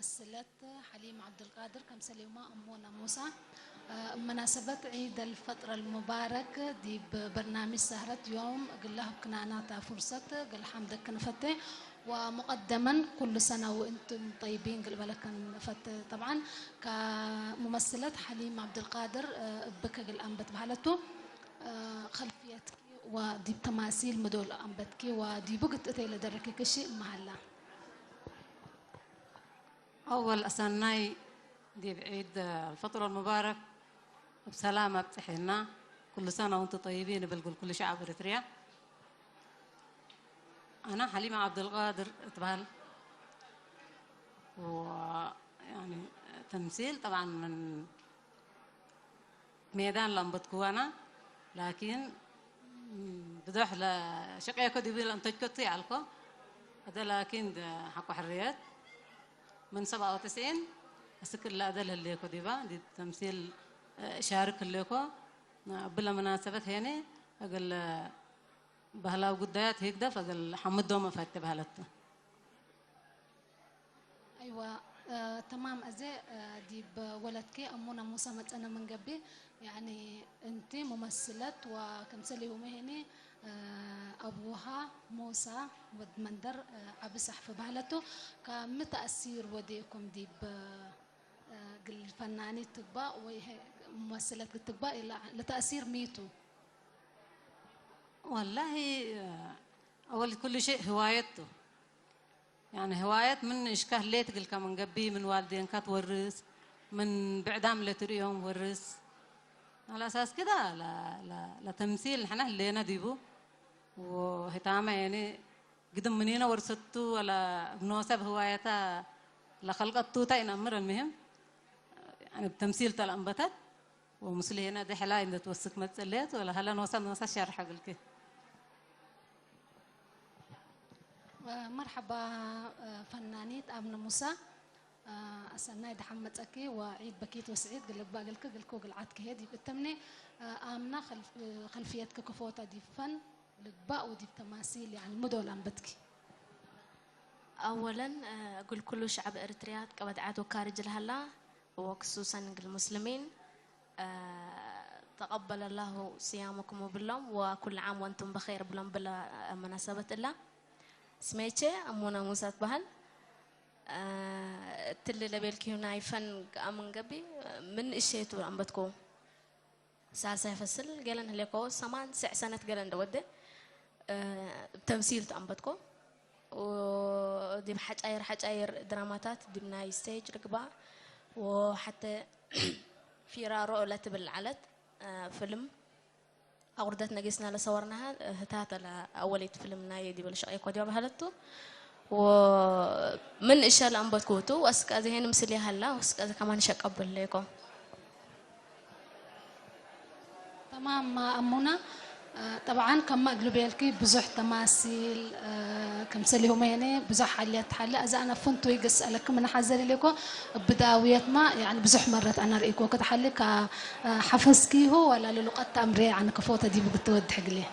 ስለት ሓሊም ዓብዱልቃድር ከምሰል ዮማ እሞና ሙሳ፣ እ፣ መናሰበት ዒድ ኣልፈጥር ኣልሙባረክ ዲብ በርናሚጅ ሰህረት ዮም እግል ለሀብክና ናታ ፉርሰት እግል ሓምደክ ንፈቴ። ወሙቀደመን ኩሉ ሰና ወእንቱም ጠይቢን እግል በለክን ንፈቴ። ጠብዓን ከሙመስለት ሓሊም ዓብዱልቃድር፣ እ፣ እብክ እግል ኣንበት በህለቱ፣ እ፣ ከልፍየትኪ ወዲብ ተማሲል ምዶል ኣንበትኪ ወዲቡ ግትእተይ ለደረኪ ክሺ እመሃላ። أول أسناي ديب عيد الفطر المبارك بسلام أبتحينا. كل سنة وأنتم طيبين بالكل، كل شعب إريتريا. أنا حليمة عبد القادر إتبال، و يعني تمثيل طبعًا من ሜዳን ለምበትኩዋና ላኪን ብዙሕ ለሸቀየኮ ዲቢ ለእንተጅኮቱ ይዓልኮ። እደ ላኪን ደ ሓቆ ሕርየት ምን ሰብዓ ወትስዒን እስክል ለእደ ለህሌኮ ዲባ ዲ ተምሲል ሻርክ ህሌኮ። ብለ መናሰበት ሄኔ እግል ባህላዊ ጉዳያት ህግደፍ እግል ሓምዶም እፈት ባህለቱ። ኣይዋ፣ እ፣ ተማም። እዜ፣ እ፣ ዲብ ወለድኪ ኣሙና ሙሳ መጸነ ምን ገቢ፣ ያኒ፣ እንቲ ሙመስለት ወከምሰል ይሁመ ሄኒ፣ እ፣ ኣቡሃ ሙሳ ወድ መንደር፣ እ፣ ዓቢ ሳሕፊ ባህለቱ፣ ከም ተእሲር ወዴኩም ዲብ፣ እ፣ ግል ፈናኒ ትግባእ ወይ ሄ-፣ ሙመስለት ክትግባእ ኢላ ለተእሲር ሚቱ። والله أول كل شيء هوايته. يعني هوايات من إشكاه ليت قل كمان قبي من والدين كات ورث، من بعدام لتريهم ورث. على أساس كده لا، لا، لا تمثيل، نحن لينا ديبو. وهتاما يعني قدم منينا ورثتو ولا بنوسب هوايتا لخلقتو تا إن أمر. المهم يعني التمثيل تلأنبتت. ومسلينا دي حلا إن توسك متسليت ولا هلا نوسا نوسا شرح قلت. መርሓባ፣ እ፣ ፈናኒት ኣምነ ሙሳ፣ እ፣ ኣሰናይ ደሓን መጸኪ ወዒድ በኪት ወስዒድ ግልባ ግልክ ግልኮ ግልዓት ክሄድ ይብእተምኒ፣ እ፣ ኣምና ኸልፍ-፣ እ፣ ኸልፍየትክ ክፎታ ዲብ ፈን ልግባእ ወዲብ ተማሲል፣ ያኒ፣ ምዶል ኣንበትኪ። أولًا، آه، أقول كل شعب إريتريا قبد عاد وكارج الهلا، وخصوصًا المسلمين. آه، تقبل الله صيامكم ብሎም፣ وكل عام وأنتم بخير ብሎም ብለ መናሰበት እላ። ስሜቼ ኣሞና ሙሳ ትበሃል። آه፣ ትል ለቤልኪዩ ናይ ፈን ኣምን ገቢ ምን እሸቱ ኣንበትኮ ሳልሳይ ፈስል ገለን ህሌኮ ሰማን ስዕ ሰነት ገለን ደወደ፣ آه، ብተምሲል ተኣንበትኮ። ዲብ ሓጫይር ሓጫይር ድራማታት ዲብ ናይ ስቴጅ ልግባእ ወሓተ ፊራሮ ለትብል ዓለት፣ እ፣ ፍልም ኣቑርደት ነጊስና ለሰወርናሃ፣ እ፣ ህታት ኣለ ኣወሊት ፍልም ናይ ዲበል ሸቐይ ኮዲዮ ባህለቱ ወምን እሸ ለኣንበትኩቱ ወስቀ ዝሄን ምስል ያህላ ወስቀ ከማን ሸቀብል ለይኮ። تمام، أمونة. آه، طبعًا كما أقلب يلكي بزح تماثيل، آه، كمثل هم يعني بزح حاليات حالة. إذا أنا فنت ويقس لك من حزر لكو بداوية ما، يعني بزح مرات أنا رأيكو كده حالك، آه، حفظكي هو ولا للقطة أمري عن كفوتة دي بقت تود حقلي؟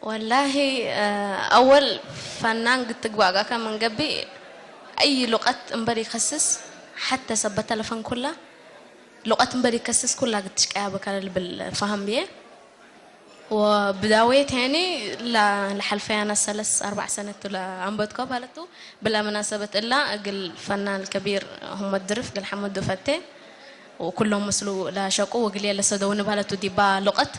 والله، آه، أول فنان قد تقبع كان من قبي أي لغة أمبري خسس، حتى سبت تلفن كله لغة أمبري خسس كلها قد تشكيها بكال بالفهم بيه. وبداوية تاني لا لحلفي أنا ثلاث أربع سنة ولا عم بتكوب هلتو، بلا مناسبة إلا أقل فنان الكبير هم الدرف قل حمد دفتي، وكلهم مسلو لا شقو وقلي لسدون بهلتو ديبا لغة.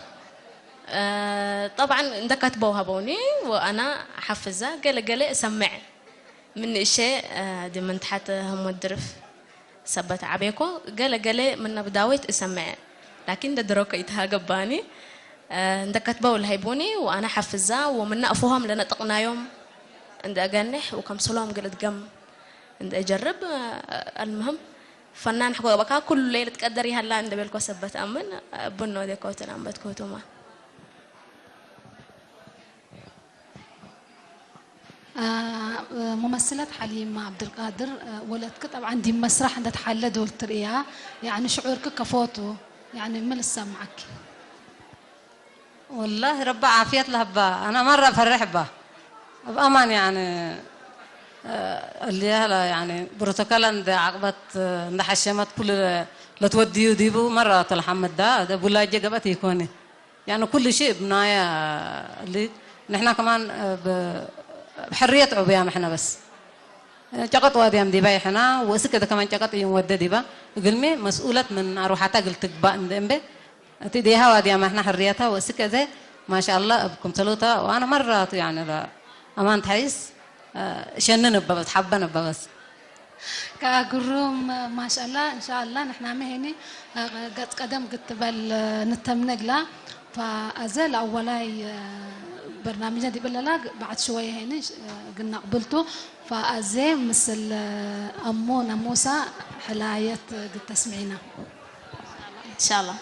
آه، طبعًا እንደ ከትበው ሃበውኒ ወኣና ሓፍዛ ገለ ገለ እሰምዕ። ምን እሸ፣ آه، ዲ ምን ተሓት ህሞት ድርፍ ሰበት ዓቤኮ ገለ ገለ ምን ኣብ ዳዊት እሰምዕ። ላኪን እንደ ድሮኮ ይተሃገባኒ። آه፣ እንደ ከትበው ለሃይቦኒ ወኣና ሓፍዛ ወምና እፎሃም ለነጥቕናዮም እንደ እገንሕ ወከም ሰሎም ገለ ድገም እንደ እጀርብ፣ آه، المهم ፈናን ሕኮ በካ ኩሉ ለይለት ቀደር ይሃላ እንደ ቤልኮ ሰበት ኣምን፣ آه، ብኖ ደኮትን ኣንበት ኮቱማ። آه، آه، ممثلة حليمة عبد القادر، آه، ولدك طبعًا دي مسرح عند تحلى دول تريا، يعني شعورك كفوتو، يعني من السمعك؟ والله رب عافية لهبا، أنا مرة فرح با، بأمان يعني، اللي هلا يعني بروتوكول عند عقبة عند حشمت كل لتوديو ديبو مرة تلحمد ده ده بولاجة قبت يكوني يعني كل شيء بناية اللي نحنا كمان بحرية عبيام احنا بس ጨቀጥ ዋድያም ዲባ ይሕና ወእስከ ከማን ጨቀጥ እዩም ወደ ዲባ እግልሚ መስኡለት ምን ኣርዋሓታ እግል ትግባእ እንደ እምበ እቲ ዴሃ ዋድያም ኣሕና ሕርያታ ወእስከ ዘ ማሻኣላ እብኩም ተሎታ ወኣነ መራቱ ያነ ኣማን ትሓይስ ሸንን እበበስ ሓበን እበበስ كأجروم ما شاء الله إن شاء الله نحن مهني قد قدم قد تبل نتمنقلا فأزل أولاي برنامجنا دي بللا بعد شوية هني قلنا قبلتو فأزي مثل أمونا موسى حلاية قد تسمعينا إن شاء الله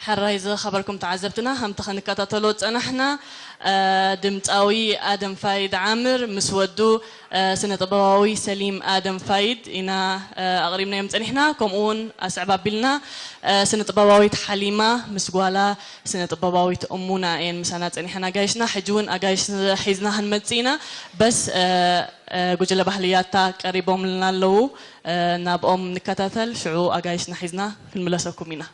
ሕራይ ዝኸበርኩም ተዓዘብትና፣ ከምቲ ክንከታተሎ ዝጸናሕና፣ እ፣ ድምጻዊ ኣደም ፋይድ ዓምር ምስ ወዱ፣ እ፣ ስነ ጥበባዊ ሰሊም ኣደም ፋይድ ኢና፣ እ፣ ኣቕሪብናዮም ጸኒሕና። ከምኡ እውን ኣስዕብ ኣቢልና፣ እ፣ ስነ ጥበባዊት ሓሊማ ምስ ጓላ ስነ ጥበባዊት እሙና እየን ምሳና ጸኒሐን ኣጋይሽና። ሕጂ እውን ኣጋይሽ ሒዝና ክንመጽእ ኢና። በስ፣ እ፣ እ፣ ጉጅለ ባህሊ ያታ ቀሪቦምልና ኣለዉ። እ፣ ናብኦም ንከታተል፣ ሽዑ ኣጋይሽና ሒዝና ክንምለሰኩም ኢና።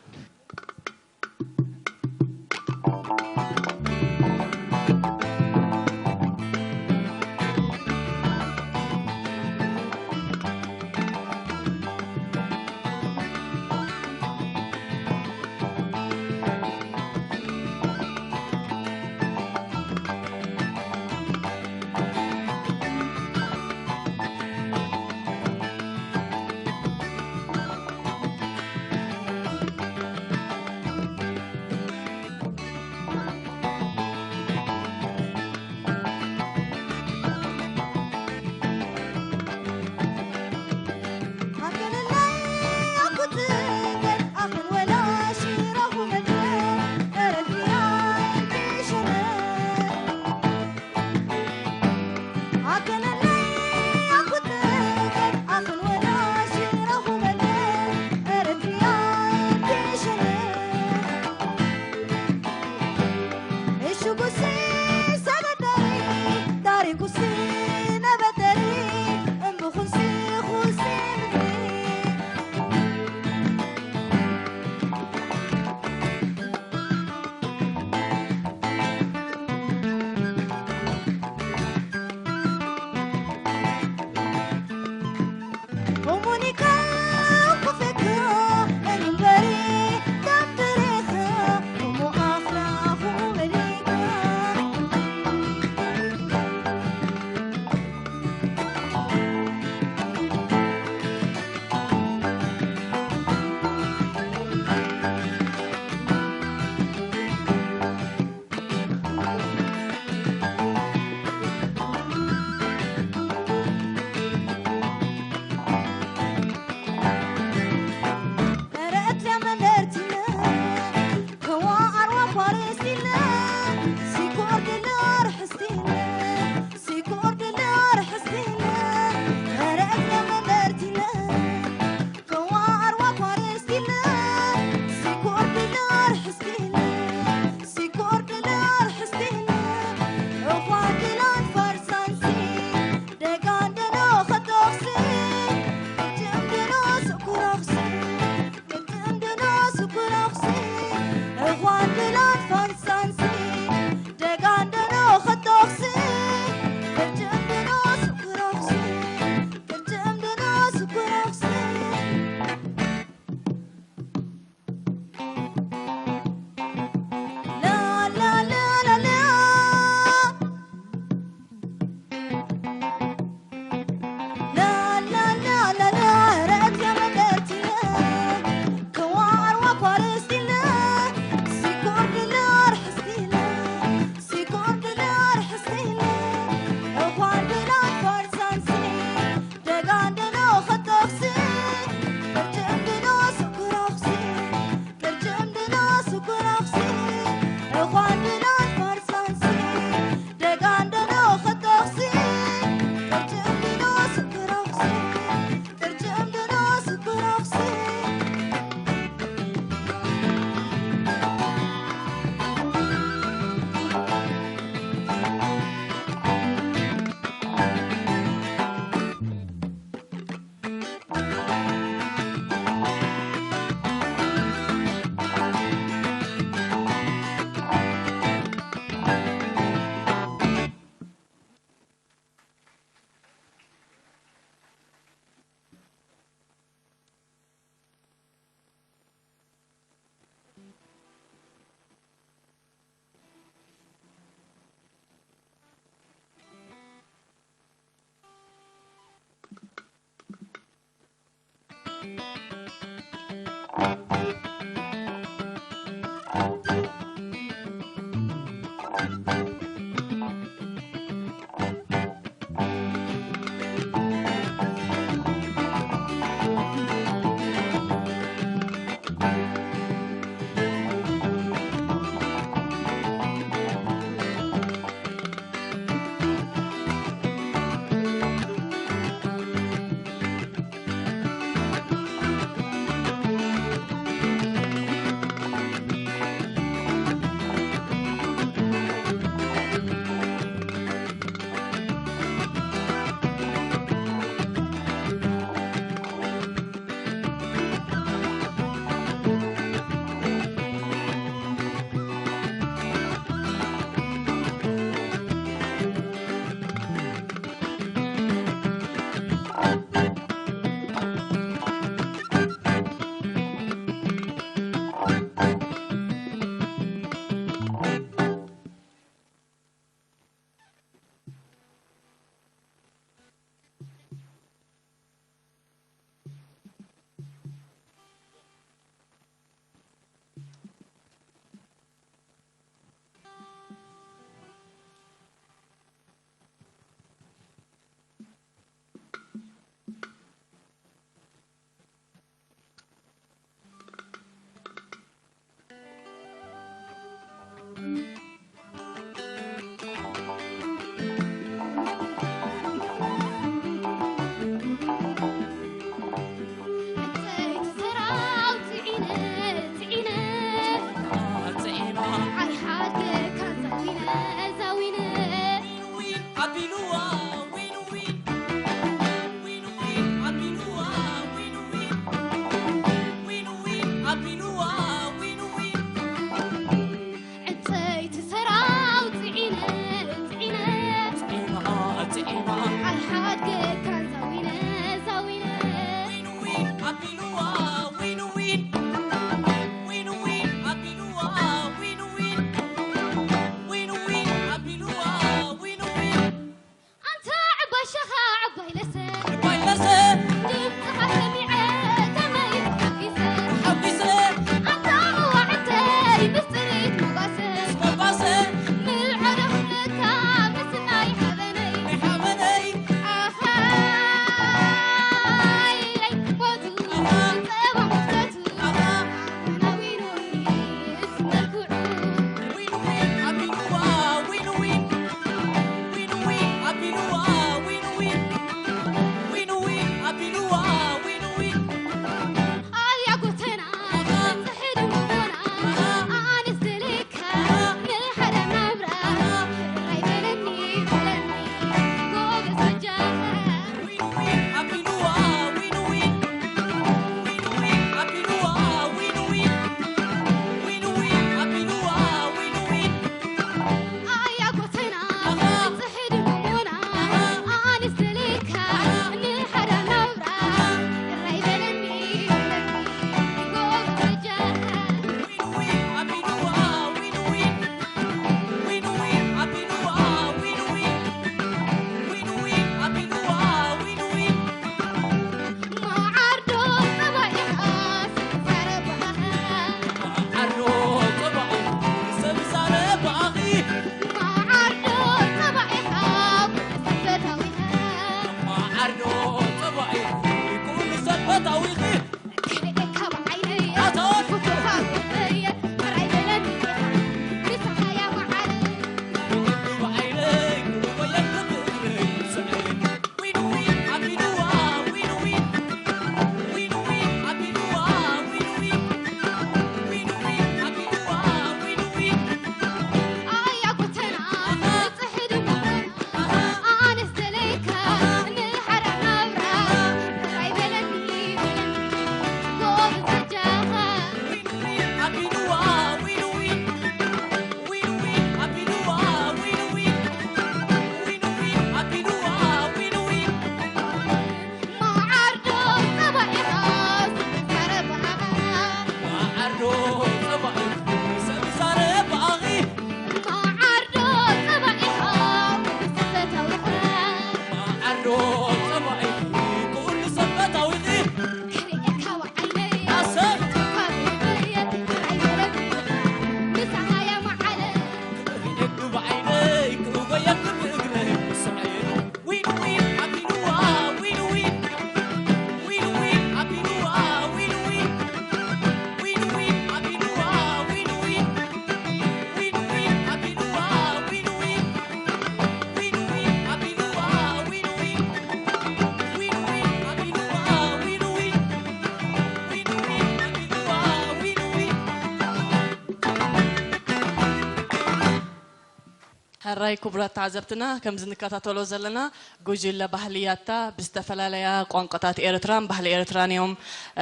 ሕራይ ክቡራት ተዓዘብትና፣ ከምዚ ንከታተሎ ዘለና፣ ጉጅለ ባህሊ ያታ ብዝተፈላለያ ቋንቋታት ኤርትራን ባህሊ ኤርትራን እዮም፣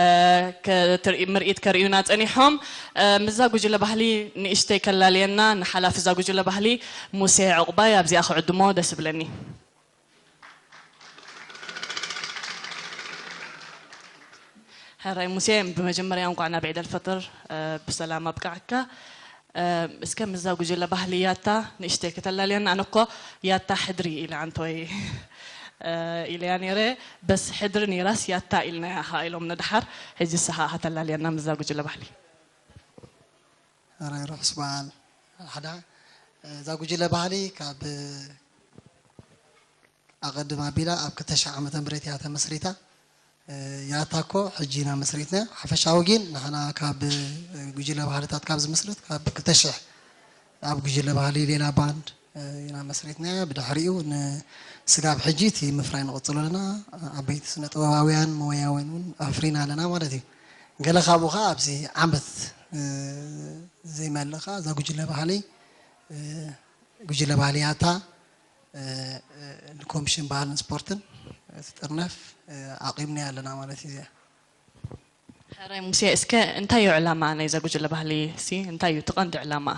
እ፣ ክትርኢ-፣ ምርኢት ከርእዩና ጸኒሖም። እ፣ ምስዛ ጉጅለ ባህሊ ንእሽተይ ከላልየና፣ ንሓላፊ እዛ ጉጅለ ባህሊ ሙሴ ዕቑባይ ኣብዚኣ ክዕድሞ ደስ ይብለኒ። ሕራይ ሙሴ፣ ብመጀመርያ እንኳዕ ናብ ዒድ ኣልፈጥር፣ እ፣ ብሰላም ኣብቅዓካ። እ፣ እስከ ምስዛ ጉጅለ ባህሊ ያታ ንእሽተይ ከተላልየና። ኣነ እኮ ያታ ሕድሪ ኢለ ኣንቶይ፣ እ፣ ኢለያ ነይረ። በስ ሕድሪ ነይራስ ያታ ኢልናያ ኸኣ ኢሎም ንድሓር። ሕጂ ንስኻ ከተላልየና ምስዛ ጉጅለ ባህሊ። ሕራይ ርሑስ በዓል ሓዳ። እዛ ጉጅለ ባህሊ ካብ ኣቐድም ኣቢላ ኣብ ክልተ ሽሕ ዓመተ ምህረት እያ ተመስሪታ። እ፣ ያታ እኮ ሕጂ ኢና መስሪትና። ሓፈሻዊ ግን ንሕና ካብ፣ እ፣ ጉጅለ ባህልታት ካብ ዝምስርት ካብ ክልተ ሽሕ ኣብ ጉጅለ ባህሊ ሌላ ባንድ፣ እ፣ ኢና መስሪትና። ብድሕሪኡ ንስጋብ ሕጂ እቲ ምፍራይ ንቕጽሎ ኣለና። ዓበይቲ ስነ ጥበባውያን መወያውያን እውን ኣፍሪና ኣለና ማለት እዩ። ገለ ካብኡ ኸዓ ኣብዚ ዓመት፣ እ፣ ዘይመልእ ኸዓ እዛ ጉጅለ ባህሊ፣ እ፣ ጉጅለ ባህሊ ያታ፣ እ፣ እ፣ ንኮሚሽን ባህልን ስፖርትን ትጥርነፍ፣ እ፣ ኣቒምናያ ኣለና ማለት እዩ። እዚኣ። ሕራይ ሙሴ፣ እስከ እንታይ እዩ ዕላማ ናይዛ ጉጅለ ባህሊ ሲ? እንታይ እዩ እቲ ቀንዲ ዕላማ?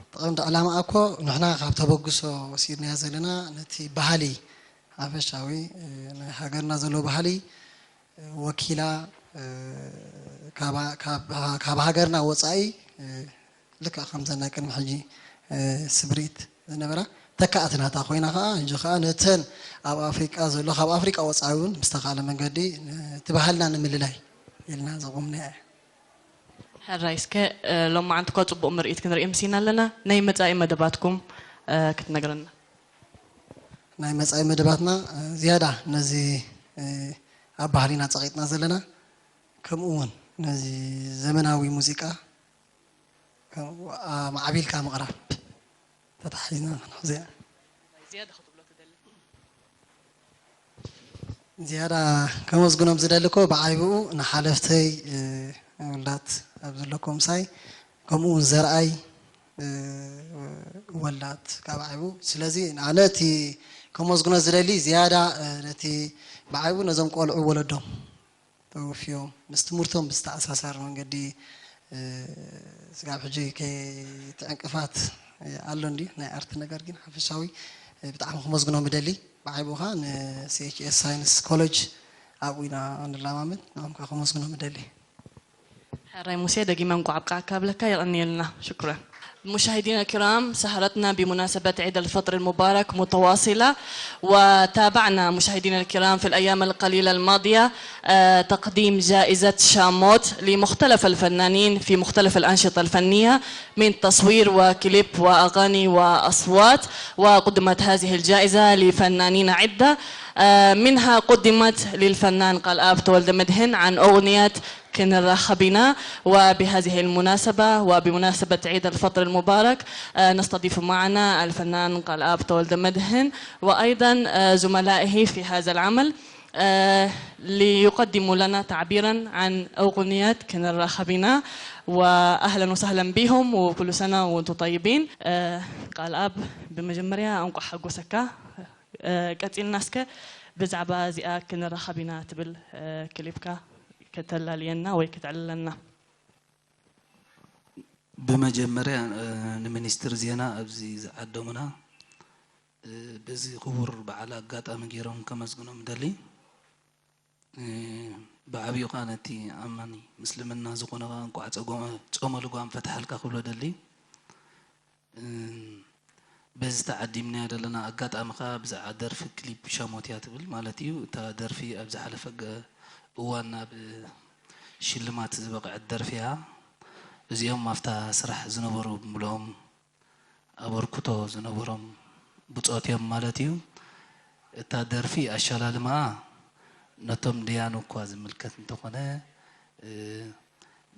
እቲ ቀንዲ ዕላማ እኮ ንሕና ካብ ተበግሶ ወሲድናዮ ዘለና ነቲ ባህሊ ሓፈሻዊ፣ እ፣ ናይ ሃገርና ዘሎ ባህሊ፣ እ፣ ወኪላ፣ እ፣ ካባ-፣ ካብ፣ ካብ ሃገርና ወጻኢ፣ እ፣ ልክዕ ከምዘን ናይ ቅድሚ ሕጂ፣ እ፣ ስምሪት ዝነበራ ተካእቲ ናታ ኮይና ከኣ፣ ሕጂ ከኣ ነተን ኣብ ኣፍሪቃ ዘሎ፣ ካብ ኣፍሪቃ ወጻኢ እውን ብዝተኻእለ መንገዲ ን-፣ እቲ ባህልና ንምልላይ ኢልና ዘቆምናያ እያ። ሕራይ፣ እስከ፣ እ፣ ሎማዓንቲ እኳ ጽቡቕ ምርኢት ክንርኢ ኣምሲና ኣለና። ናይ መጻኢ መደባትኩም፣ እ፣ ክትነግረና? ናይ መጻኢ መደባትና፣ እ፣ ዝያዳ ነዚ፣ እ፣ ኣብ ባህሊና ጸቒጥና ዘለና፣ ከምኡ እውን ነዚ ዘመናዊ ሙዚቃ ከምኡ ኣማዕቢልካ ምቕራብ ተታሒዝና ክንሕዞ ኢና። ዝያዳ ክትብሎ ትደሊ? ዝያዳ ከመስግኖም ዝደሊ እኮ ብዓይብኡ ንሓለፍተይ፣ እ፣ ውላድ ኣብ ዘለኩም ምሳይ፣ ከምኡ እውን ዘርኣይ፣ እ፣ ወላድ ካብ ዓይቡ። ስለዚ ኣነ እቲ ከመስግኖ ዝደሊ ዝያዳ፣ እ፣ ነቲ ብዓይቡ ነዞም ቆልዑ ወለዶም ተወፍዮም ምስ ትምህርቶም ብዝተኣሳሰር መንገዲ፣ እ፣ ስጋብ ሕጂ ከይትዕንቅፋት ኣሎ እንድዩ ናይ ኣርቲ ነገር፣ ግን ሓፈሻዊ፣ እ፣ ብጣዕሚ ከመስግኖም እደሊ። ብዓይቡ ኸኣ ን ሲ ኤች ኤስ ሳይንስ ኮሌጅ ኣብኡ ኢና ንለማመድ፣ ንዖም ከኣ ከመስግኖም እደሊ። ሕራይ ሙሴ፣ ደጊመ እንኳዕ ኣብቃዕካ እብለካ። የቐንየልና። ሽኩረን። مشاهدينا الكرام، سهرتنا بمناسبة عيد الفطر المبارك متواصلة، وتابعنا مشاهدينا الكرام في الأيام القليلة الماضية، آه، تقديم جائزة شاموت لمختلف الفنانين في مختلف الأنشطة الفنية من تصوير وكليب وأغاني وأصوات، وقدمت هذه الجائزة لفنانين عدة، آه، منها قدمت للفنان قالآب تولدمدهن عن أغنية كنرخبنا. وبهذه المناسبة وبمناسبة عيد الفطر المبارك، آه، نستضيف معنا الفنان قالآب تولدمدهن وأيضا، آه، زملائه في هذا العمل، آه، ليقدموا لنا تعبيرا عن أغنية كنرخبنا. وأهلا وسهلا بهم وكل سنة وأنتم طيبين. آه، قالآب، بمجمريا أنقع حقوسك. እ፣ ቀጺልና እስከ ብዛዕባ እዚኣ ክንራኸብ ኢና ትብል፣ እ፣ ክሊፕካ ከተላልየና ወይ ከተዕልለና። ብመጀመርያ፣ እ፣ ንሚኒስትር ዜና ኣብዚ ዝዓደሙና፣ እ፣ በዚ ክቡር በዓል ኣጋጣሚ ገይሮም ከመስግኖም እደሊ። እ፣ ብዓብዩ ከኣ ነቲ ኣማኒ ምስልምና ዝኾነ ከኣ እንቋዕ ጸጎመ-፣ ጾመ ልጓም ፈትሓልካ ክብሎ እደሊ። እ፣ በዚ ተዓዲምናዮ ዘለና ኣጋጣሚ ከኣ ብዛዕባ ደርፊ ክሊፕ ሸሞት እያ ትብል ማለት እዩ። እታ ደርፊ ኣብ ዝሓለፈ ገ-፣ እዋን ናብ ሽልማት ዝበቕዐት ደርፊ እያ። እዚኦም ኣብታ ስራሕ ዝነበሩ ብምልኦም ኣበርክቶ ዝነበሮም ብጾት እዮም ማለት እዩ። እታ ደርፊ ኣሸላልማኣ ነቶም ደያኑ እኳ ዝምልከት እንተኾነ፣ እ፣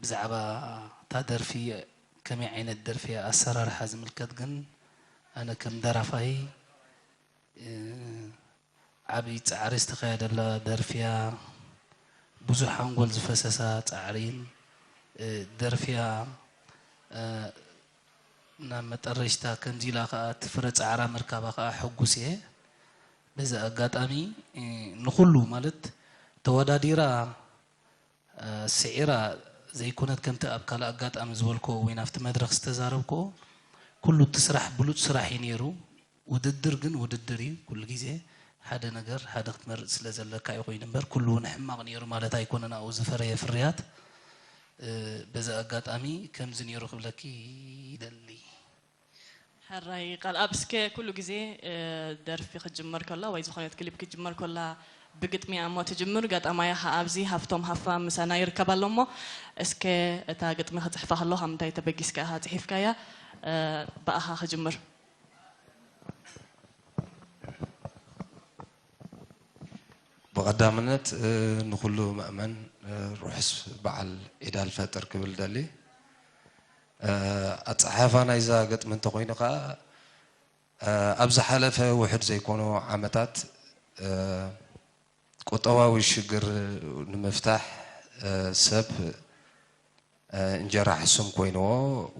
ብዛዕባ እታ ደርፊ ከመይ ዓይነት ደርፊ እያ ኣሰራርሓ ዝምልከት ግን ኣነ ከም ደራፋይ፣ እ፣ ዓብዪ ጻዕሪ ዝተኻየደላ ደርፊ እያ። ብዙሕ ሓንጎል ዝፈሰሳ ጻዕሪን፣ እ፣ ደርፊ እያ። እ፣ ናብ መጠረሽታ ከምዚ ኢላ ከኣ እቲ ፍረ ጻዕራ ምርካባ ከኣ ሕጉስ እየ። በዚ ኣጋጣሚ ንኹሉ ማለት ተወዳዲራ ስዒራ ዘይኮነት ከምቲ ኣብ ካልእ ኣጋጣሚ ዝበልክዎ ወይ ናብቲ መድረኽ ዝተዛረብክዎ ኩሉ እቲ ስራሕ ብሉጽ ስራሕ እዩ ነይሩ። ውድድር ግን ውድድር እዩ። ኩሉ ግዜ ሓደ ነገር ሓደ ክትመርጽ ስለ ዘለካ እዩ ኮይኑ እምበር ኩሉ እውን ሕማቕ ነይሩ ማለት ኣይኮነን ኣብኡ ዝፈረየ ፍርያት። በዚ ኣጋጣሚ ከምዚ ነይሩ ክብለኪ ይደሊ። ሕራይ ቃል ኣብ እስከ ኩሉ ግዜ ደርፊ ክትጅመር ከላ ወይ ዝኾነት ክሊፕ ክትጅመር ከላ ብግጥሚ እያ እሞ ትጅምር። ገጣማያ ኸዓ ኣብዚ ሃፍቶም ሃፋ ምሳና ይርከብ ኣሎ እሞ እስከ እታ ግጥሚ ክፅሕፋ ከሎ ካብ ምንታይ ተበጊስካ ኢኻ ፅሒፍካያ? ብኣኻ ክጅምር። ብቐዳምነት ንኹሉ ምእመን ርሑስ በዓል ዒድ ኣልፈጥር ክብል ደሊ። ኣጸሓሕፋ ናይዛ ግጥሚ እንተኾይኑ ከኣ ኣብ ዝሓለፈ ውሑድ ዘይኮኑ ዓመታት ቁጠባዊ ሽግር ንምፍታሕ ሰብ እንጀራ ሕሱም ኮይንዎ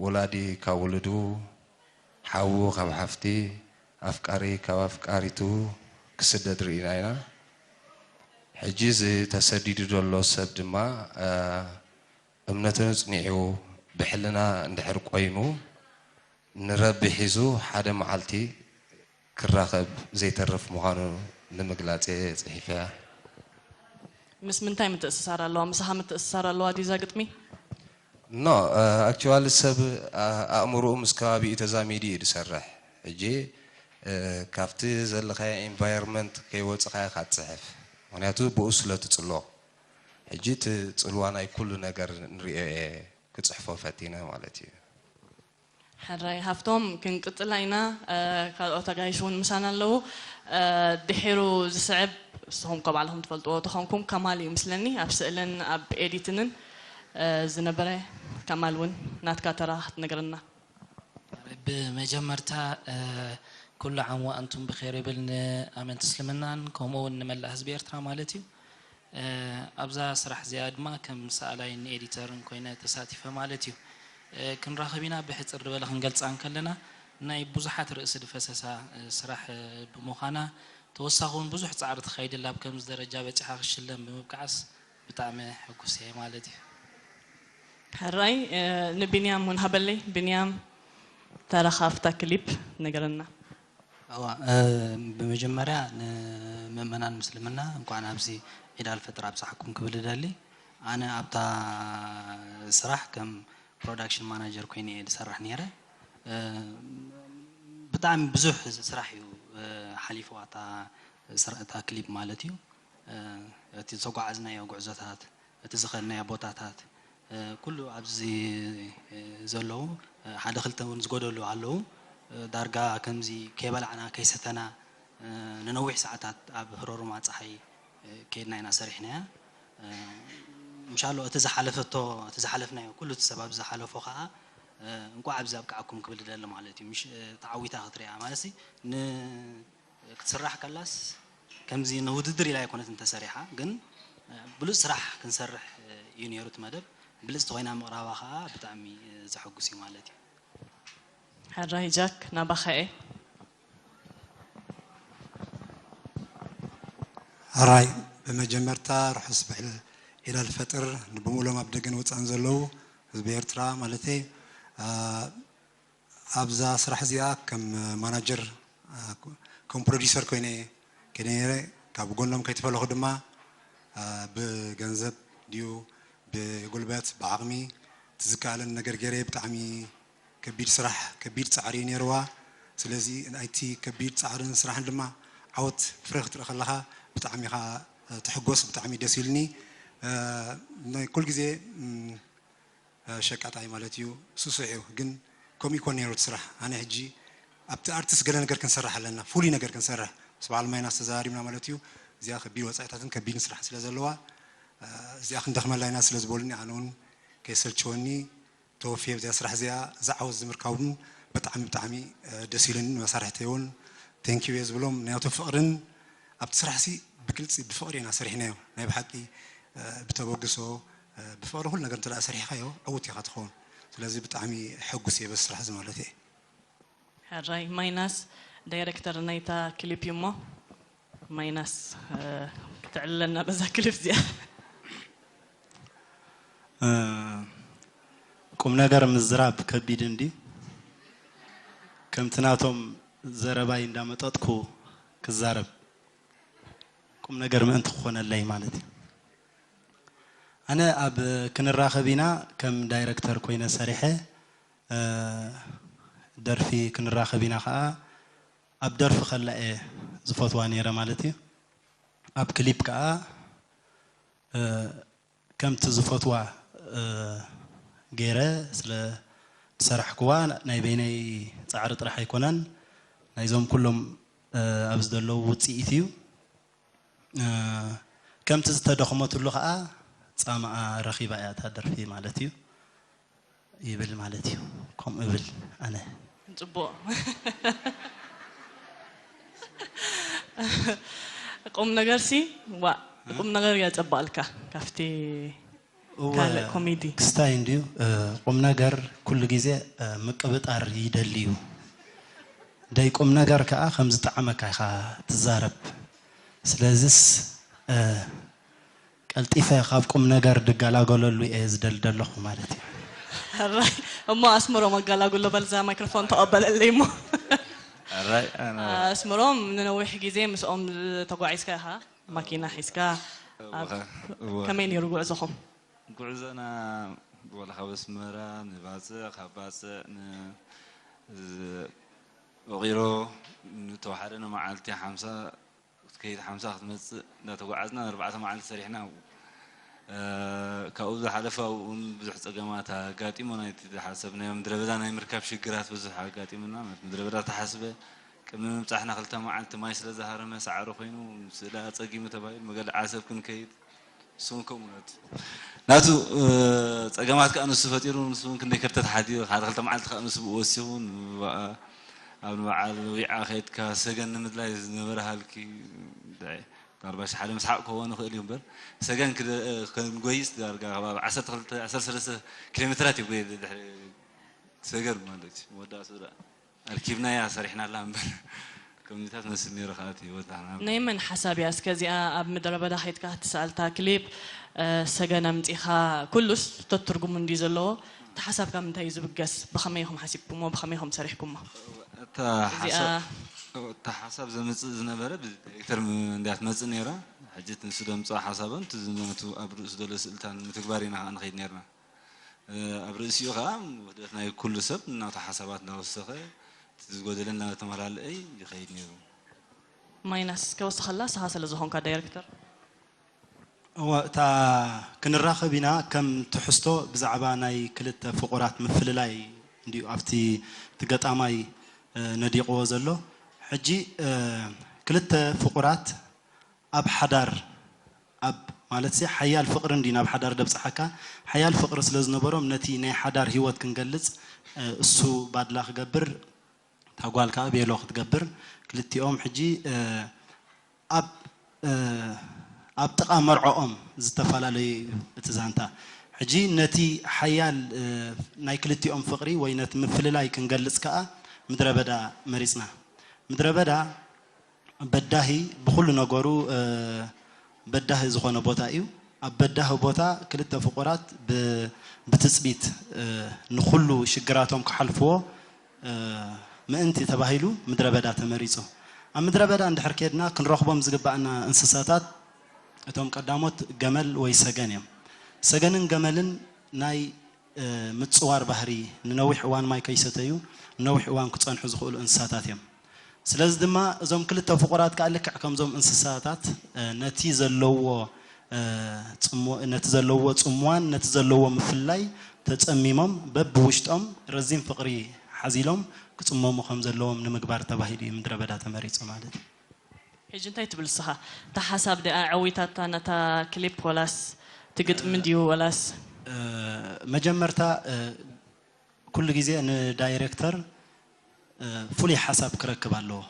ወላዲ ካብ ውሉዱ፣ ሓዉ ካብ ሓፍቲ፣ ኣፍቃሪ ካብ ኣፍቃሪቱ ክስደድ ርኢና ኢና። ሕጂ እዚ ተሰዲዱ ዘሎ ሰብ ድማ እምነቱ ኣጽኒዑ ብሕልና እንድሕር ቆይሙ ንረቢ ሒዙ ሓደ መዓልቲ ክራኸብ ዘይተርፍ ምዃኑ ንምግላጽ እየ ጽሒፈያ። ምስ ምንታይ ምትእስሳር ኣለዋ? ምሳኻ ምትእስሳር ኣለዋ ድዩ እዛ ግጥሚ? No, actually ሰብ ኣእምሮኡ ምስ ከባቢኡ ተዛሚዱ እዩ ዝሰርሕ። ሕጂ ካብቲ ዘለኻዮ environment ከይወፅኻ ኢኻ ትፅሕፍ። ምክንያቱ ብኡ ስለ ትፅሎ። ሕጂ እቲ ፅልዋ ናይ ኩሉ ነገር ንሪኦ እየ ክፅሕፎ ፈቲነ ማለት እዩ። ሕራይ ሃፍቶም ክንቅጽላ ኢና። ካልኦት ኣጋይሽ እውን ምሳና ኣለዉ። ድሒሩ ዝስዕብ ንስኹም እኮ ባዕልኹም ትፈልጥዎ ተኾንኩም ከማል እዩ ምስለኒ ኣብ ስእልን ኣብ ኤዲትንን ዝነበረ ከማል እውን ናትካ ተራ ክትነግረና። ብመጀመርታ ኩሉ ዓም ወኣንቱም ብኼር ይብል ንኣመንቲ እስልምናን ከምኡ እውን ንመላእ ህዝቢ ኤርትራ ማለት እዩ። ኣብዛ ስራሕ እዚኣ ድማ ከም ሰኣላይን ኤዲተርን ኮይነ ተሳቲፈ ማለት እዩ። ክንራኸብ ኢና ብሕፅር ዝበለ ክንገልፃ እንከለና ናይ ብዙሓት ርእሲ ዝፈሰሳ ስራሕ ብምዃና ተወሳኺ እውን ብዙሕ ፃዕሪ ተኻይድላ ኣብ ከምዚ ደረጃ በፂሓ ክሽለም ብምብቃዓስ ብጣዕሚ ሕጉስ እየ ማለት እዩ። ሕራይ ንቢንያም እውን ሃበለይ። ቢንያም ተረኻ ኣብታ ክሊፕ ንገረና። እዋ ብመጀመርያ ንምእመናን ምስልምና እንኳዕ ናብዚ ዒድ ኣልፈጥር ኣብፀሓኩም ክብል እደሊ። ኣነ ኣብታ ስራሕ ከም production manager ኮይነ እየ ዝሰርሕ ነይረ። ብጣዕሚ ብዙሕ ስራሕ እዩ ሓሊፍዋ እታ ክሊፕ ማለት እዩ። እቲ ዝተጓዓዝናዮ ጉዕዞታት፣ እቲ ዝኸድናዮ ቦታታት፣ ኩሉ ኣብዚ ዘለዉ ሓደ ክልተ እውን ዝጎደሉ ኣለዉ። ዳርጋ ከምዚ ከይበላዕና ከይሰተና ንነዊሕ ሰዓታት ኣብ ህሮሩማ ፀሓይ ከይድና ኢና ሰሪሕናያ። ምሻሎ እቲ ዝሓለፈቶ እቲ ዝሓለፍናዮ ኩሉ እቲ ሰብ ኣብ ዝሓለፎ ከዓ እንቋዕ ኣብዚ ኣብቅዓኩም ክብል ደሊ ማለት እዩ። ምሽ ተዓዊታ ክትሪኣ ማለት ክትስራሕ ከላስ ከምዚ ንውድድር ኢላ ኣይኮነትን ተሰሪሓ፣ ግን ብሉፅ ስራሕ ክንሰርሕ እዩ ነይሩ እቲ መደብ። ብልፅቲ ኮይና ምቕራባ ከዓ ብጣዕሚ ዘሐጉስ እዩ ማለት እዩ። ሕራይ ጃክ ናባኻ እየ። ሕራይ ብመጀመርታ ርሑስ በዓል ዒድ ኣልፈጥር ንብሙሉኦም ኣብ ደገን ወፃእን ዘለዉ ህዝቢ ኤርትራ ማለተይ። ኣብዛ ስራሕ እዚኣ ከም ማናጀር ከም ፕሮዲሰር ኮይነ ከይደ ነይረ። ካብ ጎኖም ከይተፈለኹ ድማ ብገንዘብ ድዩ ብጉልበት ብዓቕሚ እቲ ዝከኣለን ነገር ገይረ። ብጣዕሚ ከቢድ ስራሕ ከቢድ ፃዕሪ እዩ ነይርዋ። ስለዚ ናይቲ ከቢድ ፃዕርን ስራሕን ድማ ዓወት ፍረ ክትርኢ ከለኻ ብጣዕሚ ኢኻ ትሕጎስ። ብጣዕሚ ደስ ኢሉኒ። ናይ ኩል ግዜ ሸቃጣይ ማለት እዩ ስሱዕ እዩ። ግን ከምኡ ይኮን ነይሩ እቲ ስራሕ። ኣነ ሕጂ ኣብቲ ኣርቲስት ገለ ነገር ክንሰርሕ ኣለና፣ ፍሉይ ነገር ክንሰርሕ ምስ በዓል ማይናስ ተዘራሪብና ማለት እዩ። እዚኣ ከቢድ ወፃኢታትን ከቢድን ስራሕ ስለ ዘለዋ እዚኣ ክንደኽመላ ኢና ስለ ዝበሉኒ ኣነ እውን ከይሰልቸወኒ ተወፊየ ብዚኣ ስራሕ እዚኣ ዝዓወት ዝምርካቡ እውን ብጣዕሚ ብጣዕሚ ደስ ኢሉኒ። ንመሳርሕተይ እውን thank you እየ ዝብሎም። ናይቶም ፍቕርን ኣብቲ ስራሕ ሲ ብግልፂ ብፍቕሪ ኢና ሰሪሕናዮ። ናይ ብሓቂ ብተበግሶ ብፍቕሪ ኩሉ ነገር እንተ ሰሪሕካዮ ዕውት ኢኻ ትኸውን። ስለዚ ብጣዕሚ ሕጉስ እየ በዚ ስራሕ እዚ ማለት እየ። ሕራይ ማይናስ ዳይረክተር ናይታ ክሊፕ እዩ እሞ ማይናስ እ፣ ክትዕልለና በዛ ክሊፕ እዚኣ። እ፣ ቁም ነገር ምዝራብ ከቢድ እንዲ ከምቲ ናቶም ዘረባይ እንዳመጠጥኩ ክዛረብ ቁም ነገር ምእንቲ ክኾነለይ ማለት እዩ። ኣነ ኣብ ክንራኸብ ኢና ከም ዳይረክተር ኮይነ ሰሪሐ እ፣ ደርፊ ክንራኸብ ኢና ከዓ ኣብ ደርፊ ከላ እየ ዝፈትዋ ነይረ ማለት እዩ። ኣብ ክሊፕ ከዓ እ፣ ከምቲ ዝፈትዋ እ፣ ገይረ ስለ ዝሰራሕክዋ ናይ በይነይ ፃዕሪ ጥራሕ ኣይኮነን ናይዞም ኩሎም እ፣ ኣብዚ ዘለዉ ውፅኢት እዩ። እ፣ ከምቲ ዝተደኽመትሉ ከዓ ፃማኣ ረኺባ እያ እታ ደርፊ ማለት እዩ ይብል ማለት እዩ። ከምኡ እብል ኣነ። ጽቡቕ ቁም ነገር ሲ ዋ ቁም ነገር እያ ጸባልካ ካብቲ እወ፣ ካልእ ኮሜዲ ክስታይ እንድዩ እ፣ ቁም ነገር ኩሉ ግዜ እ፣ ምቅብጣር ይደሊ እዩ። ደይ ቁም ነገር ከዓ ከም ዝጠዓመካ ኢኻ ትዛረብ። ስለዚስ እ፣ ቀልጢፈ ካብ ቁም ነገር ድገላገለሉ እየ ዝደሊ ዘለኹ ማለት እዩ። ሕራይ እሞ ኣስመሮም ኣጋላጉሎ በልዛ ማይክሮፎን ተቐበለለይ እሞ ሕራይ ኣነ ኣስመሮም ንነዊሕ ግዜ ምስኦም ተጓዒዝካ ኢኻ ማኪና ሒዝካ ኣብ- እወ። ከመይ ነይሩ ጉዕዞኹም ጉዕዞና ወላ ካብ ኣስመራ ንባፅዕ ካብ ባፅዕ ን ዝ- ወቂሮ ንተዋሓደ ንመዓልቲ ሓምሳ ክትከይድ ሓምሳ ክትመፅእ እንዳተጓዓዝና ኣርባዕተ መዓልቲ ሰሪሕና ኣብኡ እ፣ ካብኡ ዝሓለፈ ኣብኡ እውን ብዙሕ ፀገማት ኣጋጢሙና እቲ ዝሓሰብናዮ ምድረ በዳ ናይ ምርካብ ሽግራት ብዙሕ ኣጋጢሙና ማለት ምድረ በዳ ተሓስበ ቅድሚ ምብፃሕና ክልተ መዓልቲ ማይ ስለ ዝሃረመ ሳዕሪ ኮይኑ ስእለ ኣፀጊሙ ተባሂሉ መገዲ ዓሰብ ክንከይድ ንስኹም ከምኡ ናቱ ናቱ እ፣ ፀገማት ከዓ ንሱ ፈጢሩ ንስኹም ክንደይ ከርተት ሓዲሩ ሓደ ክልተ መዓልቲ ከዓ ንሱ ብኡ ወሲኹ ንበ- ኣብ ንበዓል ዊዓ ከይድካ ሰገን ንምድላይ ዝነበረ ሃልኪ ኣርባሽ ሓደ ምስሓቅ ክኸውን ይኽእል እዩ እምበር ሰገን ክንጎይስ ዳርጋ ከባቢ ዓሰርተ ክልተ ዓሰርተ ሰለስተ ኪሎ ሜትራት ይጎየ ድሕሪ ሰገን ማለት እዩ መወዳእትኡ ደኣ ኣርኪብናያ ሰሪሕናላ እምበር ከምዚታት መስል ነይሩ ከዓ እቲ ህይወት ዳሕና ናይ መን ሓሳብ እያ እስከ እዚኣ ኣብ ምድረ በዳ ከይድካ ትስኣልታ ክሊፕ እ፣ ሰገን ኣምፂኻ ኩሉስ ተትርጉሙ እንድዩ ዘለዎ እቲ ሓሳብ ካብ ምንታይ እዩ ዝብገስ ብኸመይ ኢኹም ሓሲብኩሞ ብኸመይ ኢኹም ሰሪሕኩሞ እታ እዚኣ ሓሳብ እታ ሓሳብ ዘምፅእ ዝነበረ ብዳይሬክተር እንድያ ትመፅእ ነይራ ሕጂ እቲ ንሱ ደምፅኦ ሓሳብን እቲ ዝነቱ ኣብ ርእሱ ዘሎ ስእልታን ምትግባር ኢና ከዓ ንኸይድ ነርና ኣብ ርእሲኡ ከዓ ውህደት ናይ ኩሉ ሰብ እናቱ ሓሳባት እናወሰኸ እቲ ዝጎደለ እናተመላለአ ይኸይድ ነይሩ ማይናስ ከወስኸላ ስኻ ስለ ዝኾንካ ዳይሬክተር እወ እታ ክንራኸብ ኢና ከም ትሕዝቶ ብዛዕባ ናይ ክልተ ፍቑራት ምፍልላይ እንዲዩ ኣብቲ እቲ ገጣማይ እ፣ ነዲቕዎ ዘሎ ሕጂ እ፣ ክልተ ፍቑራት ኣብ ሓዳር ኣብ ማለት ሲ ሓያል ፍቕሪ እንዲ ናብ ሓዳር ደብፅሓካ ሓያል ፍቕሪ ስለ ዝነበሮም ነቲ ናይ ሓዳር ህይወት ክንገልፅ እ፣ እሱ ባድላ ክገብር እታ ጓል ከዓ ቤሎ ክትገብር ክልቲኦም ሕጂ እ፣ ኣብ እ፣ ኣብ ጥቓ መርዖኦም ዝተፈላለዩ እዩ እቲ ዛንታ ሕጂ ነቲ ሓያል እ፣ ናይ ክልቲኦም ፍቕሪ ወይ ነቲ ምፍልላይ ክንገልፅ ከዓ ምድረ በዳ መሪፅና ምድረ በዳ በዳሂ ብኹሉ ነገሩ እ፣ በዳሂ ዝኾነ ቦታ እዩ። ኣብ በዳሂ ቦታ ክልተ ፍቑራት ብ- ብትፅቢት እ፣ ንኹሉ ሽግራቶም ክሓልፍዎ እ፣ ምእንቲ ተባሂሉ ምድረ በዳ ተመሪፁ። ኣብ ምድረ በዳ እንድሕር ከድና ክንረኽቦም ዝግባኣና እንስሳታት እቶም ቀዳሞት ገመል ወይ ሰገን እዮም። ሰገንን ገመልን ናይ እ፣ ምጽዋር ባህሪ ንነዊሕ እዋን ማይ ከይሰተዩ ንነዊሕ እዋን ክጸንሑ ዝኽእሉ እንስሳታት እዮም። ስለዚ ድማ እዞም ክልተ ፍቑራት ከኣ ልክዕ ከምዞም እንስሳታት እ፣ ነቲ ዘለዎ እ፣ ጽሞ- ነቲ ዘለዎ ጽምዋን ነቲ ዘለዎ ምፍልላይ ተጸሚሞም በብውሽጦም ረዚን ፍቕሪ ሓዚሎም ክጽመሙ ከም ዘለዎም ንምግባር ተባሂሉ እዩ ምድረ በዳ ተመሪጹ ማለት እዩ። ሕጂ እንታይ ትብል ንስኻ? እታ ሓሳብ ደኣ ኣዐዊታታ ነታ ክሊፕ ወላስ እቲ ግጥሚ ድዩ ወላስ? መጀመርታ ኩሉ ግዜ ንዳይሬክተር ፍሉይ ሓሳብ ክረክብ ኣለዎ።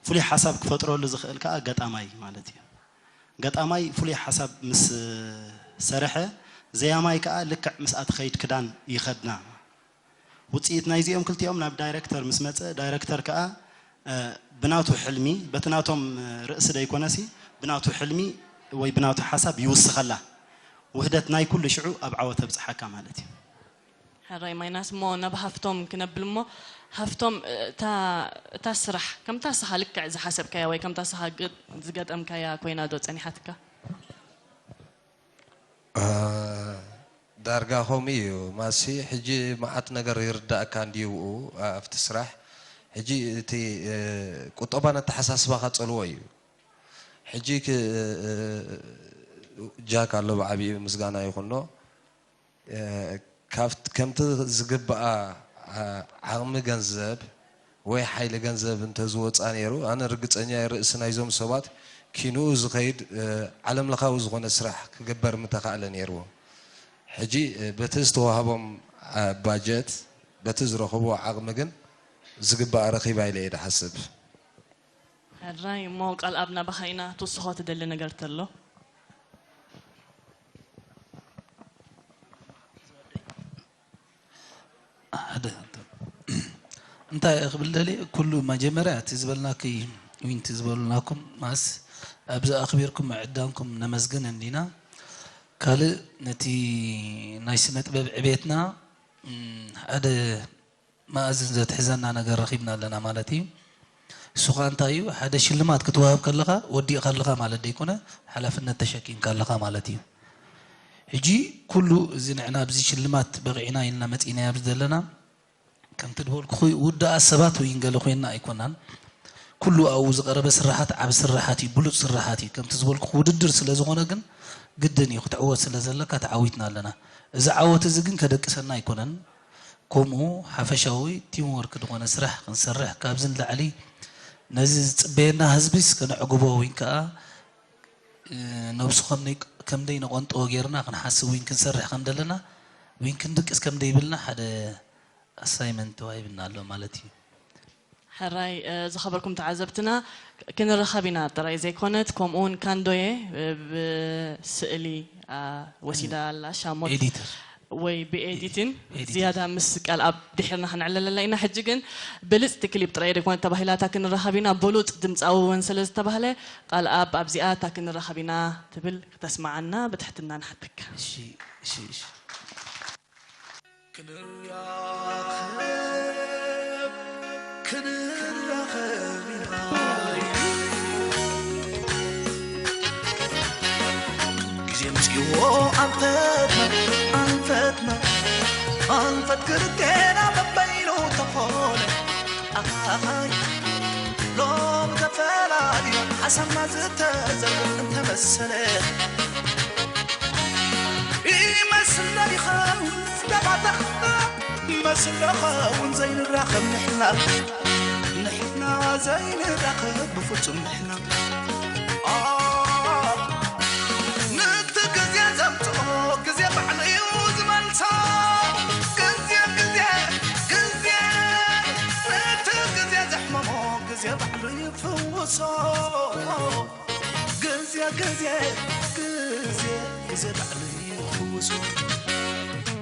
ፍሉይ ሓሳብ ክፈጥረሉ ዝኽእል ከዓ ገጣማይ ማለት እዩ። ገጣማይ ፍሉይ ሓሳብ ምስ ሰረሐ ዘያማይ ከዓ ልክዕ ምስኣ ትኸይድ ክዳን ይኸድና። ውፅኢት ናይዚኦም ክልቲኦም ናብ ዳይረክተር ምስ መፀ፣ ዳይረክተር ከዓ ብናቱ ሕልሚ፣ በቲ ናቶም ርእሲ ደይኮነሲ፣ ብናቱ ሕልሚ ወይ ብናቱ ሓሳብ ይውስኸላ። ውህደት ናይ ኩሉ ሽዑ ኣብ ዓወት ተብፅሓካ ማለት እዩ። ሕራይ ማይናስ። እሞ ናብ ሃፍቶም ክነብል እሞ፣ ሃፍቶም፣ እታ ስራሕ ከምታ ስኻ ልክዕ ዝሓሰብካያ ወይ ከምታ ስኻ ዝገጠምካያ ኮይና ዶ ፀኒሓትካ? ዳርጋ ከምኡ እዩ ማሲ። ሕጂ መዓት ነገር ይርዳእካ እንድዩ ኣብኡ ኣብቲ ስራሕ። ሕጂ እቲ ቁጠባን ኣተሓሳስባኻ ጸልዎ እዩ። ሕጂ ጃክ ኣሎ ብዓብዩ ምስጋና ይኹኖ። ከምቲ ዝግባኣ ዓቕሚ ገንዘብ ወይ ሓይሊ ገንዘብ እንተዝወፃ ነይሩ ኣነ ርግፀኛ እየ ርእሲ ናይዞም ሰባት ኪንኡ ዝኸይድ ዓለም ለኻዊ ዝኾነ ስራሕ ክግበር ምተኻእለ ነይርዎ። ሕጂ በቲ ዝተዋህቦም ባጀት በቲ ዝረኸብዎ ዓቕሚ ግን ዝግባኣ ረኺባ ኢለ እየ ድሓስብ። ሕራይ እሞ ቃል ኣብ ናባኻ ኢና ትውስኾ ትደሊ ነገር ተሎ። ሓደ እንታይ ክብል ደልየ ኩሉ መጀመርያ እቲ ዝበልናኪ ዊንቲ ዝበሉናኩም ማስ ኣብዚ ኣኽቢርኩም ምዕዳንኩም ነመስግን እንዲና። ካልእ ነቲ ናይ ስነ ጥበብ ዕቤትና ሓደ መኣዝን ዘትሕዘና ነገር ረኺብና ኣለና ማለት እዩ። እሱ ኸዓ እንታይ እዩ? ሓደ ሽልማት ክትወሃብ ከለኻ ወዲእካ ኣለኻ ማለት ደይኮነ ሓላፍነት ተሸኪምካ ኣለኻ ማለት እዩ። ሕጂ ኩሉ እዚ ንዕና ኣብዚ ሽልማት በቒዕና ኢልና መፂእናዮ ኣብዚ ዘለና ከምቲ ዝበልኩ ውዳኣት ሰባት ወይ ገለ ኮይንና ኣይኮናን። ኩሉ ኣብኡ ዝቐረበ ስራሓት ዓብ ስራሓት እዩ፣ ብሉፅ ስራሓት እዩ። ከምቲ ዝበልኩ ውድድር ስለ ዝኾነ ግን ግድን እዩ ክትዕወት ስለ ዘለካ ተዓዊትና ኣለና። እዚ ዓወት እዚ ግን ከደቅሰና ኣይኮነን። ከምኡ ሓፈሻዊ ቲም ወርክ ዝኾነ ስራሕ ክንሰርሕ ካብዚ ንላዕሊ ነዚ ዝፅበየና ህዝቢስ ከነዕግቦ ወይ ከዓ ነብሱ ከም ዘይነቐንጥቦ ጌርና ክንሓስብ ዊን ክንሰርሕ ከም ዘለና ዊን ክንድቅስ ከም ዘይብልና ሓደ ኣሳይመንት ተዋሂብና ኣሎ ማለት እዩ። ሕራይ ዝኸበርኩም ተዓዘብትና ክንራኸብ ኢና ጥራይ ዘይኮነት ከምኡውን ካንዶየ ብስእሊ ወሲዳ ኣላ ሻሞት ኤዲተር ወይ ብኤዲቲን ዝያዳ ምስ ቃል ኣብ ድሒርና ክንዕለለላ ኢና። ሕጂ ግን ብልፅቲ ክሊፕ ጥራይ ደይኮነት ተባሂላ እታ ክንራኸብ ኢና፣ ብሉፅ ድምፃዊ እውን ስለ ዝተባህለ ቃል ኣብ ኣብዚኣ እታ ክንራኸብ ኢና ትብል ክተስማዓና ብትሕትና ንሓተካ። እሺ እሺ እሺ። ክንራኸብ ክንራኸብ ኢና ግዜ ምፅዎ ኣንፈትና ኣንፈትና ኣንፈት ክርቴና በበይኑ ተኾነ ኣኻኻይ ሎም ተፈላልዩ ሓሳብና ዝተዘርግፍ እንተመሰለ ይመስለኒ ኸውን ዝተባተኽና መስለኻ እውን ዘይንራኸብ ንሕና ንሕና ዘይንራኸብ ብፍጹም ንሕና ንቲ ግዜ ዘምፅኦ ግዜ ባዕሉ እዩ ዝመልሶ ግዜ ግዜ ግዜ ንቲ ግዜ ዘሕመሞ ግዜ ባዕሉ ይፍውሶ ግዜ ግዜ ግዜ ግዜ ባዕሉ ይፍውሶ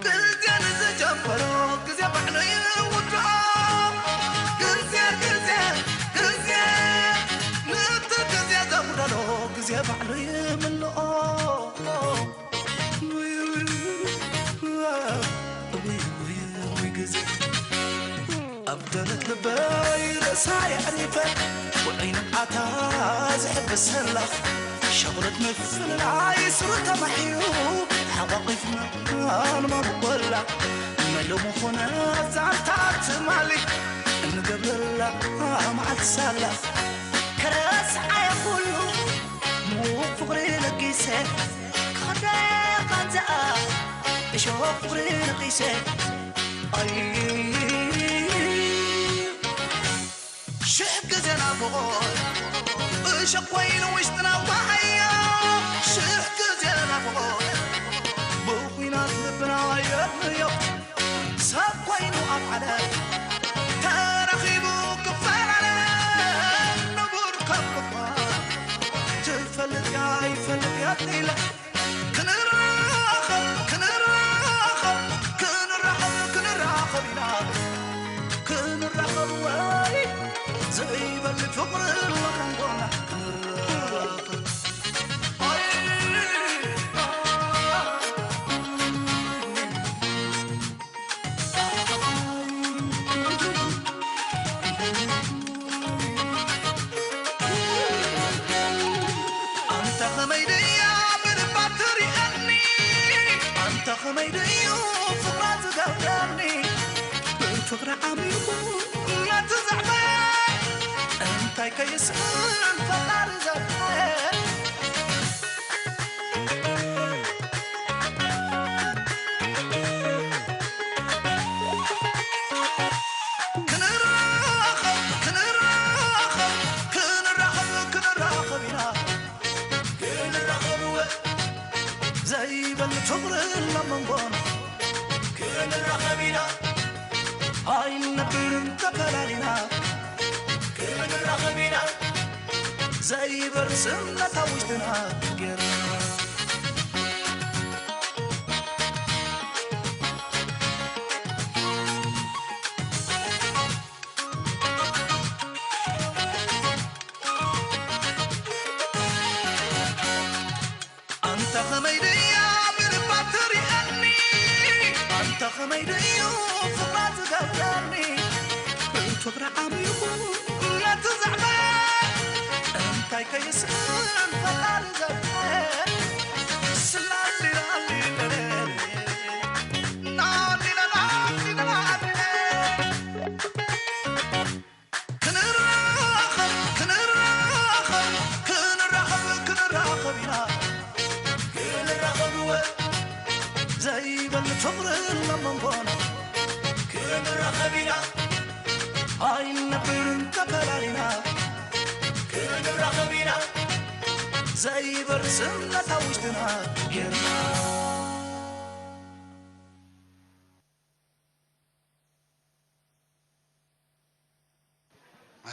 ግዜ ንዝጀመሮ ግዜ ባዕሉ ይውድኦ ግዜ ግዜ ግዜ ንቲ ግዜ ዘጉደሎ ግዜ ባዕሉ ይምልኦ ግዜ ኣብ ደረት ልበይ ርእሳ የዕሪፈ ውዑይ ንብዓታ ዝሕብሰላ ሸቑለት ምፍልላይ ስሩ ተማሒሩ ሓቋቒፍና ንማብቆላ መለሙ ኾነ ዛንታ ትማሊ እንገብረላ መዓልቲ ሳላ ከረስዓየ ኩሉ ምዉቕ ፍቕሪ ለጊሰ ክኸደ ቃንዛኣ እሾኽ ፍቕሪ ነቒሰ ኣይ ሽሕ ግዜ ናፍቖት እሾኽ ኮይኑ ውሽጥና ወዓዮ ሽሕ ግዜ ናፍቖት ብኹናት ልብና የድምዮ ሰብ ኮይኑ ኣብ ዓለም ተረኺቡ ክፈላለ ንቡር ካብ ምዃን ትፈልጥ እያ ይፈልጥ እያ ኢለ ክንራኸብ ክንራኸብ ክንራኸብ ክንራኸብ ኢና ፍቕርን ኣብ መንጎና ክንራኸብ ኢና ኣይንነብርን ተፈላሊና ክንራኸብ ኢና ዘይበርስ እምነት ኣብ ውሽጥና ጌርና ኣንታ ኸመይ ድያ ብልባ ትሪኣኒ ኣንታ ኸመይ ድዩ ፍቕራ ትገብረኒ ብትግሪ ዓሚቑ እናተዛዕበ እንታይ ከይስእን ፈጣሪ ዘብሐ ስላሊላሊለለ ናሊለላሊለላሊለ ክንራኸብ ክንራኸብ ክንራኸብ ክንራኸብ ኢና ክንራኸብ ዘይበል ፍቕርን ኣብ መንጎና ክንራኸብ ኢና ኣይንነብርን ተፈላሊና ክንራኸብ ኢና ዘይበርስ እምነት ኣብ ውሽጥና ጌርና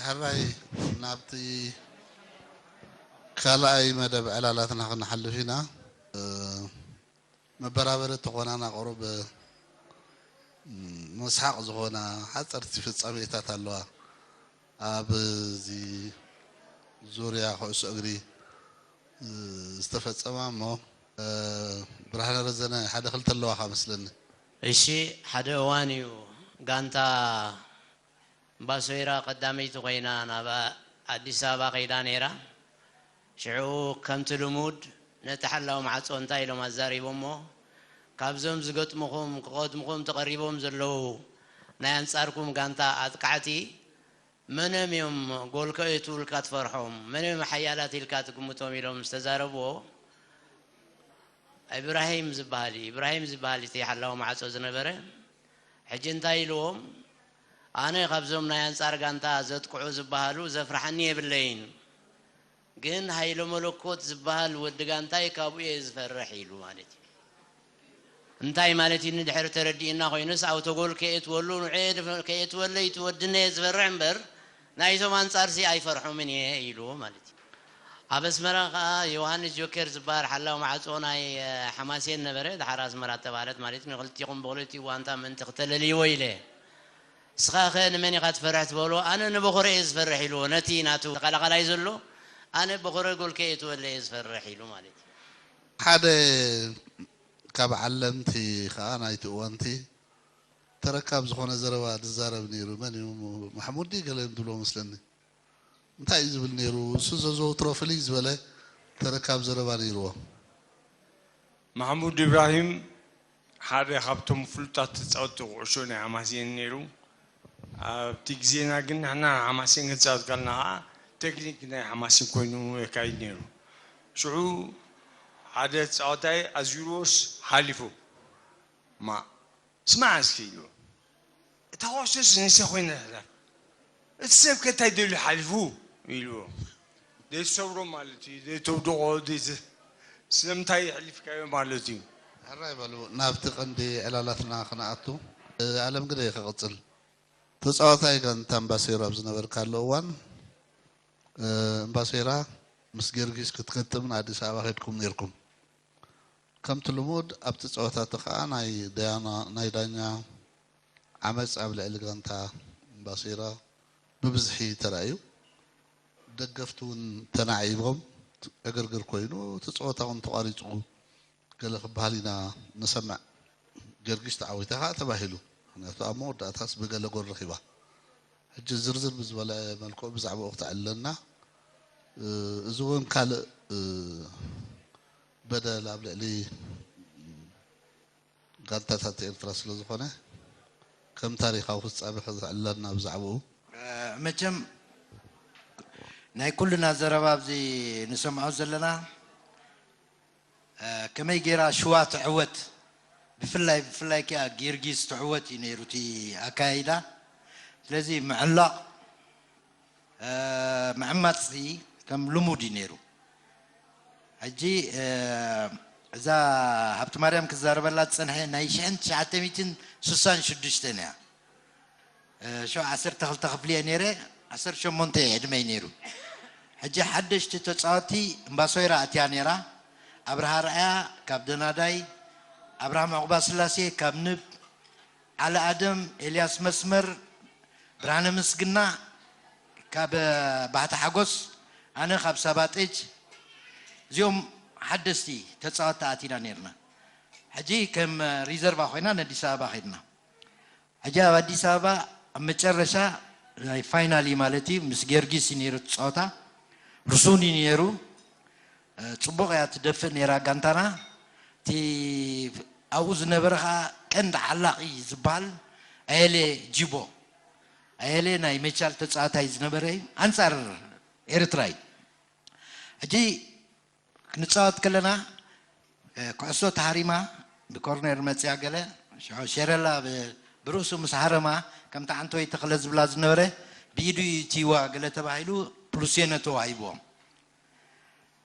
ሕራይ ናብቲ ካልኣይ መደብ ዕላላትና ክንሓልፍ ኢና። መበራበሪ ተኾናና ቁሩብ መስሓቕ ዝኾና ሓፀርቲ ፍጻሜታት ኣለዋ። ኣብዚ ዙርያ ኩዕሶ እግሪ ዝተፈጸማ እሞ ብርሃነ ረዘነ ሓደ ክልተ ኣለዋ ከኣ መስለኒ። እሺ፣ ሓደ እዋን እዩ ጋንታ ባሶይራ ቀዳመይቲ ኮይና ናብ ኣዲስ ኣበባ ከይዳ ነይራ። ሽዑ ከምቲ ልሙድ ነቲ ሓላዊ ማዕጾ እንታይ ኢሎም ኣዛሪቦሞ፣ ካብዞም ዝገጥሙኹም ክቐድሙኹም ተቐሪቦም ዘለዉ ናይ ኣንጻርኩም ጋንታ ኣጥቃዕቲ መኖም እዮም ጎል ከእትዉ ኢልካ ትፈርሖም? መን እዮም ሓያላት ኢልካ ትግምቶም? ኢሎም ምስ ተዛረብዎ፣ ኢብራሂም ዝበሃል እዩ። ኢብራሂም ዝበሃል እቲ ሓላዊ ማዕጾ ዝነበረ። ሕጂ እንታይ ኢልዎም? ኣነ ካብዞም ናይ ኣንጻር ጋንታ ዘጥቅዑ ዝበሃሉ ዘፍርሓኒ የብለይን። ግን ሃይለ መለኮት ዝበሃል ወዲ ጋንታይ ካብኡ እየ ዝፈርሕ ኢሉ ማለት እዩ። እንታይ ማለት እዩ ንድሕሪ ተረዲእና ኮይኑስ ኣውቶጎል ከየእትወሉ ንዑ ከየእትወለይ እቲ ወድነ እየ ዝፈርሕ እምበር ናይቶም ኣንጻርሲ ኣይፈርሖምን እየ ኢሉ ማለት እዩ። ኣብ ኣስመራ ከዓ ዮሃንስ ጆኬር ዝበሃል ሓላው ማዕጾ ናይ ሓማሴን ነበረ። ድሓር ኣስመራ ተባህለት ማለት እዩ። ንክልቲኹም ብክልቲኡ ዋንታ ምእንቲ ክተለልይዎ ኢለ ንስኻ ኸ ንመን ኢኻ ትፈርሕ ትበሎ? ኣነ ንበኾረ እየ ዝፈርሕ ኢልዎ። ነቲ ናቱ ተቐላቓላይ ዘሎ ኣነ በኾረ ጎል ከየእትወለ እየ ዝፈርሕ ኢሉ ማለት እዩ። ሓደ ካብ ዓለምቲ ኸዓ ናይቲ እዋንቲ ተረካብ ዝኾነ ዘረባ ዝዛረብ ነይሩ። መን እዩ? ማሕሙድ ድዩ ገለ እዮም ዝብልዎ መስለኒ። እንታይ እዩ ዝብል ነይሩ? እሱ ዘዘውትሮ ፍልይ ዝበለ ተረካብ ዘረባ ነይርዎ። ማሕሙድ ኢብራሂም ሓደ ካብቶም ፍሉጣት ተጻወትቲ ኩዕሾ ናይ ሓማሴን ነይሩ። ኣብቲ ግዜና ግን ንሕና ሓማሴን ክንጻወት ከለና ከኣ ቴክኒክ ናይ ሓማሴን ኮይኑ የካይድ ነይሩ። ሽዑ ሓደ ተጻዋታይ ኣዚርዎስ ሓሊፉ። ማእ ስማዕ እስኪ ኢልዎ። እታ ኩዕሶስ ንሰ ኮይና ትሕለፍ። እቲ ሰብ ከ እንታይ ደልዩ ሓሊፉ ኢልዎ። ዘይትሰብሮ ማለት እዩ፣ ዘይተውድቖ፣ ዘይት ስለምንታይ የሕሊፍካዮ ማለት እዩ። ሕራይ በሉ ናብቲ ቀንዲ ዕላላትና ክንኣቱ። ኣለምግደ ክቕጽል። ተጻዋታይ ጋንታ እምባሴራ ኣብ ዝነበርካሉ እዋን እምባሴራ ምስ ጊዮርጊስ ክትገጥም ንኣዲስ ኣበባ ከድኩም ነይርኩም። ከምቲ ልሙድ ኣብቲ ጸወታ እቲ ከኣ ናይ ዳኛ ዓመጽ ኣብ ልዕሊ ጋንታ እምባሴራ ብብዝሒ ተራእዩ። ደገፍቲ እውን ተናዒቦም፣ ዕግርግር ኮይኑ እቲ ጸወታ እውን ተቋሪጹ ገለ ክበሃል ኢና ንሰምዕ። ጊዮርጊስ ተዓዊታ ከኣ ተባሂሉ። ምኽንያቱ ኣብ መወዳእታስ ብገለ ጎል ረኺባ። ሕጂ ዝርዝር ብዝበለ መልክዑ ብዛዕባኡ ክተዕልለና። እዚ እውን ካልእ በደል ኣብ ልዕሊ ጋንታታት ኤርትራ ስለ ዝኾነ ከም ታሪኻዊ ፍጻሜ ከተዕልለና ብዛዕባኡ። መቸም ናይ ኩልና ዘረባ ኣብዚ ንሰምዖ ዘለና ከመይ ገይራ ሽዋ ትዕወት ብፍላይ ብፍላይ ከኣ ጊዮርጊስ ትዕወት እዩ ነይሩ እቲ ኣካያይዳ። ስለዚ ምዕላቕ ምዕማጽ ከም ልሙድ እዩ ነይሩ። ሕጂ እዛ ሃብቲ ማርያም ክዛረበላ ዝጸንሐ ናይ ሽሕን ትሽዓተ ሚእትን ስሳን ሽዱሽተን እያ። እ፣ ሸው ዓሰርተ ክልተ ክፍሊ እየ ነይረ፣ ዓሰርተ ሸሞንተ እየ ዕድመይ ነይሩ። ሕጂ ሓደሽቲ ተጻወትቲ እምባሶይራ ኣትያ ነይራ። ኣብርሃ ርኣያ ካብ ደናዳይ፣ ኣብርሃም ዕቑባ ስላሴ ካብ ንብ፣ ዓሊ ኣደም፣ ኤልያስ መስመር፣ ብርሃነ ምስግና ካብ ባህታ ሓጎስ፣ ኣነ ካብ ሳባጠጅ። እዚኦም ሓደስቲ ተጻወትቲ ኣቲና ነርና። ሕጂ ከም ሪዘርቫ ኮይና ንኣዲስ ኣበባ ከድና። ሕጂ ኣብ ኣዲስ ኣበባ ኣብ መጨረሻ ናይ ፋይናሊ ማለት እዩ ምስ ጊዮርጊስ እዩ ነይሩ እቲ ጸወታ። ርሱን እዩ ነይሩ። ጽቡቕ እያ ትደፍእ ነይራ ጋንታና። እቲ ኣብኡ ዝነበረ ኸዓ ቀንዲ ዓላቒ ዝበሃል ኣየለ ጂቦ፣ ኣየለ ናይ መቻል ተጻዋታይ ዝነበረ እዩ። ኣንጻር ኤርትራ እዩ። ሕጂ ክንጻወት ከለና ኩዕሶ ተሃሪማ ብኮርኔር መጽያ ገለ ሽዑ ሸረላ ብርእሱ ምስ ሃረማ ከምቲ ዓንተወይ ተኽለ ዝብላ ዝነበረ ብኢዱ እዩ እትይዋ ገለ ተባሂሉ ፕሉሴነ ተዋሂብዎም።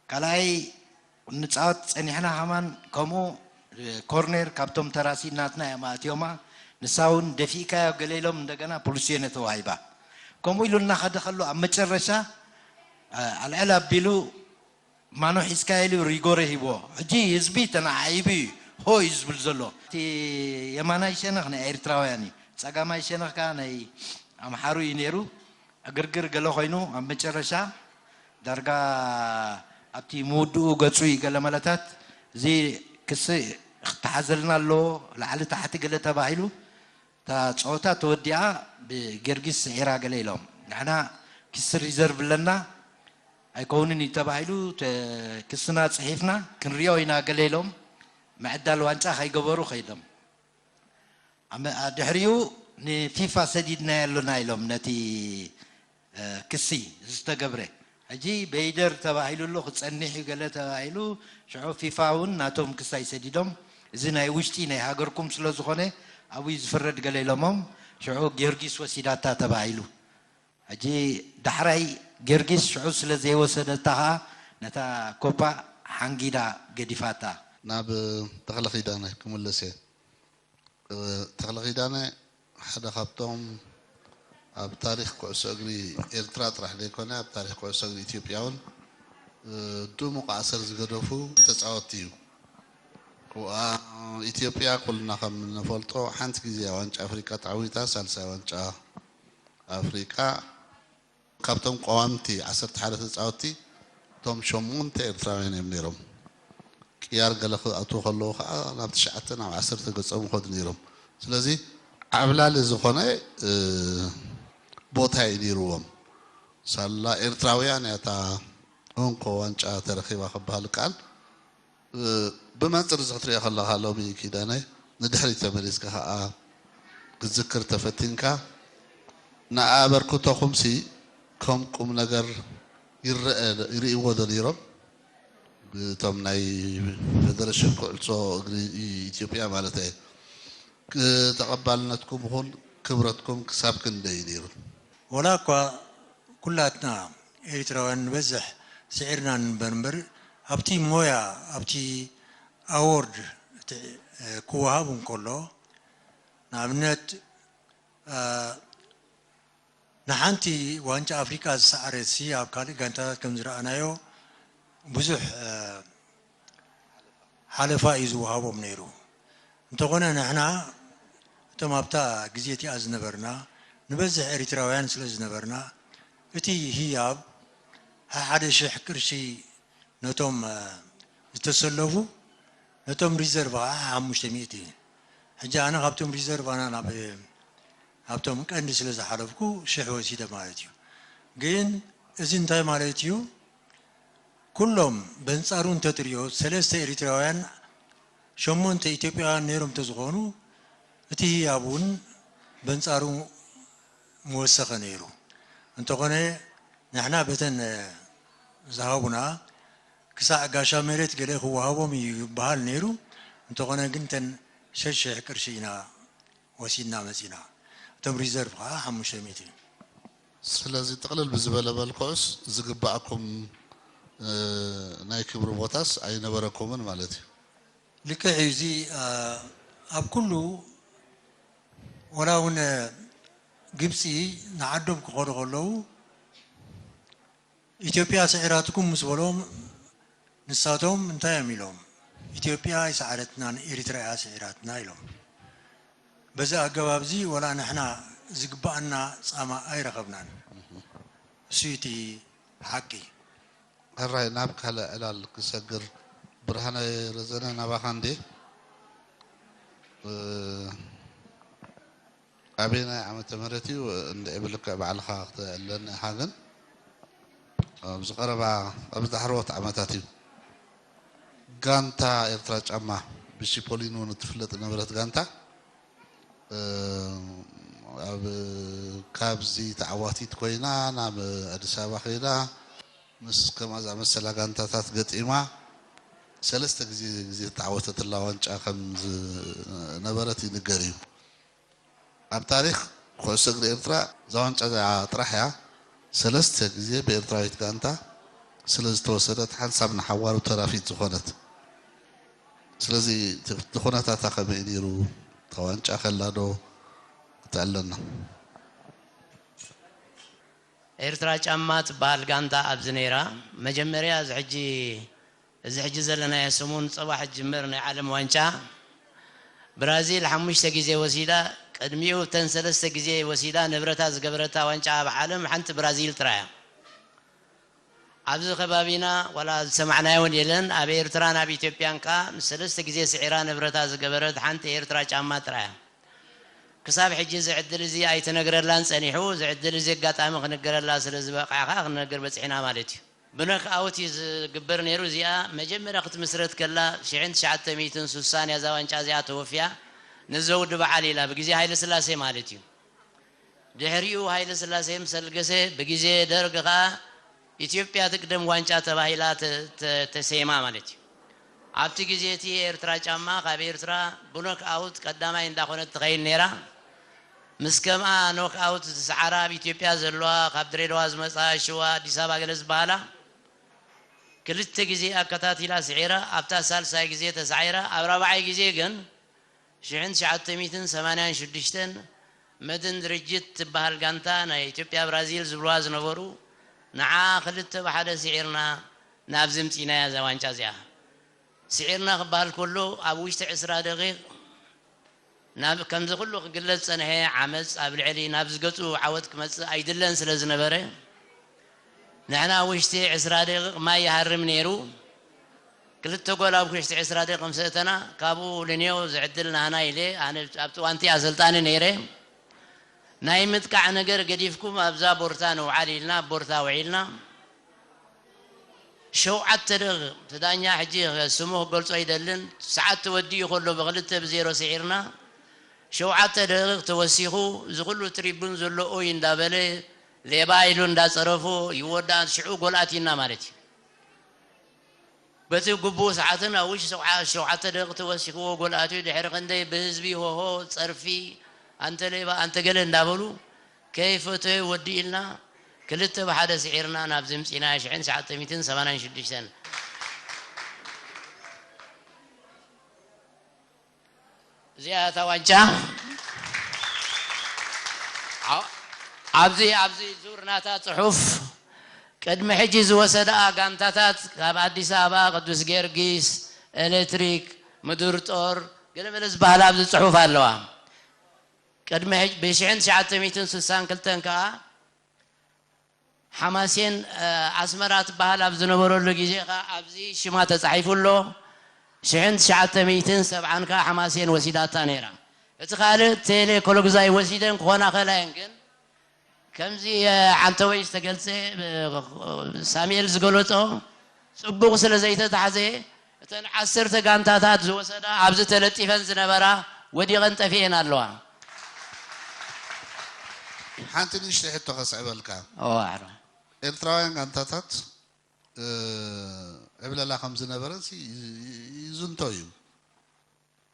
ካልኣይ ንጻወት ጸኒሕና ከማን ከምኡ ኮርኔር ካብቶም ተራሲ ናትና እዮም ኣእትዮማ። ንሳ እውን ደፊእካዮ ገለ ኢሎም እንደገና ፕሉሴነ ተዋሂባ። ከምኡ ኢሉ እናኸደ ከሎ ኣብ መጨረሻ ኣልዕል ኣቢሉ ማኖ ሒዝካ ኢሉ ሪጎሬ ሂቦ። ሕጂ ህዝቢ ተናዓይቡ እዩ ሆ እዩ ዝብል ዘሎ። እቲ የማናይ ሸነኽ ናይ ኤርትራውያን እዩ፣ ጸጋማይ ሸነኽ ከኣ ናይ ኣምሓሩ እዩ ነይሩ። ዕግርግር ገለ ኮይኑ ኣብ መጨረሻ ዳርጋ ኣብቲ ምውድኡ ገጹ እዩ ገለ መለታት እዚ ክሲ ክተሓዘልና ኣለዎ ላዕሊ ታሕቲ ገለ ተባሂሉ እታ ጸወታ ተወዲኣ ብጊዮርጊስ ስዒራ ገለ ኢሎም ንሕና ክሲ ሪዘርቭ ኣለና ኣይከውንን እዩ ተባሂሉ ክስና ጽሒፍና ክንሪኦ ኢና ገለ ኢሎም ምዕዳል ዋንጫ ከይገበሩ ከይዶም ድሕሪኡ ንፊፋ ሰዲድናዮ ኣሎና ኢሎም ነቲ ክሲ ዝተገብረ ሕጂ በይደር ተባሂሉ ኣሎ ክጸንሕ እዩ ገለ ተባሂሉ ሽዑ ፊፋ እውን ናቶም ክሳይ ሰዲዶም እዚ ናይ ውሽጢ ናይ ሃገርኩም ስለ ዝኾነ ኣብኡ ዝፍረድ ገለ ኢሎሞም ሽዑ ጊዮርጊስ ወሲዳታ ተባሂሉ ሕጂ ዳሕራይ ጊዮርጊስ ሽዑ ስለ ዘይወሰደታ ኸዓ ነታ ኮፓ ሓንጊዳ ገዲፋታ ናብ ተኽለ ኪዳነ ክምለስ እየ ተኽለ ኪዳነ ሓደ ካብቶም ኣብ ታሪክ ኩዕሶ እግሪ ኤርትራ ጥራሕ ዘይኮነ ኣብ ታሪክ ኩዕሶ እግሪ ኢትዮጵያ እውን ድሙቕ ኣሰር ዝገደፉ ተፃወትቲ እዩ። ኢትዮጵያ ኩልና ከም ንፈልጦ ሓንቲ ግዜ ዋንጫ ኣፍሪቃ ተዓዊታ፣ ሳልሳይ ዋንጫ ኣፍሪቃ። ካብቶም ቀዋምቲ ዓሰርተ ሓደ ተፃወትቲ እቶም ሸሞንተ ኤርትራውያን እዮም ነይሮም። ቅያር ገለ ክኣትዉ ከለዉ ከዓ ናብ ትሽዓተ ናብ ዓሰርተ ገፆም ይኸዱ ነይሮም። ስለዚ ዓብላሊ ዝኾነ ቦታ እዩ ነይርዎም። ሳላ ኤርትራውያን እያ እታ እንኮ ዋንጫ ተረኺባ ክበሃል ይከኣል። ብመንፅር እዚ ክትሪኦ ከለኻ ሎሚ ኪዳነ ንድሕሪት ተመሊስካ ከዓ ክትዝክር ተፈቲንካ ንኣበርክቶኹምሲ ከም ቁም ነገር ይረአ ይርእይዎ ዶ ነይሮም? እቶም ናይ ፌደሬሽን ኩዕሶ እግሪ ኢትዮጵያ ማለት እየ። ተቐባልነትኩም ይኹን ክብረትኩም ክሳብ ክንደይ እዩ ነይሩ? ወላ እኳ ኩላትና ኤሪትራውያን ንበዝሕ ስዒርና ንንበር እምበር ኣብቲ ሞያ ኣብቲ ኣዎርድ ክወሃብ እንከሎ ንኣብነት ንሓንቲ ዋንጫ ኣፍሪቃ ዝሰዓረት ሲ ኣብ ካልእ ጋንታታት ከም ዝረኣናዮ ብዙሕ ሓለፋ እዩ ዝወሃቦም ነይሩ። እንተኾነ ንሕና እቶም ኣብታ ግዜ እቲኣ ዝነበርና ንበዝሕ ኤሪትራውያን ስለ ዝነበርና እቲ ህያብ ሓሓደ ሽሕ ቅርሺ ነቶም ዝተሰለፉ ነቶም ሪዘርቭ ከዓ ሓሙሽተ ሚእቲ ሕጂ ኣነ ካብቶም ሪዘርቭ ኣና ናብ ኣብቶም ቀንዲ ስለ ዝሓለፍኩ ሽሕ ወሲደ ማለት እዩ። ግን እዚ እንታይ ማለት እዩ? ኩሎም በንጻሩ እንተትሪኦ ሰለስተ ኤሪትራውያን ሸሞንተ ኢትዮጵያውያን ነይሮም እንተዝኾኑ እቲ ህያብ እውን በንጻሩ ምወሰኸ ነይሩ። እንተኾነ ንሕና በተን ዝሃቡና ክሳዕ ጋሻ መሬት ገለ ክወሃቦም እዩ ይበሃል ነይሩ። እንተኾነ ግን ተን ሸሽሕ ቅርሺ ኢና ወሲድና መጺና። እቶም ሪዘርቭ ከዓ ሓሙሽተ ሚእቲ። ስለዚ ጥቕልል ብዝበለ መልክዑስ ዝግባኣኩም ናይ ክብሪ ቦታስ ኣይነበረኩምን ማለት እዩ። ልክዕ እዩ። እዚ ኣብ ኩሉ፣ ወላ እውን ግብፂ ንዓዶም ክኸዱ ከለዉ፣ ኢትዮጵያ ስዒራትኩም ምስ በሎም፣ ንሳቶም እንታይ እዮም ኢሎም? ኢትዮጵያ ኣይሰዓረትናን፣ ኤሪትራ እያ ስዒራትና ኢሎም። በዚ ኣገባብ እዚ ወላ ንሕና ዝግብኣና ፃማ ኣይረኸብናን። እሱ እቲ ሓቂ። ሕራይ ናብ ካልእ ዕላል ክሰግር። ብርሃነ ረዘነ፣ ናባኻ እንዴ? እ፣ ኣበየናይ ዓመተ ምህረት እዩ እንድዒ ብልክዕ ባዕልኻ ክተዕልለኒ ኢኻ፣ ግን ኣብዚ ቀረባ፣ ኣብዚ ዳሕረዎት ዓመታት እዩ። ጋንታ ኤርትራ ጫማ፣ ብሺፖሊን እውን እትፍለጥ ነበረት ጋንታ፣ እ፣ ኣብ፣ ካብዚ ተዓዋቲት ኮይና ናብ ኣዲስ ኣበባ ከይዳ ምስ ከምኣ ዝኣመሰላ ጋንታታት ገጢማ ሰለስተ ግዜ፣ ግዜ ዝተዓወተትላ ዋንጫ ከም ዝነበረት ይንገር እዩ። ኣብ ታሪኽ ኩዕሶ እግሪ ኤርትራ እዛ ዋንጫ እዚኣ ጥራሕ እያ ሰለስተ ግዜ ብኤርትራዊት ጋንታ ስለ ዝተወሰደት ሓንሳብ ንሓዋሩ ተራፊት ዝኾነት። ስለዚ እቲ፣ እቲ ኩነታታ ከመይ ነይሩ? እታ ዋንጫ ከላ ዶ ክትዕለና? ኤርትራ ጫማ ትበሃል ጋንታ ኣብዚ ነይራ። መጀመርያ እዚ ሕጂ፣ እዚ ሕጂ ዘለናዮ ሰሙን፣ ጽባሕ ዝጅምር ናይ ዓለም ዋንጫ፣ ብራዚል ሓሙሽተ ግዜ ወሲዳ። ቅድሚኡ እተን ሰለስተ ግዜ ወሲዳ ንብረታ ዝገበረታ ዋንጫ ኣብ ዓለም ሓንቲ ብራዚል ጥራይ እያ። ኣብዚ ከባቢና ዋላ ዝሰማዕናዮ እውን የለን። ኣብ ኤርትራን ኣብ ኢትዮጵያን ከኣ ምስ ሰለስተ ግዜ ስዒራ ንብረታ ዝገበረት ሓንቲ ኤርትራ ጫማ ጥራይ እያ። ክሳብ ሕጂ እዚ ዕድል እዚ ኣይተነግረላን ጸኒሑ፣ እዚ ዕድል እዚ ኣጋጣሚ ክንገረላ ስለ ዝበቕዐ ከኣ ክንነግር በጺሕና ማለት እዩ። ብኖክኣውት እዩ ዝግበር ነይሩ። እዚኣ መጀመርያ ክትምስረት ከላ ሽሕን ትሽዓተ ሚእትን ስሳን እያ እዛ ዋንጫ እዚኣ ተወፍያ፣ ንዘውዲ በዓል ኢላ፣ ብግዜ ሃይለ ስላሴ ማለት እዩ። ድሕሪኡ ሃይለ ስላሴ ምስ ኣልገሰ፣ ብግዜ ደርግ ከኣ ኢትዮጵያ ትቅደም ዋንጫ ተባሂላ ተ-፣ ተ-፣ ተሰይማ ማለት እዩ። ኣብቲ ግዜ እቲ ኤርትራ ጫማ ካብ ኤርትራ ብኖክኣውት ቀዳማይ እንዳኾነት ትኸይድ ነይራ። ምስ ከምኣ ኖክኣውት ዝሰዓራ ኣብ ኢትዮጵያ ዘለዋ፣ ካብ ድሬዳዋ ዝመጻ፣ ሽዋ፣ ኣዲስ ኣበባ ገለ ዝበሃላ፣ ክልተ ግዜ ኣከታቲላ ስዒራ፣ ኣብታ ሳልሳይ ግዜ ተሳዒራ፣ ኣብ ራብዓይ ግዜ ግን ሽሕን ትሽዓተ ሚእትን ሰማንያን ሽዱሽተን መድን ድርጅት ትበሃል ጋንታ ናይ ኢትዮጵያ ብራዚል ዝብልዋ ዝነበሩ፣ ንዓ ክልተ ብሓደ ስዒርና ናብዚ ምጺናያ እዛ ዋንጫ እዚኣ። ስዒርና ክበሃል ከሎ ኣብ ውሽጢ ዕስራ ደቂቕ ናብ ከምዚ ኩሉ ክግለጽ ጸንሐ ዓመጽ ኣብ ልዕሊ ናብዚ ገጹ ዓወት ክመጽእ ኣይድለን ስለ ዝነበረ፣ ንሕና ውሽጢ ዕስራ ደቂቕ ማይ ይሃርም ነይሩ። ክልተ ጎል ኣብ ውሽጢ ዕስራ ደቂቕ ምስ እተና፣ ካብኡ ልንዮ ዝዕድል ናህና ኢለ፣ ኣነ ኣብቲ እዋንቲ ኣሰልጣኒ ነይረ። ናይ ምጥቃዕ ነገር ገዲፍኩም ኣብዛ ቦርታ ንውዓል ኢልና፣ ኣብ ቦርታ ውዒልና። ሸውዓተ ደቂቕ፣ እቲ ዳኛ ሕጂ ስሙ ክገልጾ ኣይደልን፣ ሰዓት ተወዲኡ ከሎ ብክልተ ብዜሮ ስዒርና፣ ሸውዓተ ደቂቕ ተወሲኹ፣ እዚ ኩሉ ትሪቡን ዘሎ ኦይ እንዳበለ፣ ሌባ ኢሉ እንዳጸረፎ ይወዳእ፣ ሽዑ ጎል ኣቲና ማለት እዩ። በቲ ግቡእ ሰዓትን ኣብ ውሽጢ ሸውዓ-፣ ሸውዓተ ደቂቕ ተወሲኽዎ ጎል ኣትዩ፣ ድሕሪ ክንደይ ብህዝቢ ሆሆ፣ ጸርፊ፣ ኣንተ ሌባ፣ ኣንተ ገለ እንዳበሉ፣ ከይፈተዩ ወዲእልና፣ ክልተ ብሓደ ስዒርና ናብዚ ምጺና፣ ሽሕን ትሽዓተ ሚእትን ሰማንያን ሽዱሽተን። እዚኣ እታ ዋንጫ። ኣ-፣ ኣብዚ፣ ኣብዚ ዙር ናታ ጽሑፍ፣ ቅድሚ ሕጂ ዝወሰድኣ ጋንታታት፣ ካብ ኣዲስ ኣበባ፣ ቅዱስ ጊዮርጊስ፣ ኤሌክትሪክ፣ ምድር ጦር፣ ገለመለ ዝበሃላ ኣብዚ ጽሑፍ ኣለዋ። ቅድሚ ሕጂ፣ ብሽሕን ትሽዓተ ሚእትን ስሳን ክልተን ከኣ፣ ሓማሴን፣ እ፣ ኣስመራ ትበሃል ኣብ ዝነበረሉ ግዜ ኸኣ ኣብዚ ሽማ ተጻሒፉ ኣሎ። ሽሕን ትሽዓተ ሚእትን ሰብዓን ከኣ ሓማሴን ወሲዳታ ነይራ። እቲ ካልእ ቴሌ ኮሎግዛይ ወሲደን ክኾና ኸእላ እየን፣ ግን ከምዚ፣ እ፣ ዓንተወይ ዝተገልጸ፣ እ፣ ሳሙኤል ዝገለጾ ጽቡቕ ስለ ዘይተታሕዘ፣ እተን ዓሰርተ ጋንታታት ዝወሰዳ ኣብዚ ተለጢፈን ዝነበራ ወዲቐን ጠፊኤን ኣለዋ። ሓንቲ ንእሽተይ ሕቶ ከስዕበልካ። ኦ፣ ኣሕራ። ኤርትራውያን ጋንታታት፣ እ፣ ዕብለላ ከም ዝነበረን ሲ-፣ ይዝንቶ እዩ።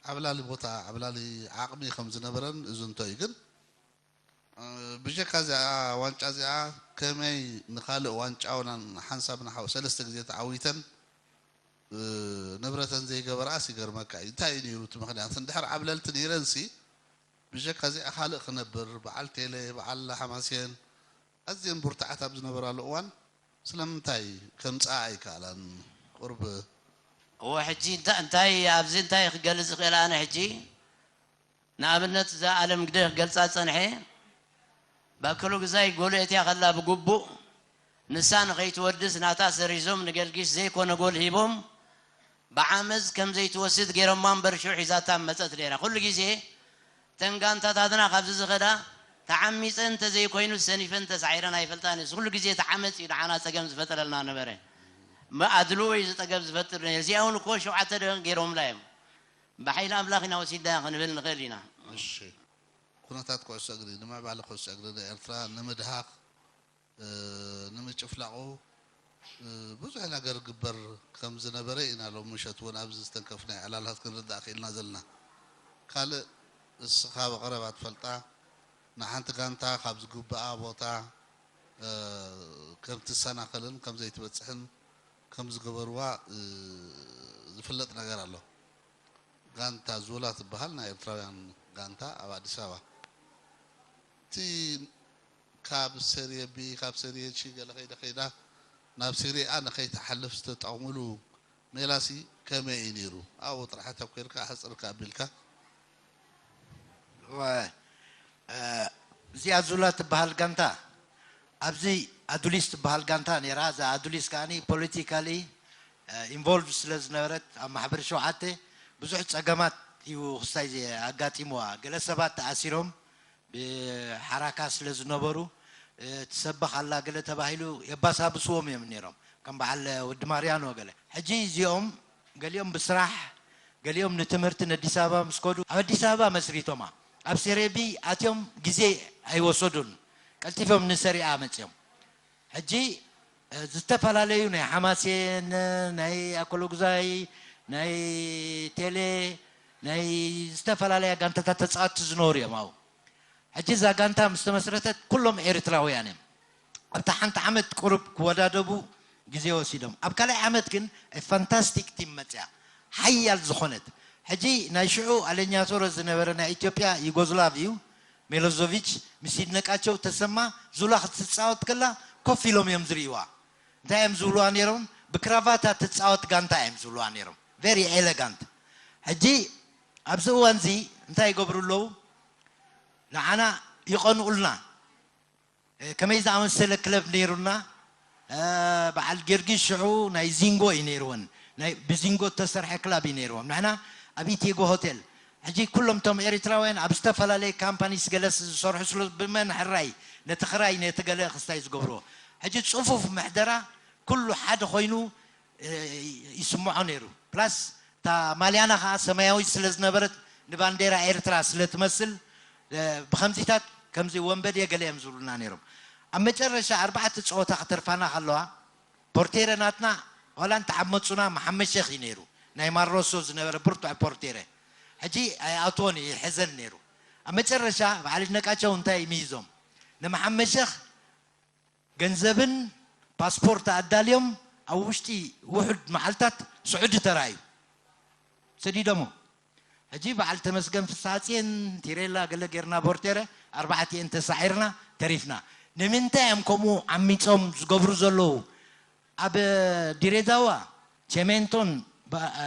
ዓብላሊ ቦታ፣ ዓብላሊ ዓቕሚ ከም ዝነበረን ይዝንቶ እዩ። ግን፣ እ፣ ብጀካ እዚኣ ዋንጫ እዚኣ ከመይ ንኻልእ ዋንጫ እውን ሓንሳብ ንሓው ሰለስተ ግዜ ተዓዊተን ንብረተን ዘይገበርኣስ ይገርመካ እዩ። እንታይ እዩ ነይሩ እቲ ምኽንያት? እንድሕር ዓብለልቲ ነይረንሲ ብጀካ እዚኣ ካልእ ክነብር፣ በዓል ቴሌ፣ በዓል ሓማሴን፣ ኣዝየን ብርቱዓት ኣብ ዝነበራሉ እዋን ስለምንታይ ከምጽኣ ኣይከኣላን? ቁርብ እወ፣ ሕጂ እንታ-፣ እንታይ ኣብዚ እንታይ ክገልጽ ይኽእል? ኣነ ሕጂ ንኣብነት እዛ ኣለም ግደ ክገልጻ ጸንሐ፣ ባከሉ ግዛይ ጎል እትያ ከላ ብግቡእ ንሳ ንኸይትወድስ ናታ ሰሪዞም ንገልጊሽ ዘይኮነ ጎል ሂቦም ብዓመዝ ከም ዘይትወስድ ገይሮማ እምበር ሽዑ ሒዛታ መጸት ነይራ። ኩሉ ግዜ እተን ጋንታታትና ካብዚ ዝኸዳ ተዓሚጸን እንተዘይኮይኑ ሰኒፈን ተሳዒረን ኣይፈልጣን እየን። ኩሉ ግዜ እቲ ዓመጽ እዩ ንዓና ጸገም ዝፈጥረልና ነበረ። ም-፣ ኣድልዎ እዩ ዝጸገም ዝፈጥር ነይሩ። እዚኣ እውን እኮ ሸውዓተ ደቂቕ ገይሮምላ እዮም። ብሓይሊ ኣምላኽ ኢና ወሲድናያ ክንብል ንኽእል ኢና። እሺ፣ ኩነታት ኩዕሶ እግሪ፣ ንምዕባለ ኩዕሶ እግሪ ንኤርትራ ንምድሃኽ፣ እ፣ ንምጭፍላቑ፣ እ፣ ብዙሕ ነገር ግበር ከም ዝነበረ ኢና ሎም ምሸት እውን ኣብዚ ዝተንከፍናዮ ዕላላት ክንርዳእ ክኢልና ዘለና። ካልእ እስኻ ብቐረባ ትፈልጣ ንሓንቲ ጋንታ ካብ ዝግብኣ ቦታ፣ እ፣ ከም ትሰናኸልን ከም ዘይትበጽሕን ከም ዝገበርዋ፣ እ፣ ዝፍለጥ ነገር ኣሎ። ጋንታ ዙላ ትበሃል ናይ ኤርትራውያን ጋንታ ኣብ ኣዲስ ኣበባ። እቲ ካብ ሴርየ ቢ፣ ካብ ሴርየ ቺ ገለ ከይደ ከይዳ ናብ ሴርየ A ንኸይትሓልፍ ዝተጠቕምሉ ሜላሲ ከመይ እዩ ነይሩ? ኣብኡ ጥራሕ ኣተኮርካ፣ ኣሕጽር ኣቢልካ። ወ-፣ እ፣ እዚኣ ዙላ ትበሃል ጋንታ፣ ኣብዚ ኣዱሊስ ትበሃል ጋንታ ነይራ። እዛ ኣዱሊስ ከኣኒ ፖለቲካሊ፣ እ፣ ኢንቮልቭ ስለ ዝነበረት ኣብ ማሕበር ሸውዓተ ብዙሕ ጸገማት እዩ ክስታይ ዘ-፣ ኣጋጢምዋ። ገለ ሰባት ተኣሲሮም ብሓራካ ስለ ዝነበሩ፣ እ፣ ትሰበኽ ኣላ ገለ ተባሂሉ የባሳብስዎም እዮም ነይሮም። ከም በዓል ወዲ ማርያኖ ገለ። ሕጂ እዚኦም ገሊኦም ብስራሕ፣ ገሊኦም ንትምህርቲ ንኣዲስ ኣበባ ምስ ከዱ፣ ኣብ ኣዲስ ኣበባ መስሪቶማ። ኣብ ሴሬቢ ኣትዮም ግዜ ኣይወሰዱን። ቀልጢፎም ንሰሪኣ መጽዮም። ሕጂ፣ እ፣ ዝተፈላለዩ ናይ ሓማሴን፣ ናይ ኣኮሎጉዛይ፣ ናይ ቴሌ፣ ናይ ዝተፈላለያ ጋንታታት ተጻወትቲ ዝነበሩ እዮም ኣብኡ። ሕጂ እዛ ጋንታ ምስ ተመስረተት ኩሎም ኤርትራውያን እዮም። ኣብታ ሓንቲ ዓመት ቁሩብ ክወዳደቡ ግዜ ወሲዶም። ኣብ ካልኣይ ዓመት ግን ፋንታስቲክ ቲም መጽያ። ሓያል ዝኾነት። ሕጂ ናይ ሽዑ ኣለኛቶረ ዝነበረ ናይ ኢትዮጵያ ዩጎዝላቭ እዩ። ሜሎዞቪች ምስ ይድነቃቸው ተሰማ ዙላ ክትጻወት ከላ ኮፍ ኢሎም እዮም ዝርእይዋ። እንታይ እዮም ዝብልዋ ነይሮም? ብክራቫታ ትጻወት ጋንታ እዮም ዝብልዋ ነይሮም። ቨሪ ኤሌጋንት። ሕጂ ኣብዚ እዋንዚ እንታይ ይገብሩ ኣለዉ? ንዓና ይቐንኡልና። እ፣ ከመይ ዝኣመሰለ ክለብ ነይሩና? እ፣ በዓል ጊዮርጊስ ሽዑ ናይ ዚንጎ እዩ ነይርወን። ናይ ብዚንጎ እተሰርሐ ክላብ እዩ ነይርዎም። ንሕና ኣብ ኢቴጎ ሆቴል። ሕጂ ኩሎም እቶም ኤርትራውያን ኣብ ዝተፈላለየ ካምፓኒስ ገለስ ዝሰርሑ ስለ ብመን ሕራይ ነቲ ክራይ ነቲ ገለ ክስታይ ዝገብርዎ። ሕጂ ጽፉፍ ምሕደራ ኩሉ ሓደ ኮይኑ፣ እ፣ ይስምዖ ነይሩ። ፕላስ እታ ማልያና ኸዓ ሰማያዊት ስለ ዝነበረት ንባንዴራ ኤርትራ ስለ ትመስል፣ እ፣ ብኸምዚታት ከምዚ ወንበዴ ገለ እዮም ዝብሉና ነይሮም። ኣብ መጨረሻ ኣርባዕተ ጸወታ ክተርፋና ከለዋ ፖርቴረ ናትና ዋላ እንተዓመጹና መሓመሸኽ እዩ ነይሩ። ናይ ማሮሶ ዝነበረ ብርቱዕ ፖርቴረ። ሕጂ ኣይኣትዎን እዩ፣ ይሕዘን ነይሩ። ኣብ መጨረሻ በዓል ይድነቃቸው እንታይ ሚዞም ንመሓመሸኽ ገንዘብን ፓስፖርት ኣዳልዮም ኣብ ውሽጢ ውሑድ መዓልታት ስዑዲ ተራእዩ። ሰዲዶሞ። ሕጂ በዓል ተመስገን ፍስሃጽየን ቲሬላ ገለ ጌርና ቦርቴረ ኣርባዕቲኤን ተሳዒርና ተሪፍና። ንምንታይ እዮም ከምኡ ዓሚጾም ዝገብሩ ዘለዉ? ኣብ ዲሬዳዋ፣ ቸሜንቶን፣ ባ-፣ አ፣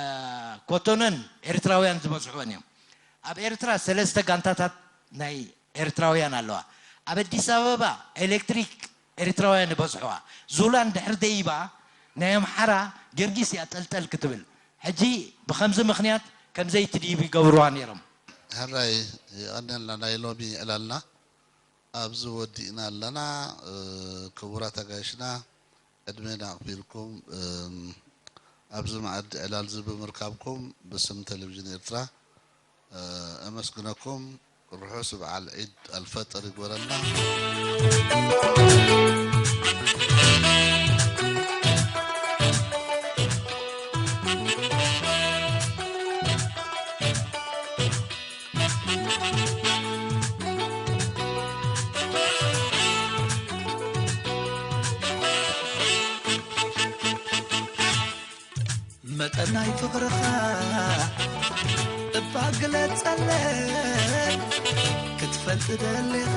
ኮቶነን ኤርትራውያን ዝበዝሕወን እዮም። ኣብ ኤርትራ ሰለስተ ጋንታታት ናይ ኤርትራውያን ኣለዋ። ኣብ ኣዲስ ኣበባ ኤሌክትሪክ ኤርትራውያን ይበዝሕዋ። ዙላ እንድሕር ደይባ ናይ ኣምሓራ ጊዮርጊስ እያ ጠልጠል ክትብል። ሕጂ ብኸምዚ ምኽንያት ከም ዘይትድይብ ይገብርዋ ነይሮም። ሕራይ የቐንየልና ናይ ሎሚ ዕላልና ኣብዚ ወዲእና ኣለና። እ፣ ክቡራት ኣጋይሽና ዕድሜና ኣኽቢርኩም፣ እም፣ ኣብዚ መኣዲ ዕላል እዚ ብምርካብኩም ብስም ቴሌቪዥን ኤርትራ፣ እ፣ ኣመስግነኩም። ርሑስ በዓል ዒድ ኣልፈጥር ይግበረልና። መጠን ናይ ፍቕርኻ እባ ግለጸለይ ክትፈልጥ ደሊኺ።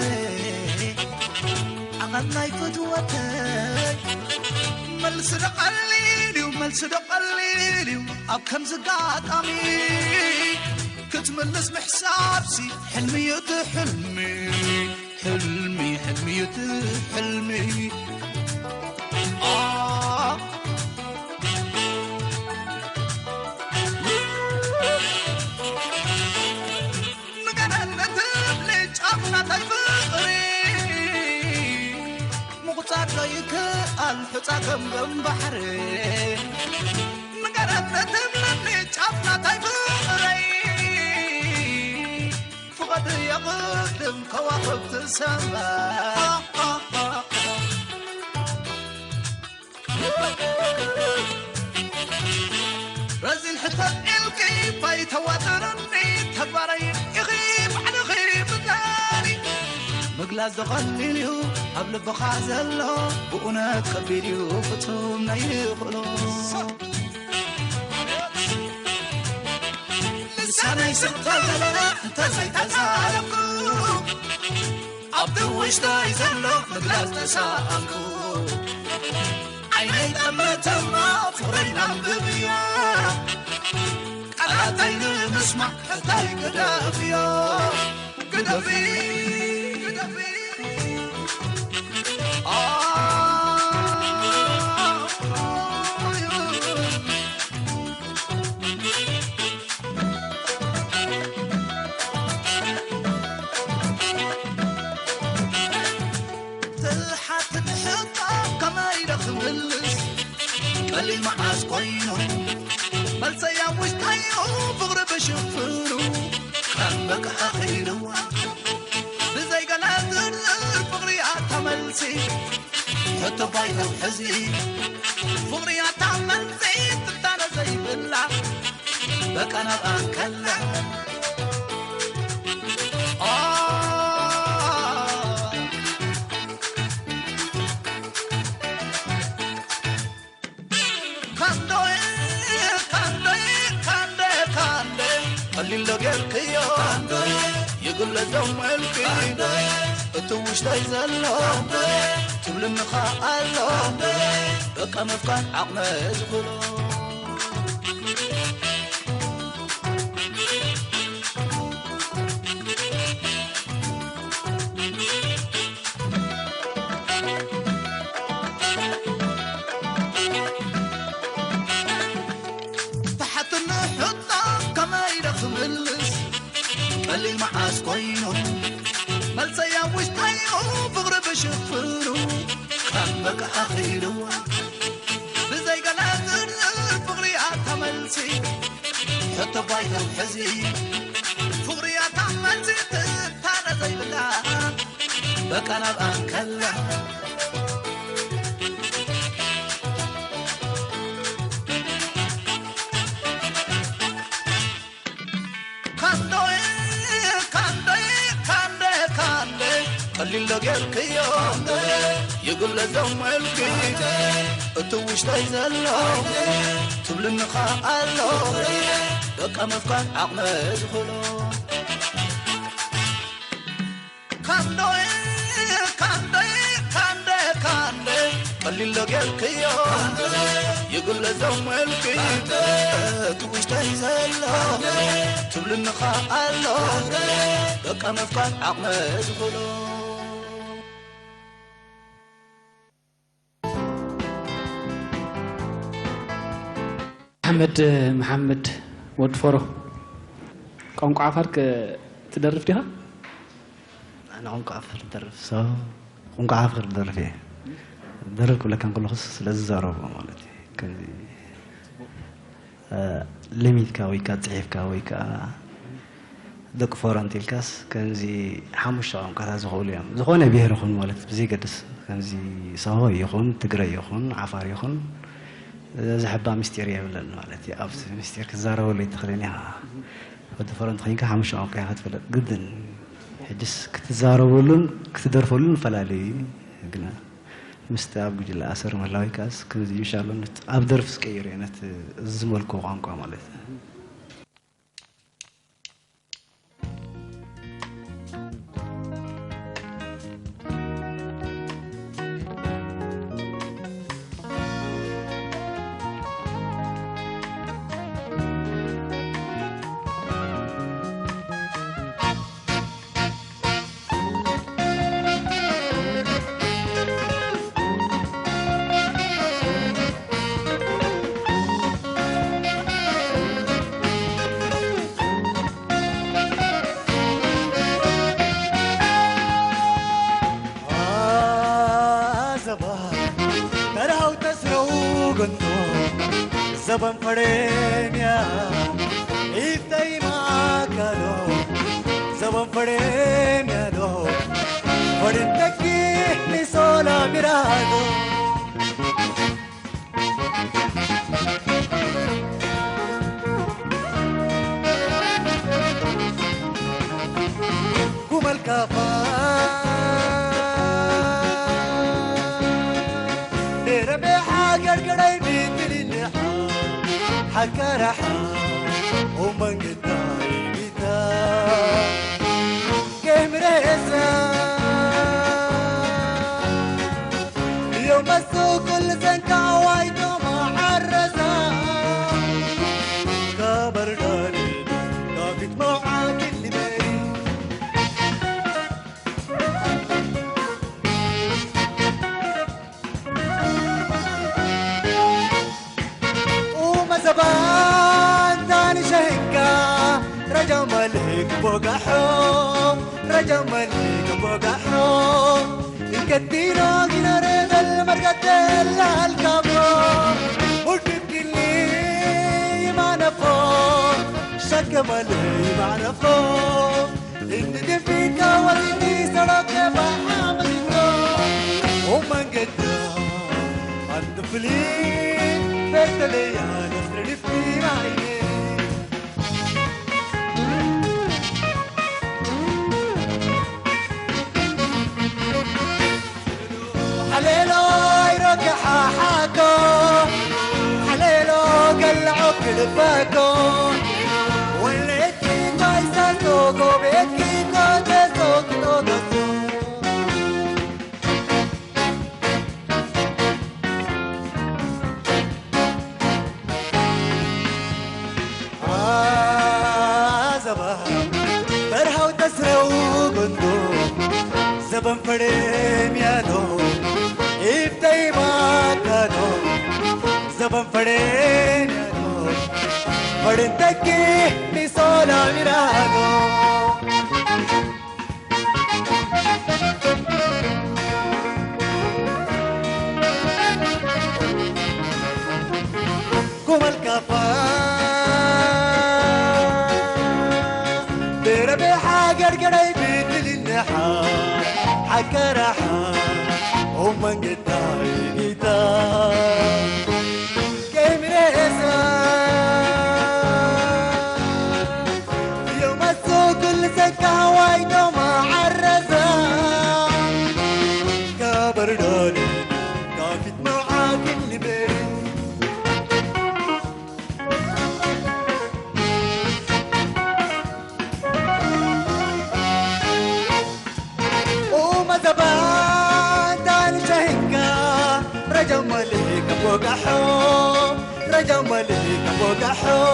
ዓቐን ናይ ፍትወተይ መልሲ ዶ ቀሊል እዩ፣ መልሲ ዶ ቀሊል እዩ ኣብ ከምዚ ኣጋጣሚ ክትምልስ ምሕሳብሲ ሕልሚ እዩ እቲ ሕልሚ። ሕልሚ፣ ሕልሚ እዩ እቲ ሕልሚ። ኣ፣ ንገረኒ ትብሊ ጫፍ ናተይ ፍቕሪ፣ ምቑጻር ዶ ይከኣል ሑጻ ገምገም ባሕሪ? ንገረኒ ትብለኒ ጫፍ ናተይ ፍቕረይ፣ ፍቐድ የቕድም ከዋኽብቲ ሰማይ። ረዚን ሕቶ ኢልኪ ባይተዋጥርኒ ተግባረይ ኢኺ ባዕልኺ ምዛኒ። ምግላጽ ዶ ቀሊል እዩ ኣብ ልብኻ ዘሎ ብእውነት ከቢድ እዩ ፍጹም ናይ ይኽእሎ። ልሳነይ ስቕ ተዘለ እንተዘይተዛረብኩ ኣብቲ ውሽጠይ ዘሎ ምግላጽ ተሳኣንኩ። ዓይነይ ጠመተማ ፍቕረይ ናንብብያ ቃላተይ ንምስማዕ ሕታይ ግደፍዮ። ግደፊ፣ ግደፊ። ኣ፣ ትሓትት ሕቶ ከመይ ዶ ክምልስ? ቀሊል መዓስ ኮይኑ መልሰይ ኣብ ውሽጠይ ፍቕሪ ብሽፍኑ ከም በቃ ኣኺልዋ። ብዘይ ገለ ዝርዝር ፍቕሪ ኣታ መልሲ ሕቶ ባይተው ሕዚ ፍቕሪ ኣታ መልሲ ትንታነ ዘይብላ በቃ ናብኣ ከላ። ኣ፣ ካንዶይ፣ ካንዶይ፣ ካንደ፣ ካንደ፣ ቀሊል ዶ ጌርክዮ? ካንዶይ፣ ይግለጾ መልኪ፣ ካንዶይ፣ እቲ ውሽጠይ ዘሎ፣ ካንዶይ፣ ትብልኒ ኸኣ ኣሎ፣ ካንዶይ፣ በቃ ምፍቃር ዓቕመ ዝኽሎ። ተሓትኒ ሕቶ ከመይ ዶ ክምልስ? ቀሊል መዓስ ኮይኑ መልሰይ ኣብ ውሽጠይ ፍቕሪ ብሽፍኑ ከም በቃ ኣኺልዋ። ብዘይ ገለ ዝርዝር ፍቕሪ ኣታ መልሲ ሕቶ ባይተው ሕዚ ፍቕሪ ኣታ መልሲ ትንታነ ዘይብላ በቃ ናብኣ ከላ። ካንዶይ፣ ካንዶይ፣ ካንደ፣ ካንደ፣ ቀሊል ዶ ጌርክዮ? ይግለጾ መልኪ፣ እቲ ውሽጠይ ዘሎ፣ ትብልኒ ኸኣ ኣሎ፣ በቃ ምፍቃር ዓቕመ ዝኽእሎ። ካንዶይ፣ ካንዶይ፣ ካንደ፣ ካንደ፣ ቀሊል ዶ ጌርክዮ? ይግለጾ መልኪ፣ እቲ ውሽጠይ ዘሎ፣ ትብልኒ ኸኣ ኣሎ፣ በቃ ምፍቃር ዓቕመ ዝኽእሎ። ኣሕመድ መሓመድ ወዲ ፎሮ፣ ቋንቋ ዓፋር ከ ትደርፍ ዲኻ? ኣነ ቋንቋ ዓፋር ደርፍ፣ ሶ፣ ቋንቋ ዓፋር ደርፍ እየ። ደርፍ ክብለካ እንከለኹስ ስለ ዝዛረቦ ማለት እዩ። ከምዚ፣ እ፣ ለሚድካ ወይ ከኣ ጽሒፍካ ወይ ከኣ ደቂ ፎሮ እንተ ኢልካስ፣ ከምዚ ሓሙሽተ ቋንቋታት ዝኽእሉ እዮም። ዝኾነ ብሄር ይኹን ማለት ብዘይገድስ፣ ከምዚ ሳሆ ይኹን፣ ትግረ ይኹን፣ ዓፋር ይኹን፣ ዘሕባ ምስጢር የብለን ማለት እዩ። ኣብዚ ምስጢር ክትዛረበሉ ኣይትኽእልን ኢኻ። ወዲ ፎሮ እንተኾይንካ ሓሙሽተ ቋንቋ ኢኻ ክትፈልጥ ግድን። ሕጅስ ክትዛረበሉን ክትደርፈሉንፈላለዩ እዩ። ግና ምስቲ ኣብ ጉጅለ ኣሰር ምህላወይ ከኣስ ከምዚ ይሻሎ፣ ነት-፣ ኣብ ደርፊ ዝቀይር እየ፣ ነት-፣ ዝመልኮ ቋንቋ ማለት እዩ። ዘባ ተራው ተስረው ገንቶ ዘበን ፈሬምያ ኢፍተይ ማካዶ ዘበን ፈሬምያ ዶ ፈርን ተኪ ሚሶላ ሚራዶ ጉመል ካፋ ደረበ ሓገር ገዳይ ቢትልልሓ ሓካራሓ ኦመንገዳይ ቢታ ጌምሬሳ ዮመሱ ኩል ዘንካ ዋይቶ ማዓረሳ ከበርዳኒ ዳዊት መውዓግል በሪ ومزبان تاني شهنكا رجا ملك بوقحو رجا ملك بوقحو إنكتينو جنريد المرقة الكابو وتبكي ما نفو شك ملي ما نفو إنت دفيكا ولدي سرك بحامدتو ومن قد عند فلين بيت ليا نصر لفي معي حليلو يروك حاحاكو حليلو قلعوك لفاكو وليكي تايساتو قوبيكي كوتسوك توغسو ዘባ በርሃው ተስረው ጎንዶ ዘበን ፈሬም ያዶ ኢብተይ ማካዶ ዘበን ፈሬም ያዶ ፈሬን ተኪ ሚሶላ ሚራዶ كوم الكفا بربي حاجر قريب النحا حكرحا ومن قدامي كيف رئيسا يوم السوق اللي سكا وايدو مع الرزا كبر دولي كافت معاك اللي بيري وما زبان دان شهنكا رجم مليك بوقحو رجم مليك بوقحو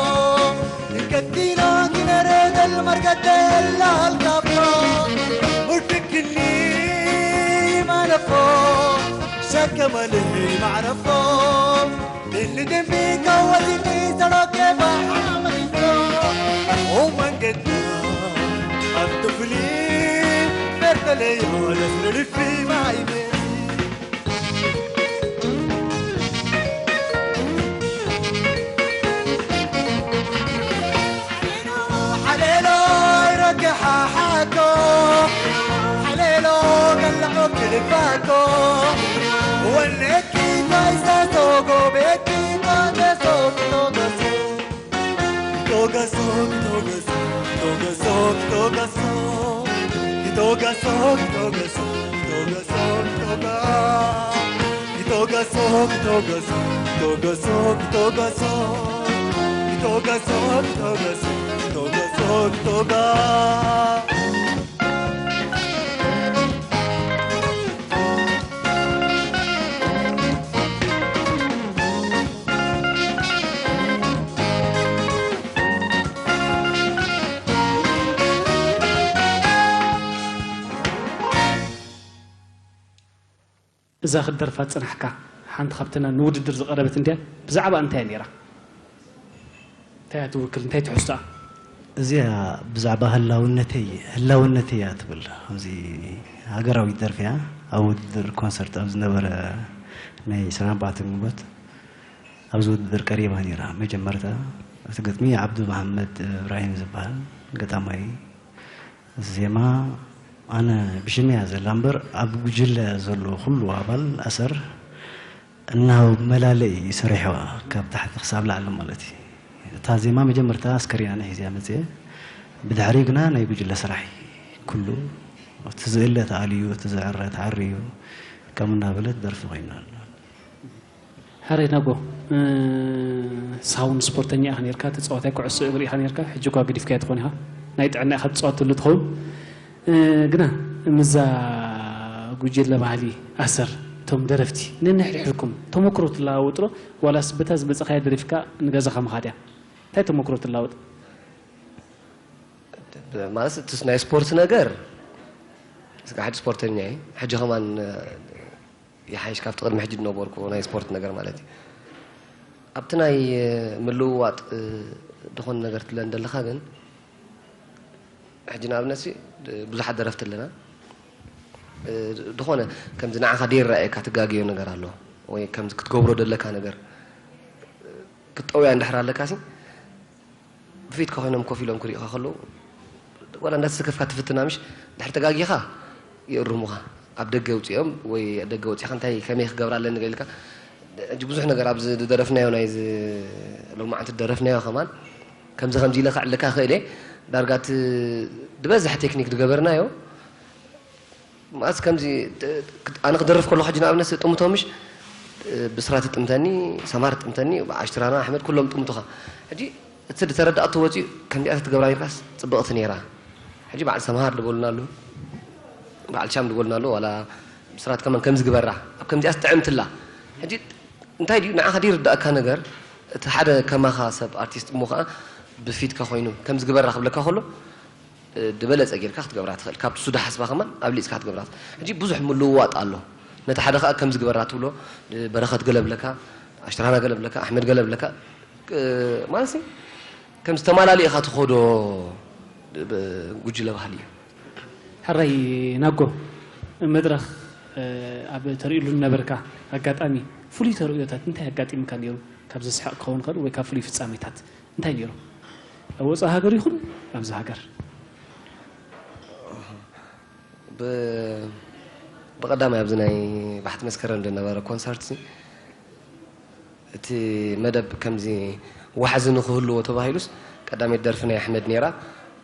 كدينا كنرد المرقد إلا القبر وتكني ما نفو شك ملي معرفو اللي دمي قوتني سرك بحامل ومن قد الطفلين فرد لي ولا سرد في معي حليلو يرقح حاكو حليلو قلعو كلفاكو ولكي نايسا سوقو بيكي نايسا سوقو Togaso, togaso, togaso, togaso, togaso, togaso, togaso, togaso, togaso. Toga sok, toga sok, toga sok, toga sok, toga sok, toga sok, toga sok, toga. እዛ ክትደርፋ ዝጸናሕካ ሓንቲ ካብተን ንውድድር ዝቐረበት እንድያ። ብዛዕባ እንታይ እያ ነይራ? እንታይ እያ ትውክል? እንታይ ትሕዝቶኣ? እዚኣ ብዛዕባ ህላውነተይ ህላውነተይ እያ ትብል። ኣብዚ ሃገራዊት ደርፊ እያ። ኣብ ውድድር ኮንሰርት ኣብ ዝነበረ ናይ ዕስራን ኣርባዕተን ግንቦት ኣብዚ ውድድር ቀሪባ ነይራ። መጀመርታ እቲ ግጥሚ ዓብዱ መሓመድ እብራሂም ዝበሃል ገጣማይ ዜማ ኣነ ብሽመይ እያ ዘላ እምበር ኣብ ጉጅለ ዘሎ ኩሉ ኣባል ኣሰር እናመላለኢ ሰሪሕዋ ካብ ታሕቲ ክሳብ ላዕሊ ማለት እዩ። እታ ዜማ መጀመርታ ኣስከሬና ናይ ሒዘያ መፅየ። ብድሕሪኡ ግና ናይ ጉጅለ ስራሕ እዩ ኩሉ። እቲ ዝእለ ተኣልዩ፣ እቲ ዝዕረ ተዓርዩ ከምኡ እናበለት ደርፊ ኮይና ኣሎ። ሕራይ ናጎ፣ እስኻ እውን ስፖርተኛ ኢኻ ነይርካ፣ ተፃዋታይ ኩዕሶ እግሪ ኢኻ ነይርካ፣ ሕጂ እኳ ገዲፍካዮ ትኾን ኢኻ፣ ናይ ጥዕና ኢኻ ትፃወተሉ ትኸውን። ግና ምስዛ ጉጅለ ባህሊ ኣሰር እቶም ደረፍቲ ነንሕድሕድኩም ተመክሮ ትለዋወጡ ዶ ዋላስ በታ ዝመፃኻያ ደሪፍካ ንገዛኻ ምኻድ እያ? እንታይ ተመክሮ ትለዋወጥ? ማለት እትስ ናይ ስፖርት ነገር እስካ ሕጂ ስፖርተኛ እየ ሕጂ ከማን ይሓይሽ ካብቲ ቅድሚ ሕጂ ዝነበርኩ ናይ ስፖርት ነገር ማለት እዩ ኣብቲ ናይ ምልውዋጥ ድኾን ነገር ትለን ዘለካ ግን ሕጂ ንኣብነት ብዙሓት ደረፍቲ ኣለና ድኾነ ከምዚ ንዓኻ ደይረኣየካ ትጋግዮ ነገር ኣሎ ወይ ከምዚ ክትገብሮ ዘለካ ነገር ክትጠውያ እንድሕር ኣለካ ሲ ብፊትካ ኮይኖም ኮፍ ኢሎም ክሪኡኻ ከለዉ ዋላ እንዳተሰከፍካ ትፍትና ምሽ ድሕር ተጋጊኻ ይእርሙኻ ኣብ ደገ ውፅኦም ወይ ደገ ወፂኻ እንታይ ከመይ ክገብራ ኣለኒ ኢልካ ሕጂ ብዙሕ ነገር ኣብዚ ዝደረፍናዮ ናይ ሎማዓንቲ ዝደረፍናዮ ከማን ከምዚ ከምዚ ኢለ ከዕልካ ክእል እየ ዳርጋ እቲ ዝበዝሕ ቴክኒክ ዝገበርናዮ ማስ ከምዚ ኣነ ክደርፍ ከለኹ ሕጂ ንኣብነት ጥምቶ ምሽ ብስራት ጥምተኒ ሰማር ጥምተኒ ኣሽትራና ኣሕመድ ኩሎም ጥምቱኻ ሕጂ እቲ ዝተረዳእቶ ወፂኡ ከምዚኣ ትገብራ ነርካስ ፅብቕቲ ነይራ ሕጂ በዓል ሰምሃር ዝበሉና ኣለዉ በዓል ሻም ዝበሉና ኣለዉ ዋላ ብስራት ከማን ከምዚ ግበራ ኣብ ከምዚኣስ ጥዕምትላ ሕጂ እንታይ ድዩ ንዓኻ ድዩ ርዳእካ ነገር እቲ ሓደ ከማኻ ሰብ ኣርቲስት እሞ ከዓ ብፊትካ ኮይኑ ከምዚ ግበራ ክብለካ ከሎ ዝበለፀ ጌርካ ክትገብራ ትኽእል ካብቲ ሱዳ ሓስባ ከማን ኣብሊፅካ ክትገብራ ሕጂ ብዙሕ ምልውዋጥ ኣሎ ነቲ ሓደ ከዓ ከምዚ ግበራ ትብሎ በረኸት ገለ ብለካ ኣሽትራና ገለ ብለካ ኣሕመድ ገለ ብለካ ማለት ከምዚ ተማላሊእኻ ትኸዶ ጉጅለ ባህሊ እዩ ሕራይ ናጎ መድረኽ ኣብ ተርእሉ ነበርካ ኣጋጣሚ ፍሉይ ተርእዮታት እንታይ ኣጋጢምካ ነይሩ ካብ ዘስሕቕ ክኸውን ይኽእል ወይ ካብ ፍሉይ ፍፃሜታት እንታይ ነይሩ ኣብ ወፃኢ ሃገር ይኹን ኣብዚ ሃገር ብቐዳማይ ኣብዚ ናይ ባሕቲ መስከረም ዝነበረ ኮንሰርት እቲ መደብ ከምዚ ዋሕዚ ንክህልዎ ተባሂሉስ ቀዳመይቲ ደርፊ ናይ ኣሕመድ ነይራ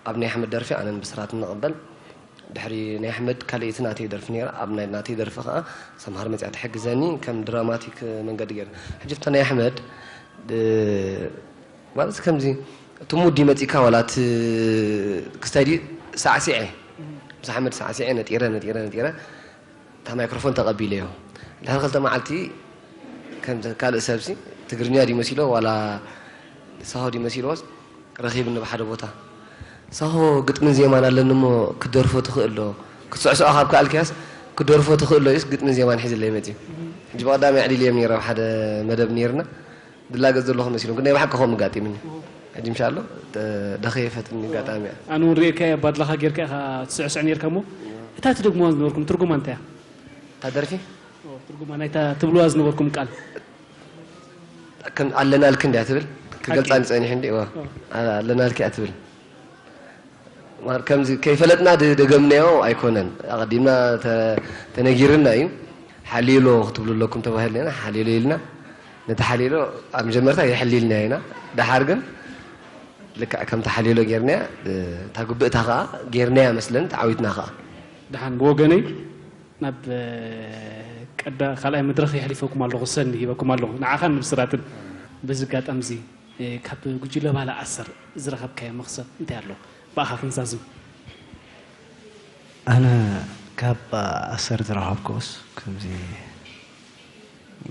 ኣብ ናይ ኣሕመድ ደርፊ ኣነን ብስራት ንቕበል ድሕሪ ናይ ኣሕመድ ካልኣይቲ ናተይ ደርፊ ነይራ ኣብ ናይ ናተይ ደርፊ ከዓ ሰምሃር መፅያ ትሕግዘኒ ከም ድራማቲክ መንገዲ ገይረ ሕጂ ብታ ናይ ኣሕመድ ማለት ከምዚ እቲ ሙድ ይመፂካ ዋላ እቲ ክስታይ ድዩ ሳዕሲዐ ምስ ኣሕመድ ሳዕሲዐ ነጢረ ነጢረ ነጢረ እታ ማይክሮፎን ተቐቢለዮ ድሕሪ ክልተ መዓልቲ ከም ካልእ ሰብሲ ትግርኛ ድዩ መሲሎ ዋላ ሳሆ ድዩ መሲልዎስ ረኺብኒ ብሓደ ቦታ ሳሆ ግጥምን ዜማን ኣለኒ እሞ ክትደርፎ ትኽእል ዶ ክትስዕስዖ ካብ ከኣልክያስ ክትደርፎ ትኽእል ዶ ኢሉስ ግጥምን ዜማን ሒዝለይ መፅዩ ሕጂ ብቐዳሚ ኣዕሊልዮም ነይረ ሓደ መደብ ነይርና ድላገጽ ዘለኹ መሲሉም ግን ናይ ብሓቂ ከምኡ ኣጋጢምኒ ሕጂ ምሻ ኣሎ ደኸየ ፈትኒ ኣጋጣሚ እያ ኣነ እውን ርእየካዮ ባድላኻ ጌርካ ኢኻ ትስዕስዕ ኔርካ እሞ እታ ትደግምዋ ዝነበርኩም ትርጉማ እንታይ እያ እታ ደርፊ ትርጉማ ናይታ ትብልዋ ዝነበርኩም ቃል ኣለናልክ እንድያ ትብል ክገልፃኒ ፀኒሑ እንዲ ኣለናልክ እያ ትብል ከምዚ ከይፈለጥና ደገምናዮ ኣይኮነን ኣቐዲምና ተነጊርና እዩ ሓሊሎ ክትብሉ ኣለኩም ተባሂልና ኢና ሓሊሎ ኢልና ነቲ ሓሊሎ ኣብ መጀመርታ የሕሊልና ኢና ደሓር ግን ልክዕ ከምቲ ሓሊሎ ጌርናያ እታ ግብእታ ከዓ ጌርናያ መስለን ተዓዊትና ከዓ ደሓን ብወገነይ ናብ ኣዳ ካልኣይ መድረኽ የሕሊፈኩም ኣለኹ፣ ሰኒ ሂበኩም ኣለኹ፣ ንዓኻን ንብስራትን። በዚ ኣጋጣሚ እዚ፣ እ፣ ካብ ጉጅለ ባህሊ ኣሰር ዝረኸብካዮ መኽሰብ እንታይ ኣሎ? ብኣኻ ክንዛዝም። ኣነ ካብ ኣሰር ዝረኸብኩስ ከምዚ፣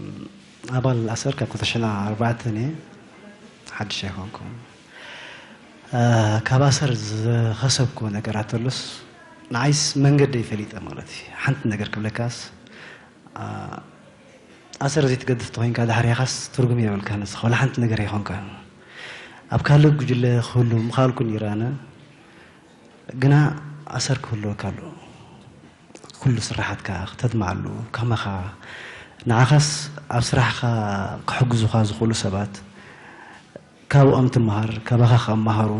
ም፣ ኣባል ኣሰር ካብ ክልተ ሽሕን ኣርባዕተን እየ፣ ሓድሽ ኣይኮንኩን። እ፣ ካብ ኣሰር ዝኸሰብኩ ነገራት ተሎስ ንዓይስ መንገደይ ፈሊጠ ማለት እዩ። ሓንቲ ነገር ክብለካስ፣ እ፣ ኣሰር ዘይትገድፍ ተኾይንካ ድሕሪኻስ ትርጉም የብልካን። ንስኻ ወላ ሓንቲ ነገር ኣይኮንካን። ኣብ ካልእ ጉጅለ ክህሉ ምኻልኩ ነይረ ኣነ። ግና ኣሰር ክህልወካ ኣለዎ። ኩሉ ስራሓትካ ክተድምዓሉ፣ ከማኻ ንዓኻስ ኣብ ስራሕኻ ክሕግዙኻ ዝኽእሉ ሰባት፣ ካብኦም ትመሃር፣ ካባኻ ክመሃሩ፣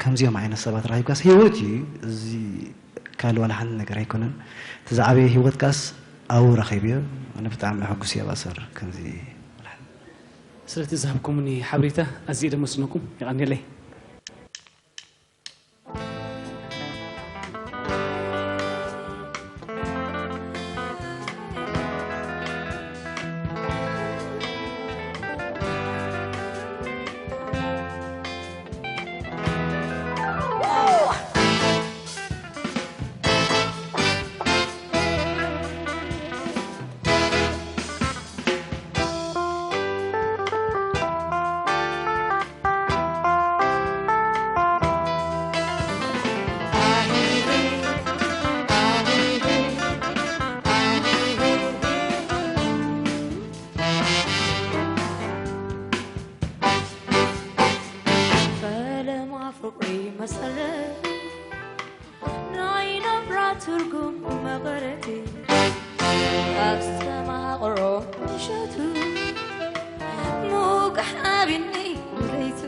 ከምዚኦም ዓይነት ሰባት ረኺብካስ ህይወት እዩ። እዚ ካልእ ዋላ ሓንቲ ነገር ኣይኮነን። እቲ ዝዓበየ ህይወትካስ ኣብኡ ረኺብዮ። ኣነ ብጣዕሚ ሕጉስ እየ ኣብ ኣሰር ከምዚ። ስለቲ ዝሃብኩምኒ ሓበሬታ ኣዝየ ደመስግነኩም። የቐንየለይ። ፈለማ ፍቕሪ መሰረት ናይ ናብራ ትርጉም መቐረቲ ኣስተማቕሮ ምሸቱ ሙቕ ሓቢኒ ለይቱ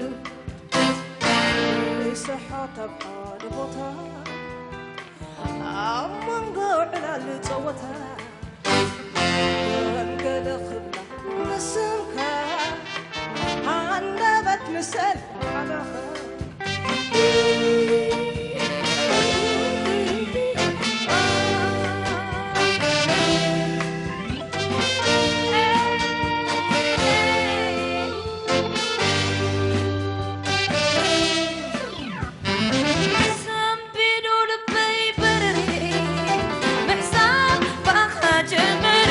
ይስሓት ኣብ ሓደ ቦታ ኣብ መንጎ ዕላል ጸወታ ከም ገለ ክብላ ንስምካ ሃንደበት ምሰል ሓለኻ ሰንቢዱ ልበይ በረሪ ምሕሳብ ባኻ ጀመሪ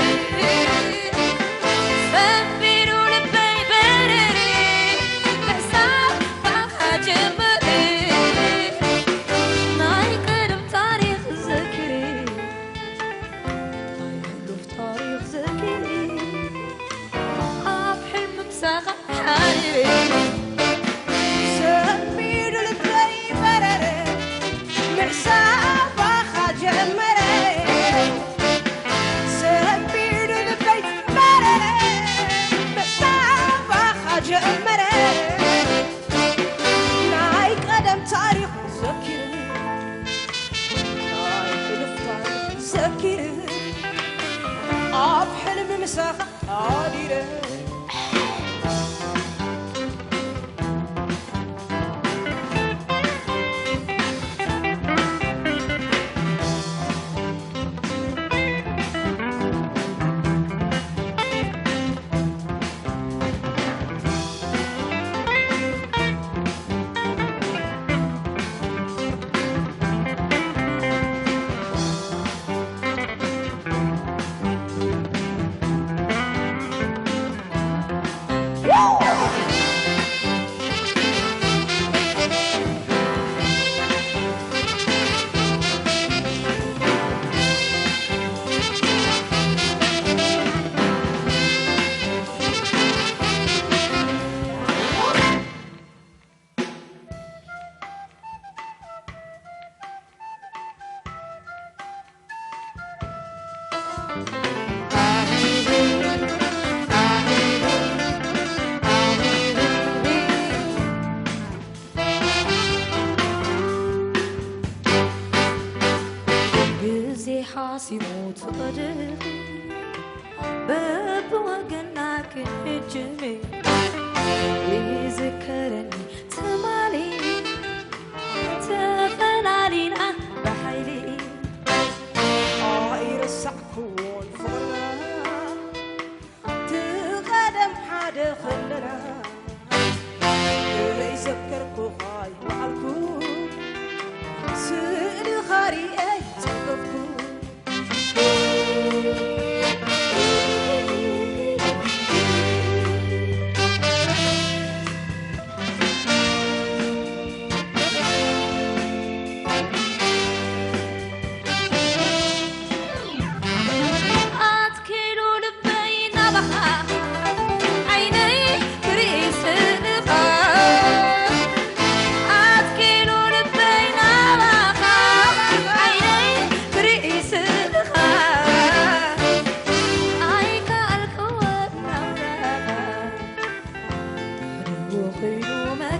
ሰንቢዱ ልበይ በረሪ ምሕሳብ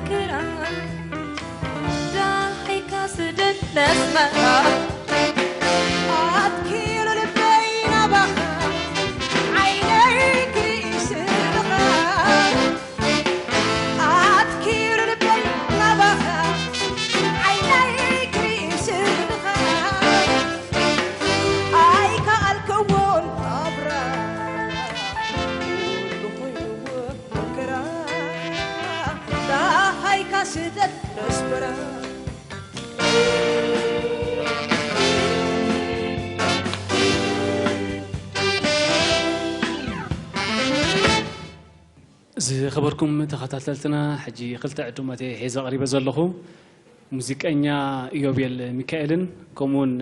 ክራይ ዳኺካ ስደት ለስመራ ኣትኪሉ ልበይ ናባኻ ዓይነይ ክርኢ ስእልኻ ኣትኪሉ ልበይ ናባኻ ዓይነይ ክርኢ ስእልኻ ኣይከኣልክዎን ኣብራ ኩሉ ኮይኑዎ መከራ ዳሃይካ ስደት ለስመራ ዝኸበርኩም ተኸታተልትና፣ ሕጂ ክልተ ዕዱማት እየ ሒዘ ቀሪበ ዘለኹ። ሙዚቀኛ ኢዮቤል ሚካኤልን ከምኡውን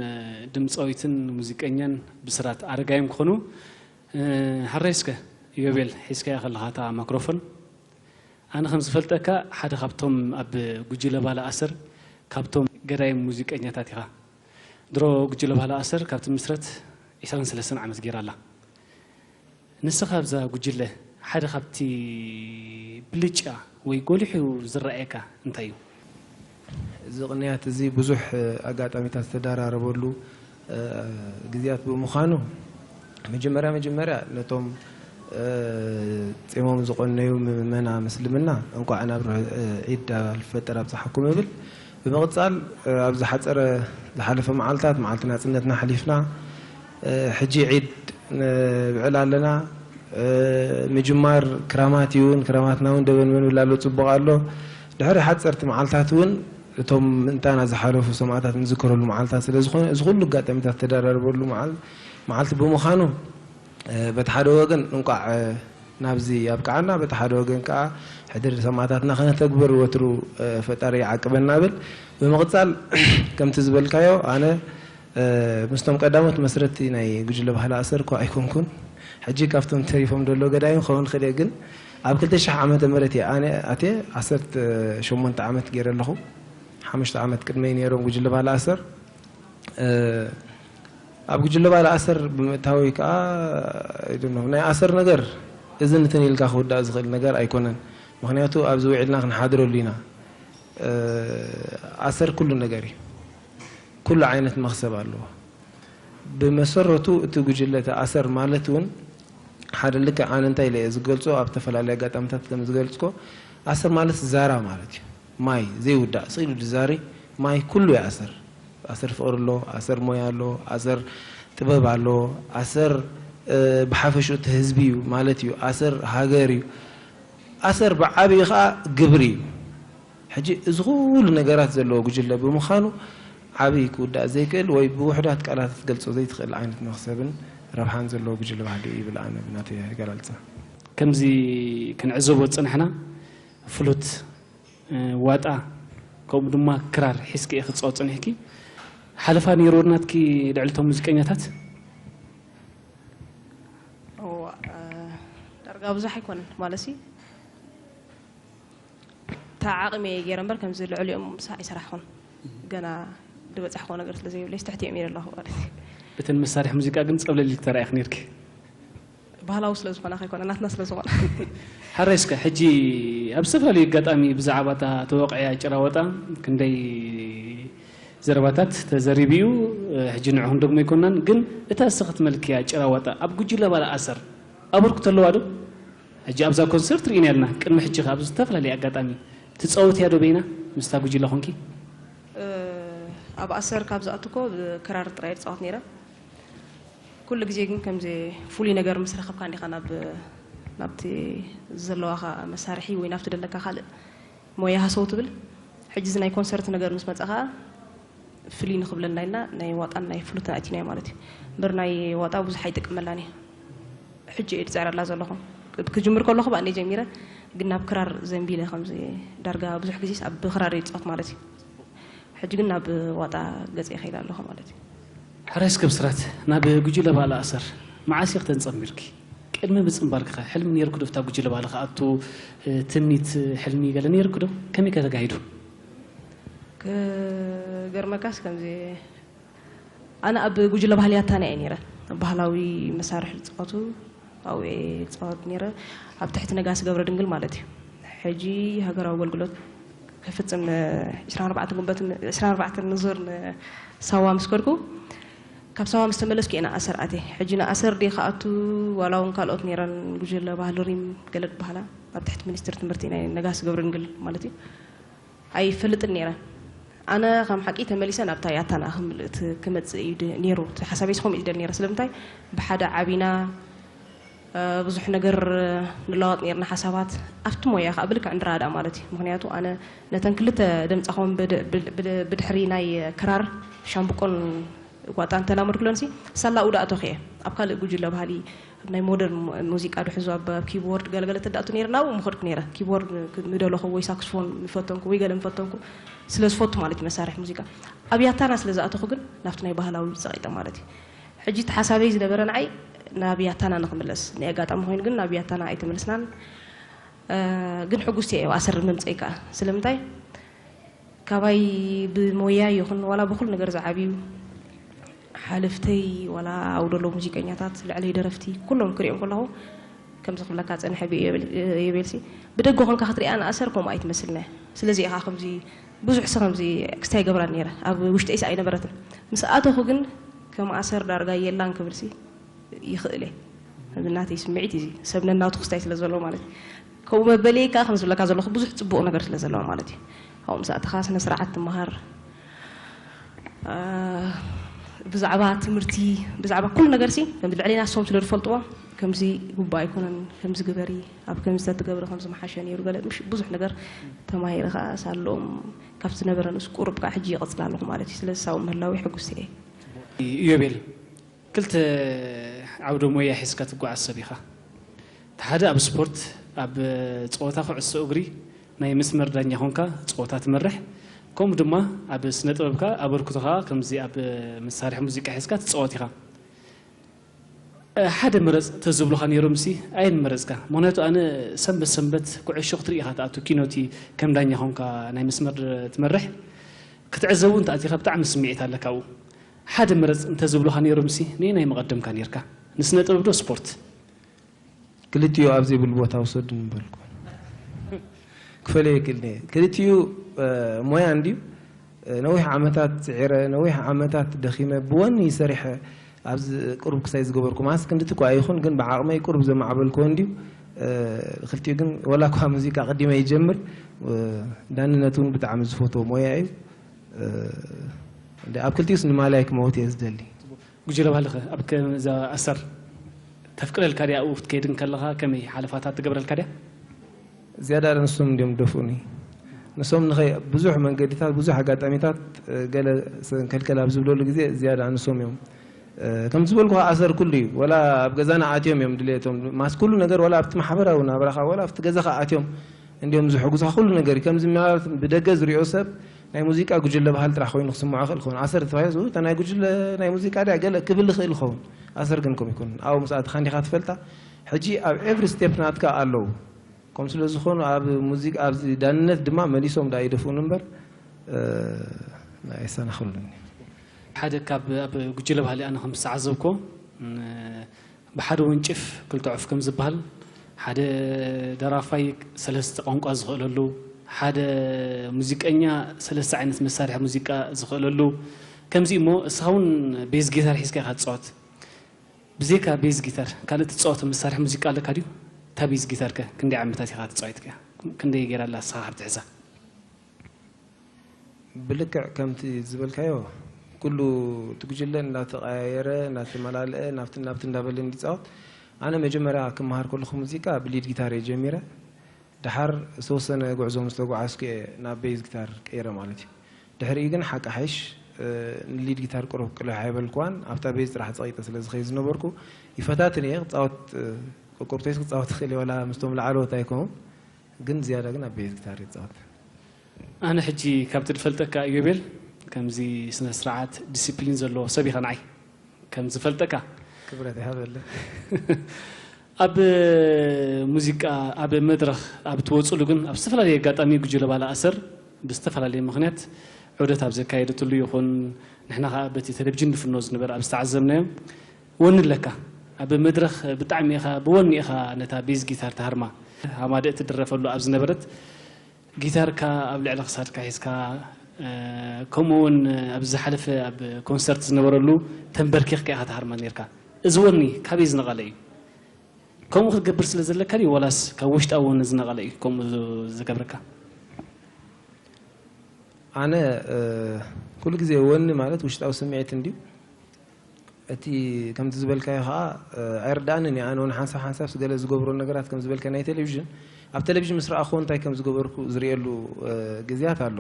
ድምፃዊትን ሙዚቀኛን ብስራት ኣረጋይም ክኾኑ። ሓራይ እስከ ኢዮቤል ሒዝካያ ከለኻ እታ ማክሮፎን፣ ኣነ ከም ዝፈልጠካ ሓደ ካብቶም ኣብ ጉጅለ ባለ ኣሰር ካብቶም ገዳይም ሙዚቀኛታት ኢኻ። ድሮ ጉጅለ ባለ ኣሰር ካብ ትምስረት ዕስራን ሰለስተን ዓመት ገይራ ኣላ። ንስኻ ኣብዛ ጉጅለ ሓደ ካብቲ ብልጫ ወይ ጎሊሑ ዝረኣየካ እንታይ እዩ? እዚ ቅንያት እዚ ብዙሕ ኣጋጣሚታት ዝተደራረበሉ ግዜያት ብምዃኑ፣ መጀመርያ መጀመርያ ነቶም ጼሞም ዝቖነዩ ምእመና ምስልምና እንኳዕ ናብ ዒድ ኣልፈጥር ኣብፀሓኩም እብል። ብምቕፃል ኣብ ዝሓፀረ ዝሓለፈ መዓልታት መዓልቲ ናፅነትና ኣሕሊፍና ሕጂ ዒድ ንብዕል ኣለና። ምጅማር ክራማት እዩ እውን፣ ክራማትና እውን ደበንበን ይብል ኣሎ፣ ፅቡቕ ኣሎ። ድሕሪ ሓፀርቲ መዓልታት እውን እቶም ምእንታና ዝሓለፉ ሰማእታት እንዝክረሉ መዓልታት ስለ ዝኾነ፣ እዚ ኩሉ ኣጋጣሚታት ዝተደራረበሉ መዓል-፣ መዓልቲ ብምዃኑ፣ በቲ ሓደ ወገን እንቋዕ ናብዚ ኣብቅዓና፣ በቲ ሓደ ወገን ከዓ ሕድሪ ሰማእታትና ከነተግብር ወትሩ ፈጣሪ ይዓቅበና እብል። ብምቕፃል ከምቲ ዝበልካዮ ኣነ ምስቶም ቀዳሞት መስረቲ ናይ ጉጅለ ባህሊ ኣሰር እኳ ኣይኮንኩን። ሕጂ ካብቶም ተሪፎም ዘሎ ገዳይም ክኸውን ክእል እየ፣ ግን ኣብ ክልተ ሽሕ ዓመተ ምህረት እየ ኣነ ኣትየ ዓሰርተ ሸሞንተ ዓመት ገይረ ኣለኹ። ሓሙሽተ ዓመት ቅድመይ ነይሮም ጉጅለ ባህሊ ኣሰር። ኣብ ጉጅለ ባህሊ ኣሰር ብምእታወይ ከዓ፣ I don't know፣ ናይ ኣሰር ነገር እዝን እትን ኢልካ ክውዳእ ዝኽእል ነገር ኣይኮነን። ምኽንያቱ ኣብዚ ውዒልና ክንሓድረሉ ኢና። ኣሰር ኩሉ ነገር እዩ። ኩሉ ዓይነት መኽሰብ ኣለዎ። ብመሰረቱ እቲ ጉጅለ እቲ ኣሰር ማለት እውን ሓደ ልክዕ ኣነ እንታይ ኢለ እየ ዝገልጾ፣ ኣብ ዝተፈላለዩ ኣጋጣሚታት ከም ዝገልጽኮ ኣሰር ማለት ዛራ ማለት እዩ። ማይ ዘይውዳእ ስኢሉ ዝዛሪ ማይ ኩሉ እዩ ኣሰር። ኣሰር ፍቕሪ ኣሎ፣ ኣሰር ሞያ ኣሎ፣ ኣሰር ጥበብ ኣሎ፣ ኣሰር ብሓፈሽኡ እቲ ህዝቢ እዩ ማለት እዩ፣ ኣሰር ሃገር እዩ። ኣሰር ብዓብዩ ኸዓ ግብሪ እዩ። ሕጂ እዚ ኩሉ ነገራት ዘለዎ ጉጅለ ብምዃኑ ዓብዪ ክውዳእ ዘይክእል ወይ ብውሑዳት ቃላት ክትገልጾ ዘይትኽእል ዓይነት መኽሰብን ረብሓን ዘለዎ ጉጅለ ባህሊ እዩ ይብል ኣነ ብናተይ ኣገላልጻ። ከምዚ ክንዕዘቦ ዝጸናሕና ፍሉት ዋጣ ከምኡ ድማ ክራር ሒዝኪ ኢኺ ክትጻወቲ ጸኒሕኪ። ሓለፋ ነይርዎ ናትኪ ልዕሊ እቶም ሙዚቀኛታት? እዋ፣ ዳርጋ ብዙሕ ኣይኮነን ማለትሲ እታ ዓቕመይ እየ ገይረ እምበር ከምዚ ልዕሊኦም ምሳሕ ኣይሰራሕኹን። ገና ዝበጻሕክዎ ነገር ስለ ዘይብለይስ ትሕቲኦም እየ ዘለኹ ማለት እዩ። እተን መሳርሒ ሙዚቃ ግን ጸብለል ኢልኪ ተራኢኺ ነይርኪ። ባህላዊ ስለ ዝኾና ከይኮነ ናትና ስለ ዝኾና። ሓራይ እስከ ሕጂ ኣብ ዝተፈላለዩ ኣጋጣሚ ብዛዕባ እታ ተወቕዕያ ጭራ ወጣ ክንደይ ዘረባታት ተዘሪቡ እዩ። ሕጂ ንዕኹም ደግሞ ኣይኮናን፣ ግን እታ እስኺ ትመልክያ ጭራ ወጣ ኣብ ጉጅለ ባለ ኣሰር ኣበርክቶ ኣለዋ ዶ? ሕጂ ኣብዛ ኮንሰርት ርኢና ኣለና። ቅድሚ ሕጂ ከ ኣብ ዝተፈላለየ ኣጋጣሚ ትጻወትያ ዶ በይና ምስታ ጉጅለ ኮንኪ? ኣብ ኣሰር ካብ ዝኣትኮ ብክራር ጥራይ ይጻወት ነይረ። ኩሉ ግዜ ግን ከምዚ ፍሉይ ነገር ምስ ረኸብካ እንዲኻ ናብ ናብቲ ዘለዋኻ መሳርሒ ወይ ናብቲ ደለካ ካልእ ሞያ ሃሰው ትብል። ሕጂ እዚ ናይ ኮንሰርት ነገር ምስ መጸ ከኣ ፍልይ ንኽብለልና ኢልና ናይ ዋጣን ናይ ፍሉትን ኣእቲናዮ ማለት እዩ። እምበር ናይ ዋጣ ብዙሕ ኣይጥቀመላን እየ። ሕጂ እየ ዝጸዕረላ ዘለኹ። ክጅምር ከለኹ ብኣንደ ጀሚረ፣ ግን ናብ ክራር ዘንቢለ ከምዚ ዳርጋ ብዙሕ ግዜስ ኣብ ክራር እየ ዝጻወት ማለት እዩ። ሕጂ ግን ናብ ዋጣ ገጸ ይኸይድ ኣለኹ ማለት እዩ። ሕራይ እስከ ብስራት፣ ናብ ጉጅለ ባለ ኣሰር መዓስ ኢኺ ተንጸምቢርኪ? ቅድሚ ምጽንባርኪ ኸ ሕልሚ ነይርኪ ዶ? ኣብታ ጉጅለ ባህሊ ክኣቱ ትምኒት፣ ሕልሚ ገለ ነይርኪ ዶ? ከመይ ከ ተጋሂዱ? ክገርመካስ ከምዚ ኣነ ኣብ ጉጅለ ባህሊ ኣታና እየ ነይረ። ባህላዊ መሳርሒ ዝፃወቱ ኣብኡ እየ ዝፃወት ነይረ። ኣብ ትሕቲ ነጋሲ ገብረ ድንግል ማለት እዩ። ሕጂ ሃገራዊ ኣገልግሎት ክፍጽም ን ዕስራን ኣርባዕተን ጉንበት ን ዕስራን ኣርባዕተን ንዙር ንሳዋ ምስ ከድኩ፣ ካብ ሳዋ ምስ ተመለስኩ እየ ንኣሰር ኣትየ። ሕጂ ንኣሰር ድየ ክኣቱ ዋላ እውን ካልኦት ነይረን፣ ጉጅለ ባህሊ ሪም ገለ ዝበሃላ ኣብ ትሕቲ ሚኒስትሪ ትምህርቲ ናይ ነጋሲ ገብረድንግል ማለት እዩ። ኣይፈልጥን ነይረ። ኣነ ከም ሓቂ ተመሊሰ ናብታ ያታና ክምልእት ክመጽእ እዩ ድ- ነይሩ። እቲ ሓሳበይ ስኹም እዩ ዝደል ነይረ። ስለምንታይ ብሓደ ዓቢና ብዙሕ ነገር ንለዋወጥ ነርና ሓሳባት ኣብቲ ሞያ ከዓ ብልክዕ ንረዳእ ማለት እዩ። ምክንያቱ ኣነ ነተን ክልተ ደምፃኹም ብድሕሪ ናይ ክራር ሻምብቆን ዋጣ እንተላመድኩለንሲ ሳላ ውዳእቶ ክየ ኣብ ካልእ ጉጅለ ባህሊ ናይ ሞደርን ሙዚቃ ድሕዙ ኣብ ኪቦርድ ገለገለ ተዳእቱ ነይረ ናብኡ ምኸድኩ ነይረ። ኪቦርድ ምደለኹ ወይ ሳክስፎን ምፈተንኩ ወይ ገለ ምፈተንኩ ስለ ዝፈቱ ማለት እዩ መሳርሒ ሙዚቃ። ኣብ ያታና ስለ ዝኣተኹ ግን ናብቲ ናይ ባህላዊ ፀቂጠ ማለት እዩ። ሕጂ እቲ ሓሳበይ ዝነበረ ንዓይ ናብ ያታና ንክምለስ ናይ ኣጋጣሚ ኮይኑ ግን ናብ ያታና ኣይተመለስናን። ግን ሕጉስቲ እየ ኣሰር ምምፀይ ከዓ ስለምንታይ ካባይ ብሞያ ይኹን ዋላ ብኩሉ ነገር ዝዓብዩ ሓለፍተይ ዋላ ኣብደሎ ሙዚቀኛታት ልዕለይ ደረፍቲ ኩሎም ክሪኦም ከለኹ ከምዚ ክብለካ ፀንሐ ብየቤልሲ ብደገ ኮንካ ክትሪኣ ንኣሰር ከምኡ ኣይትመስልና። ስለዚ ኢኻ ከምዚ ብዙሕ ሰ ከምዚ ክስታይ ገብራ ነይረ ኣብ ውሽጠይስ ኣይነበረትን። ምስ ኣተኹ ግን ከም ኣሰር ዳርጋ የላን ክብልሲ ይኽእል እየ። እዚ ናተይ ስምዒት እዩ። ሰብ ነናቱ ክስታይ ስለ ዘለዎ ማለት እዩ። ከምኡ መበለይ ከዓ ከም ዝብለካ ዘለኹ ብዙሕ ፅቡቕ ነገር ስለ ዘለዎ ማለት እዩ። ካብኡ ምስ ኣተኻ ስነ ስርዓት ትመሃር። ብዛዕባ ትምህርቲ ብዛዕባ ኩሉ ነገር ሲ ከም ልዕሌና ሶም ስለ ዝፈልጥዎ ከምዚ ጉባ ኣይኮነን ከምዚ ግበሪ ኣብ ከምዚ ተትገብሪ ከምዚ መሓሸ ነይሩ ገለ ብዙሕ ነገር ተማሂረ ከዓ ሳሎም ካብ ዝነበረ ንስ ቁሩብ ከዓ ሕጂ ይቕፅል ኣለኹ ማለት እዩ። ስለዚ ሳው ምህላዊ ሕጉስ እየ። ኢዮቤል ክልተ ዓውደ ሞያ ሒዝካ ትጓዓዝ ሰብ ኢኻ። እቲ ሓደ ኣብ ስፖርት ኣብ ፀወታ ኩዕሶ እግሪ ናይ መስመር ዳኛ ኾንካ ፀወታ ትመርሕ፣ ከምኡ ድማ ኣብ ስነ ጥበብካ ኣበርክቶኻ ከምዚ ኣብ መሳርሒ ሙዚቃ ሒዝካ ትፃወት ኢኻ። ሓደ ምረፅ ተዝብሉኻ ነይሮምሲ ኣየን ምረፅካ? ምኽንያቱ ኣነ ሰንበት ሰንበት ኩዕሾ ክትርኢ ኢኻ ትኣቱ ኪኖቲ ከም ዳኛ ኾንካ ናይ መስመር ትመርሕ ክትዕዘቡ እንተኣቲኻ ብጣዕሚ ስምዒት ኣለካ ኣብኡ። ሓደ ምረፅ እንተዝብሉኻ ነይሮምሲ ነየናይ ምቐደምካ ነይርካ? ንስነ ጥበብ ዶ ስፖርት? ክልቲኡ ኣብ ዘይብሉ ቦታ ውሰዱኒ ምበልኩ። ክፈልዮ ይክእል እየ። ክልቲኡ ሞያ እንድዩ። ነዊሕ ዓመታት ፅዒረ፣ ነዊሕ ዓመታት ደኺመ፣ ብወኒ ሰሪሐ ኣብዚ ቅሩብ ክሳይ ዝገበርኩ ማስ ክንድቲ እኳ ኣይኹን ግን ብዓቕመይ ቅሩብ ዘማዕበልክዎ እንድዩ። ክልቲኡ ግን ወላ እኳ ሙዚቃ ቀዲመ ይጀምር ዳንነት እውን ብጣዕሚ ዝፈትዎ ሞያ እዩ። ኣብ ክልቲኡስ ንማልያይ ክመውት እየ ዝደሊ። ጉጅለ ባህሊ ኸ ኣብ ከዛ ኣሰር ተፍቅረልካ ድያ ኣብኡ ክትከይድ እንከለኻ ከመይ ሓለፋታት ትገብረልካ ድያ? ዝያዳ ንሶም እንድዮም ዝደፍኡኒ። ንሶም ንኸይ ብዙሕ መንገድታት ብዙሕ ኣጋጣሚታት ገለ ሰንከልከል ኣብ ዝብለሉ ግዜ ዝያዳ ንሶም እዮም። ከም ዝበልኩኻ ኣሰር ኩሉ እዩ። ወላ ኣብ ገዛና ኣትዮም እዮም ድሌቶም ማስ ኩሉ ነገር ወላ ኣብቲ ማሕበራዊ ናብራኻ ወላ ኣብቲ ገዛኻ ኣትዮም እንድዮም ዝሕጉዝኻ ኩሉ ነገር እዩ። ከምዚ ምናልባት ብደገ ዝሪኦ ሰብ ናይ ሙዚቃ ጉጅለ ባህሊ ጥራሕ ኮይኑ ክስምዖ ይኽእል ክኸውን። ኣሰር ተባሂሉ ዝብል እታ ናይ ጉጅለ ናይ ሙዚቃ ድያ ገለ ክብል ይኽእል ይኸውን። ኣሰር ግን ከምኡ ኣይኮነን። ኣብኡ ምስ ኣተኻ እንዲኻ ትፈልጣ። ሕጂ ኣብ every step ናትካ ኣለዉ። ከምኡ ስለ ዝኾኑ ኣብ ሙዚቃ ኣብዚ ዳንነት ድማ መሊሶም ደኣ ይደፍኡኒ እምበር ኣይሰናኽሉኒ። ሓደ ካብ ኣብ ጉጅለ ባህሊ ኣነ ከም ዝተዓዘብኩዎ ብሓደ ወንጭፍ ክልተ ዑፍ ከም ዝበሃል፣ ሓደ ደራፋይ ሰለስተ ቋንቋ ዝኽእለሉ፣ ሓደ ሙዚቀኛ ሰለስተ ዓይነት መሳርሒ ሙዚቃ ዝኽእለሉ፣ ከምዚ እሞ እስኻ እውን ቤዝ ጊታር ሒዝካ ኢኻ ትፃወት። ብዘይካ ቤዝ ጊታር ካልእ ትፃወቶ መሳርሒ ሙዚቃ ኣለካ ድዩ? እታ ቤዝ ጊታር ከ ክንደይ ዓመታት ኢኻ ተፃዊትካ? ክንደይ ገይራ ኣላ እስኻ ካብ ትሕዛ? ብልክዕ ከምቲ ዝበልካዮ ኩሉ እቲ ጉጅለ እንዳተቐያየረ እንዳተመላለአ ናብቲ ናብቲ እንዳበለ እንዲፃወት ኣነ መጀመርያ ክመሃር ከለኹ ሙዚቃ ብሊድ ጊታር እየ ጀሚረ። ደሓር ዝተወሰነ ጉዕዞ ምስ ተጓዓዝኩ እየ ናብ ቤዝ ጊታር ቀይረ ማለት እዩ። ድሕሪኡ ግን ሓቂ ሓይሽ ንሊድ ጊታር ቅሩብ ቅልሕ ኣይበልክዋን ኣብታ ቤዝ ጥራሕ ፀቒጠ ስለ ዝኸይድ ዝነበርኩ ይፈታትን እየ ክፃወት ቆቆርቶይስ ክፃወት ይኽእል እየ ዋላ ምስቶም ላዕለዎት ኣይኮኑን ግን ዝያዳ ግን ኣብ ቤዝ ጊታር እየ ዝፃወት። ኣነ ሕጂ ካብቲ ዝፈልጠካ ኢዮቤል ከምዚ ስነ ስርዓት ዲሲፕሊን ዘለዎ ሰብ ኢኻ ንዓይ ከም ዝፈልጠካ። ክብረት ይሃበለይ። ኣብ ሙዚቃ ኣብ መድረኽ ኣብ ትወፅሉ ግን ኣብ ዝተፈላለየ ኣጋጣሚ ጉጅለ ባላ ኣሰር ብዝተፈላለየ ምኽንያት ዑደት ኣብ ዘካየደትሉ ይኹን ንሕና ከዓ በቲ ቴሌቪዥን ንፍኖ ዝንበር ኣብ ዝተዓዘብናዮ ወኒ ኣለካ ኣብ መድረኽ ብጣዕሚ ኢኻ ብወኒ ኢኻ ነታ ቤዝ ጊታር ትሃርማ ሃማደእ ትድረፈሉ ኣብ ዝነበረት ጊታርካ ኣብ ልዕሊ ክሳድካ ሒዝካ፣ እ፣ ከምኡ እውን ኣብዚ ዝሓለፈ ኣብ ኮንሰርት ዝነበረሉ ተንበርኪኽካ ኢኻ ትሃርማ ነርካ። እዚ ወኒ ካበይ ዝነቐለ እዩ? ከምኡ ክትገብር ስለ ዘለካ ድዩ፣ ዋላስ ካብ ውሽጣዊ ወኒ ዝነቐለ እዩ ከምኡ ዝ-፣ ዝገብረካ? ኣነ፣ እ፣ ኩሉ ግዜ ወኒ ማለት ውሽጣዊ ስምዒት እንድዩ። እቲ ከምቲ ዝበልካዮ ኸኣ፣ እ፣ ኣይርድኣንን እዩ። ኣነ እውን ሓንሳብ ሓንሳብስ ገለ ዝገብሮ ነገራት ከም ዝበልካ ናይ ቴሌቪዥን፣ ኣብ ቴሌቪዥን ምስ ረኣኽዎ እንታይ ከም ዝገበርኩ ዝርእየሉ፣ እ፣ ግዜያት ኣሎ።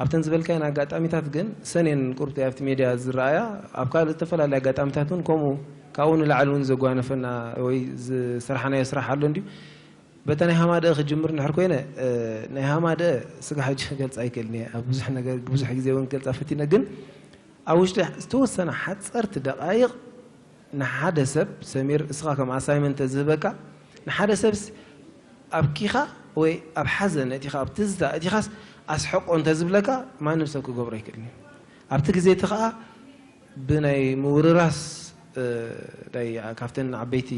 ኣብተን ዝበልካየን ኣጋጣሚታት ግን ሰኔን ቁርብቲ ኣብቲ ሜድያ ዝረኣያ፣ ኣብ ካልእ ዝተፈላለዩ ኣጋጣሚታት እውን ከምኡ፣ ካብኡ ንላዕሊ እውን ዘጓነፈና ወይ ዝሰራሕናዮ ስራሕ ኣሎ እንድዩ። በታ ናይ ሃማደአ ክጅምር እንድሕር ኮይነ፣ እ፣ ናይ ሃማደአ ስጋ ሕጂ ክገልጻ ኣይክእልን እየ። ኣብ ብዙሕ ነገር፣ ብዙሕ ግዜ እውን ክገልጻ ፈቲነ፣ ግን ኣብ ውሽጢ ዝተወሰነ ሓጸርቲ ደቓይቕ ንሓደ ሰብ፣ ሰሚር፣ እስኻ ከም ኣሳይመንት ተዝህበካ፣ ንሓደ ሰብስ ኣብኪኻ ወይ ኣብ ሓዘን እቲኻ፣ ኣብ ትዝታ እቲኻስ ኣስሕቆ እንተዝብለካ፣ ማንም ሰብ ክገብሮ ኣይክእልን እዩ። ኣብቲ ግዜ እቲ ኸኣ ብናይ ምውርራስ፣ እ፣ ናይ፣ ካብተን ዓበይቲ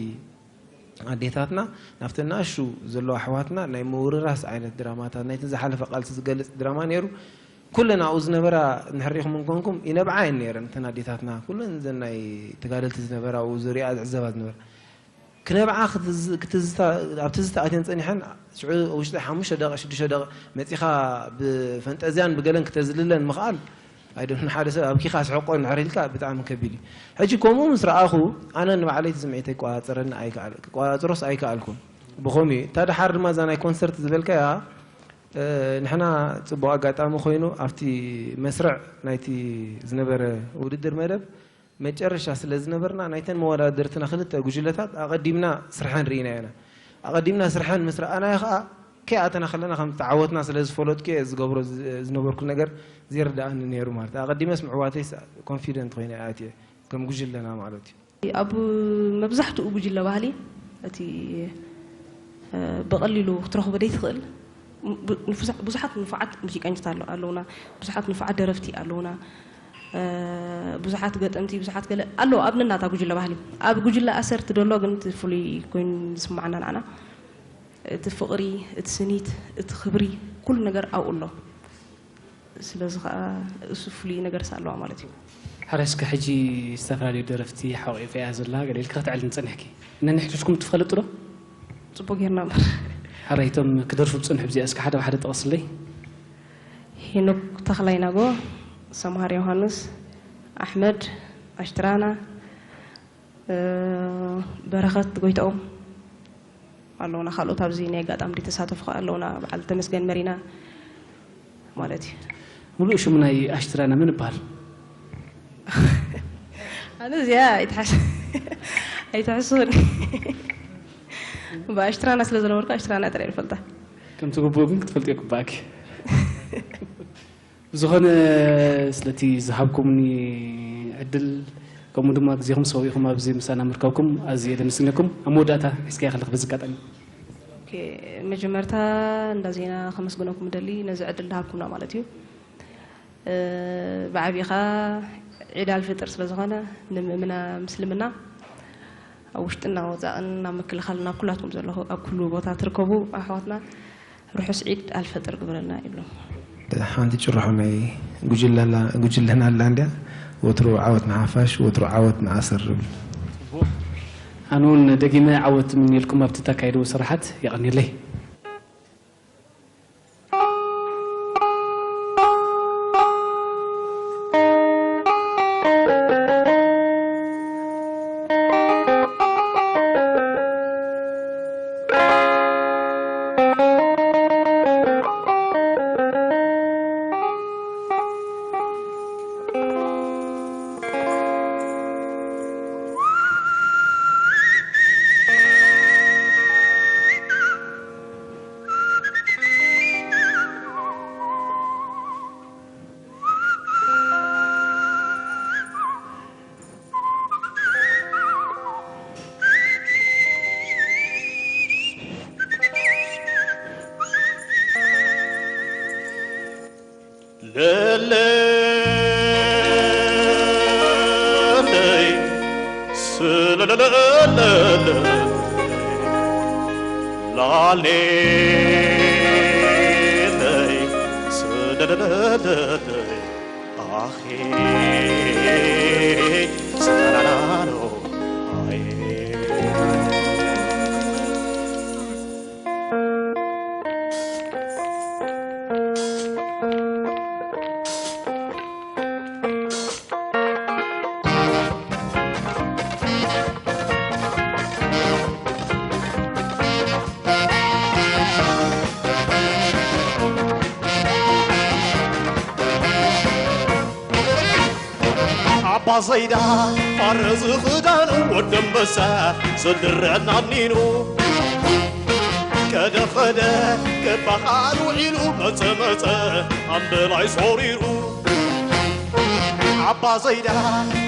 ኣዴታትና ናብተን ንኣሽቱ ዘለዋ ኣሕዋትና ናይ ምውርራስ ዓይነት ድራማታት፣ ናይተን ዝሓለፈ ቃልሲ ዝገልጽ ድራማ ነይሩ። ኩለን ኣብኡ ዝነበራ እንድሕር ርኢኹም እንኮንኩም ይነብዓ እየን ነይረን፣ እተን ኣዴታትና። ኩለን እዘን ናይ ተጋደልቲ ዝነበራ ኣብኡ ዝሪኣ ዝዕዘባ ዝነበራ። ክነብዓ ክትዝ-፣ ክትዝታ-፣ ኣብ ትዝታ ኣትየን ጸኒሐን፣ ሽዑ ውሽጢ ሓሙሽተ ደቂቕ፣ ሽዱሽተ ደቂቕ መጺኻ ብፈንጠዝያን ብገለን ክተዝልለን ምኽኣል፣ ኣይደ-፣ ንሓደ ሰብ ኣብኪኻ ኣስሕቆ እንድሕር ኢልካ ብጣዕሚ ከቢድ እዩ። ሕጂ ከምኡ ምስ ረኣኹ፣ ኣነ ንባዕለይ እቲ ስምዒተይ ክቆጻጸረኒ ኣይከኣል-፣ ክቆጻጸሮስ ኣይከኣልኩን። ብኸምኡ እዩ። እታ ደሓር ድማ እዛ ናይ ኮንሰርት ዝበልካያ፣ እ፣ ንሕና ጽቡቕ ኣጋጣሚ ኮይኑ ኣብቲ መስርዕ ናይቲ ዝነበረ ውድድር መደብ መጨረሻ ስለ ዝነበርና፣ ናይተን መወዳደርትና ክልተ ጉጅለታት ኣቐዲምና ስርሐን ርኢናዮ ኢና። ኣቐዲምና ስርሐን ምስ ረኣናዮ ኸኣ፣ ከይኣተና ከለና ከም ዝተዓወትና ስለ ዝፈለጥኩ እየ ዝገብሮ ዝ-፣ ዝነበርኩ ነገር ዘይርድኣኒ ነይሩ ማለት እዩ። ኣቐዲመስ ምዕዋተይስ ኮንፊደንት ኮይነ እየ ኣትየ፣ ከም ጉጅለና ማለት እዩ። ኣብ መብዛሕትኡ ጉጅለ ባህሊ፣ እቲ፣ እ፣ ብቐሊሉ ክትረኽቦ ዘይትኽእል፣ ብ-፣ ንፉዛ-፣ ብዙሓት ንፉዓት ሙዚቀኛታት ኣሎ-፣ ኣለዉና፣ ብዙሓት ንፉዓት ደረፍቲ ኣለዉና፣ እ፣ ብዙሓት ገጠምቲ፣ ብዙሓት ገለ ኣለዉ ኣብ ነናታ ጉጅለ ባህሊ። ኣብ ጉጅለ ኣሰርቲ ደሎ ግን እቲ ፍሉይ ኮይኑ ዝስምዓና ንዓና፣ እቲ ፍቕሪ፣ እቲ ስኒት፣ እቲ ክብሪ፣ ኩሉ ነገር ኣብኡ ኣሎ። ስለዚ ኸኣ እሱ ፍሉይ ነገርስ ኣለዋ ማለት እዩ። ሕራይ፣ እስከ ሕጂ ዝተፈላለዩ ደረፍቲ ሓቂፋ እያ ዘላ፣ ገለ ኢልካ ከተዕልኒ ጸኒሕኪ። ነንሕድሕድኩም ትፈልጡ ዶ? ጽቡቕ ጌርና እምበር። ሕራይ፣ እቶም ክደርፉ ዝጸንሑ ብዚኣ እስከ ሓደ ብሓደ ጠቐስለይ። ሄኖክ ተኽላይ ናጎ፣ ሰምሃር ዮሃንስ፣ ኣሕመድ፣ ኣሽትራና፣ እ፣ በረኸት ጎይትኦም ኣለዉና። ካልኦት ኣብዚ ናይ ኣጋጣሚ ተሳተፉ ከኣ ኣለዉና። በዓል ተመስገን መሪና ማለት እዩ። ሙሉእ ሽም ናይ ኣሽትራና መን ይበሃል? ኣነ እዚኣ ኣይትሓስ-፣ ኣይትሕስቡኒ። ብኣሽትራና ስለ ዝነበርኩ ኣሽትራና ጥራይ እየ ዝፈልጣ። ከምቲ ግቡእ ግን ክትፈልጥዮ ይግባኣኪ። ብዝኾነ፣ ስለቲ ዝሃብኩምኒ ዕድል፣ ከምኡ ድማ ግዜኹም ሰዊእኹም ኣብዚ ምሳና ምርካብኩም ኣዝየ የመስግነኩም። ኣብ መወዳእታ ሒዝካያ ከለኺ በዚ ኣጋጣሚ። ኦኬ፣ መጀመርታ እንዳ ዜና ከመስግነኩም እደሊ፣ ነዚ ዕድል ዝሃብኩምና ማለት እዩ። እ፣ ብዓቢኻ ዒድ ኣልፍጥር ስለ ዝኾነ፣ ንምእምና ምስልምና ኣብ ውሽጥና ወጻእን ኣብ ምክልኻልን ኣብ ኩላትኩም ዘለኹ ኣብ ኩሉ ቦታ ትርከቡ ኣሕዋትና ርሑስ ዒድ ኣልፈጥር ግበረልና ይብሎም። ሓንቲ ጭርሖ ናይ ጉጅለና፣ ጉጅለና ኣላ እንድያ፣ "ወትሩ ዓወት ንሓፋሽ፣ ወትሩ ዓወት ንኣሰር" ዝብል። ኣነ እውን ደጊመ ዓወት እምነየልኩም ኣብቲ ተካይድዎ ስራሓት። የቐንየለይ። ለለለይ ስለለለለለ ላሌ ኣኼ ሰላላሎ ኣየ ኣባ ዘይዳ ፋረ ዝኽዳኑ ወዲ ኣንበሳ ስድርዕና ኣድኒኑ ከደ ኸደ ክበኻል ውዒሉ መጸ መጸ ኣምበላይ ሶሪሩ ኣባ ዘይዳ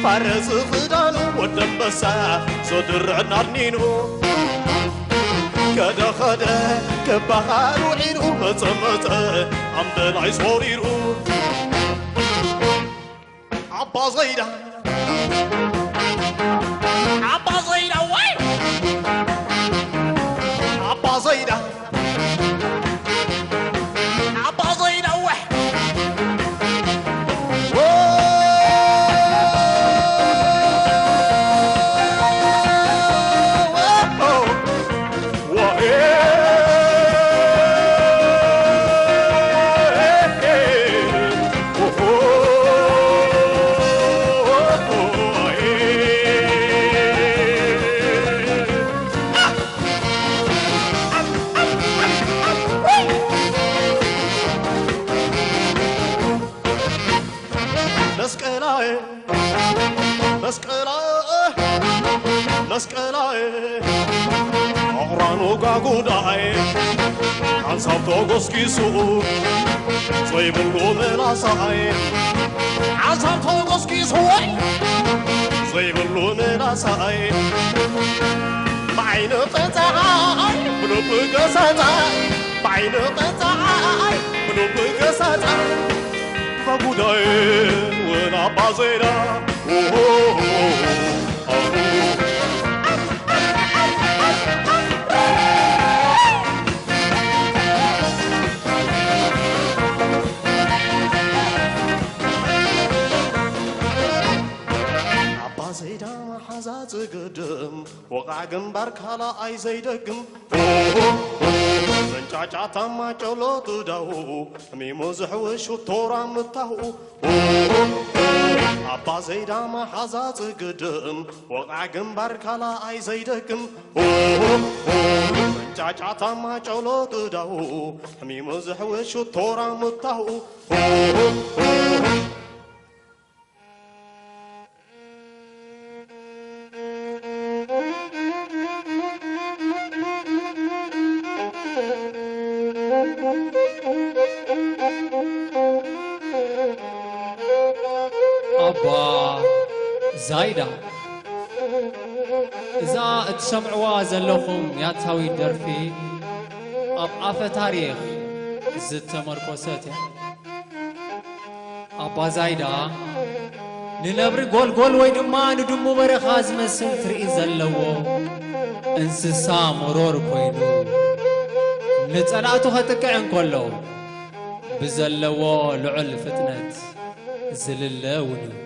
ፋረ ዝኽዳኑ ወዲ ኣንበሳ ስድርዕና ኣድኒኑ ከደ ኸደ ክበኻል ውዒሉ መጸ መጸ ኣምበላይ ሶሪሩ ኣባ ዘይዳ ኣባ ዘይዳ ወይ ኣባ ዘይዳ ኣባ ዘይዳ ወይ መስቀላየ መስቀላየ መስቀላየ ኣቑራኑ ጋጉዳየ ሓንሳብ ተጎስጊሱ ዘይብሉ መላሳየ ሓንሳብ ተጎስጊሱ ወይ ዘይብሉ መላሳየ ብዓይኒ ጠንፀዓይ ብልቢ ገሰፀ ብዓይኒ ጠንፀዓይ ብልቢ ገሰፀ ኣባ ጉዳይ ወላ ኣባ ዘይዳ ኦሆ ኣባ ዘይዳ መሓዛ ዝግድም ወቓዕ ግንባር ካልኣይ ዘይደግም መንጫጫታ ማጨሎ ትዳው ሕሚሙ ዝሕውሽ ቶራ ምታው ኣባ ዘይዳ መሓዛ ዝግድም ወቓዕ ግንባር ካልኣይ ዘይደግም መንጫጫታ ማጨሎ ትዳው ሕሚሙ ዝሕውሽ ቶራ ምታው ኣባ ዛይዳ እዛ እትሰምዕዋ ዘለኹም ያታዊት ደርፊ ኣብ ኣፈ ታሪኽ ዝተመርኮሰት እያ። ኣባ ዛይዳ ንነብሪ ጎልጎል ወይ ድማ ንድሙ በረኻ ዝመስል ትርኢት ዘለዎ እንስሳ መሮር ኮይኑ ንጸላእቱ ከጥቅዕ እንከሎ ብዘለዎ ልዑል ፍጥነት ዝልለ እውን እዩ።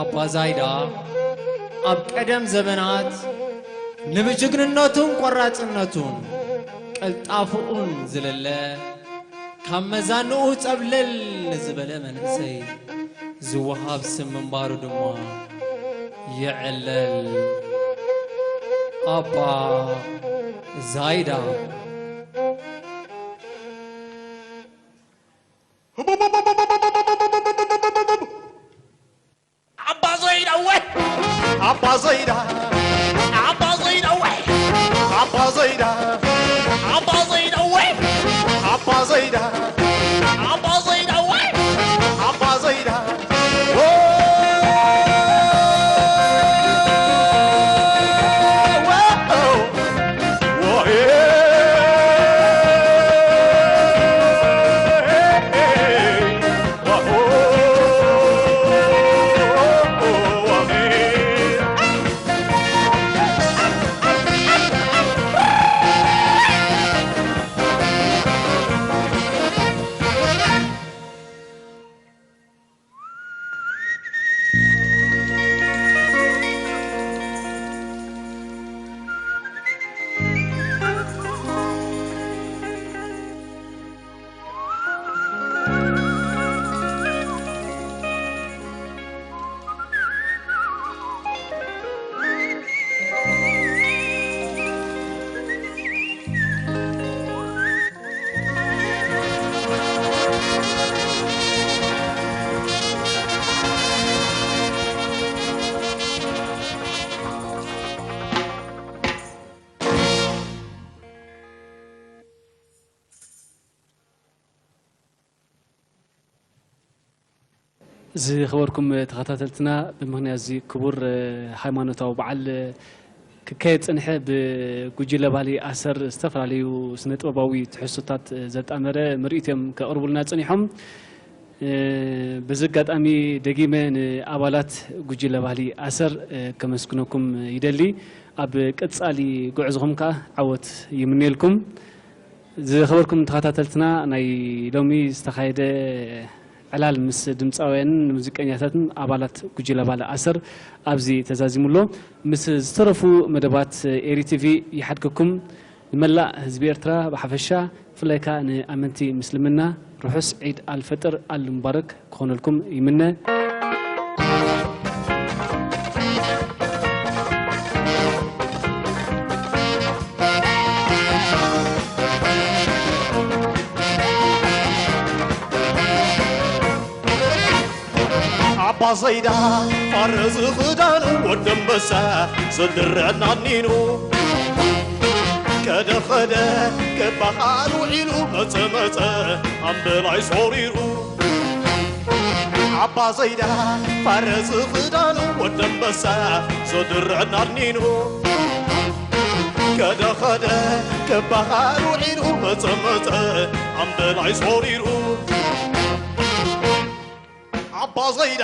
ኣባ ዛይዳ ኣብ ቀደም ዘበናት ንብጅግንነቱን ቆራጽነቱን ቀልጣፍኡን ዝልለ ካብ መዛንኡ ጸብለል ንዝበለ መንእሰይ ዝወሃብ ስም ምንባሩ ድማ ይዕለል። ኣባ ዛይዳ። ኣባ ዘይዳ ወይ ኣባ ዘይዳ ኣባ ዘይዳ ወይ ኣባ ዘይዳ ወይ ኣባ ዘይዳ ኣባ ዘይዳ ኣባ ዘይዳ ወይ ኣባ ዘይዳ ዝኸበርኩም ተኸታተልትና፣ ብምኽንያት እዚ ክቡር ሃይማኖታዊ በዓል ክካየድ ጸንሐ ብጉጅለ ባህሊ ኣሰር ዝተፈላለዩ ስነ ጥበባዊ ትሕዝቶታት ዘጣመረ ምርኢት እዮም ከቕርቡልና ጸኒሖም። በዚ ኣጋጣሚ ደጊመ ንኣባላት ጉጅለ ባህሊ ኣሰር ከመስግነኩም ይደሊ። ኣብ ቀጻሊ ጉዕዞኹም ከኣ ዓወት ይምነየልኩም። ዝኸበርኩም ተኸታተልትና፣ ናይ ሎሚ ዝተኻየደ ዕላል ምስ ድምፃውያንን ሙዚቀኛታትን ኣባላት ጉጅለ ባለ ኣሰር ኣብዚ ተዛዚሙ ኣሎ። ምስ ዝተረፉ መደባት ኤሪ ቲቪ ይሓድገኩም። ንመላእ ህዝቢ ኤርትራ ብሓፈሻ፣ ብፍላይ ከኣ ንኣመንቲ ምስልምና ርሑስ ዒድ ኣልፈጥር ኣል ሙባረክ ክኾነልኩም ይምነ። ኣባ ዘይዳ ፋረ ዝኽዳኑ ወዲ ኣንበሳ፣ ስድርዕና ኣኒኑ ከደ ኸደ ክበሃል ውዒሉ፣ መጸ መጸ ኣምበላይ ሶሪሩ። ኣባ ዘይዳ ፋረ ዝኽዳኑ ወዲ ኣንበሳ፣ ስድርዕና ኣኒኑ ከደ ኸደ ክበሃል ውዒሉ፣ መጸ መጸ ኣምበላይ ሶሪሩ። ኣባ ዘይዳ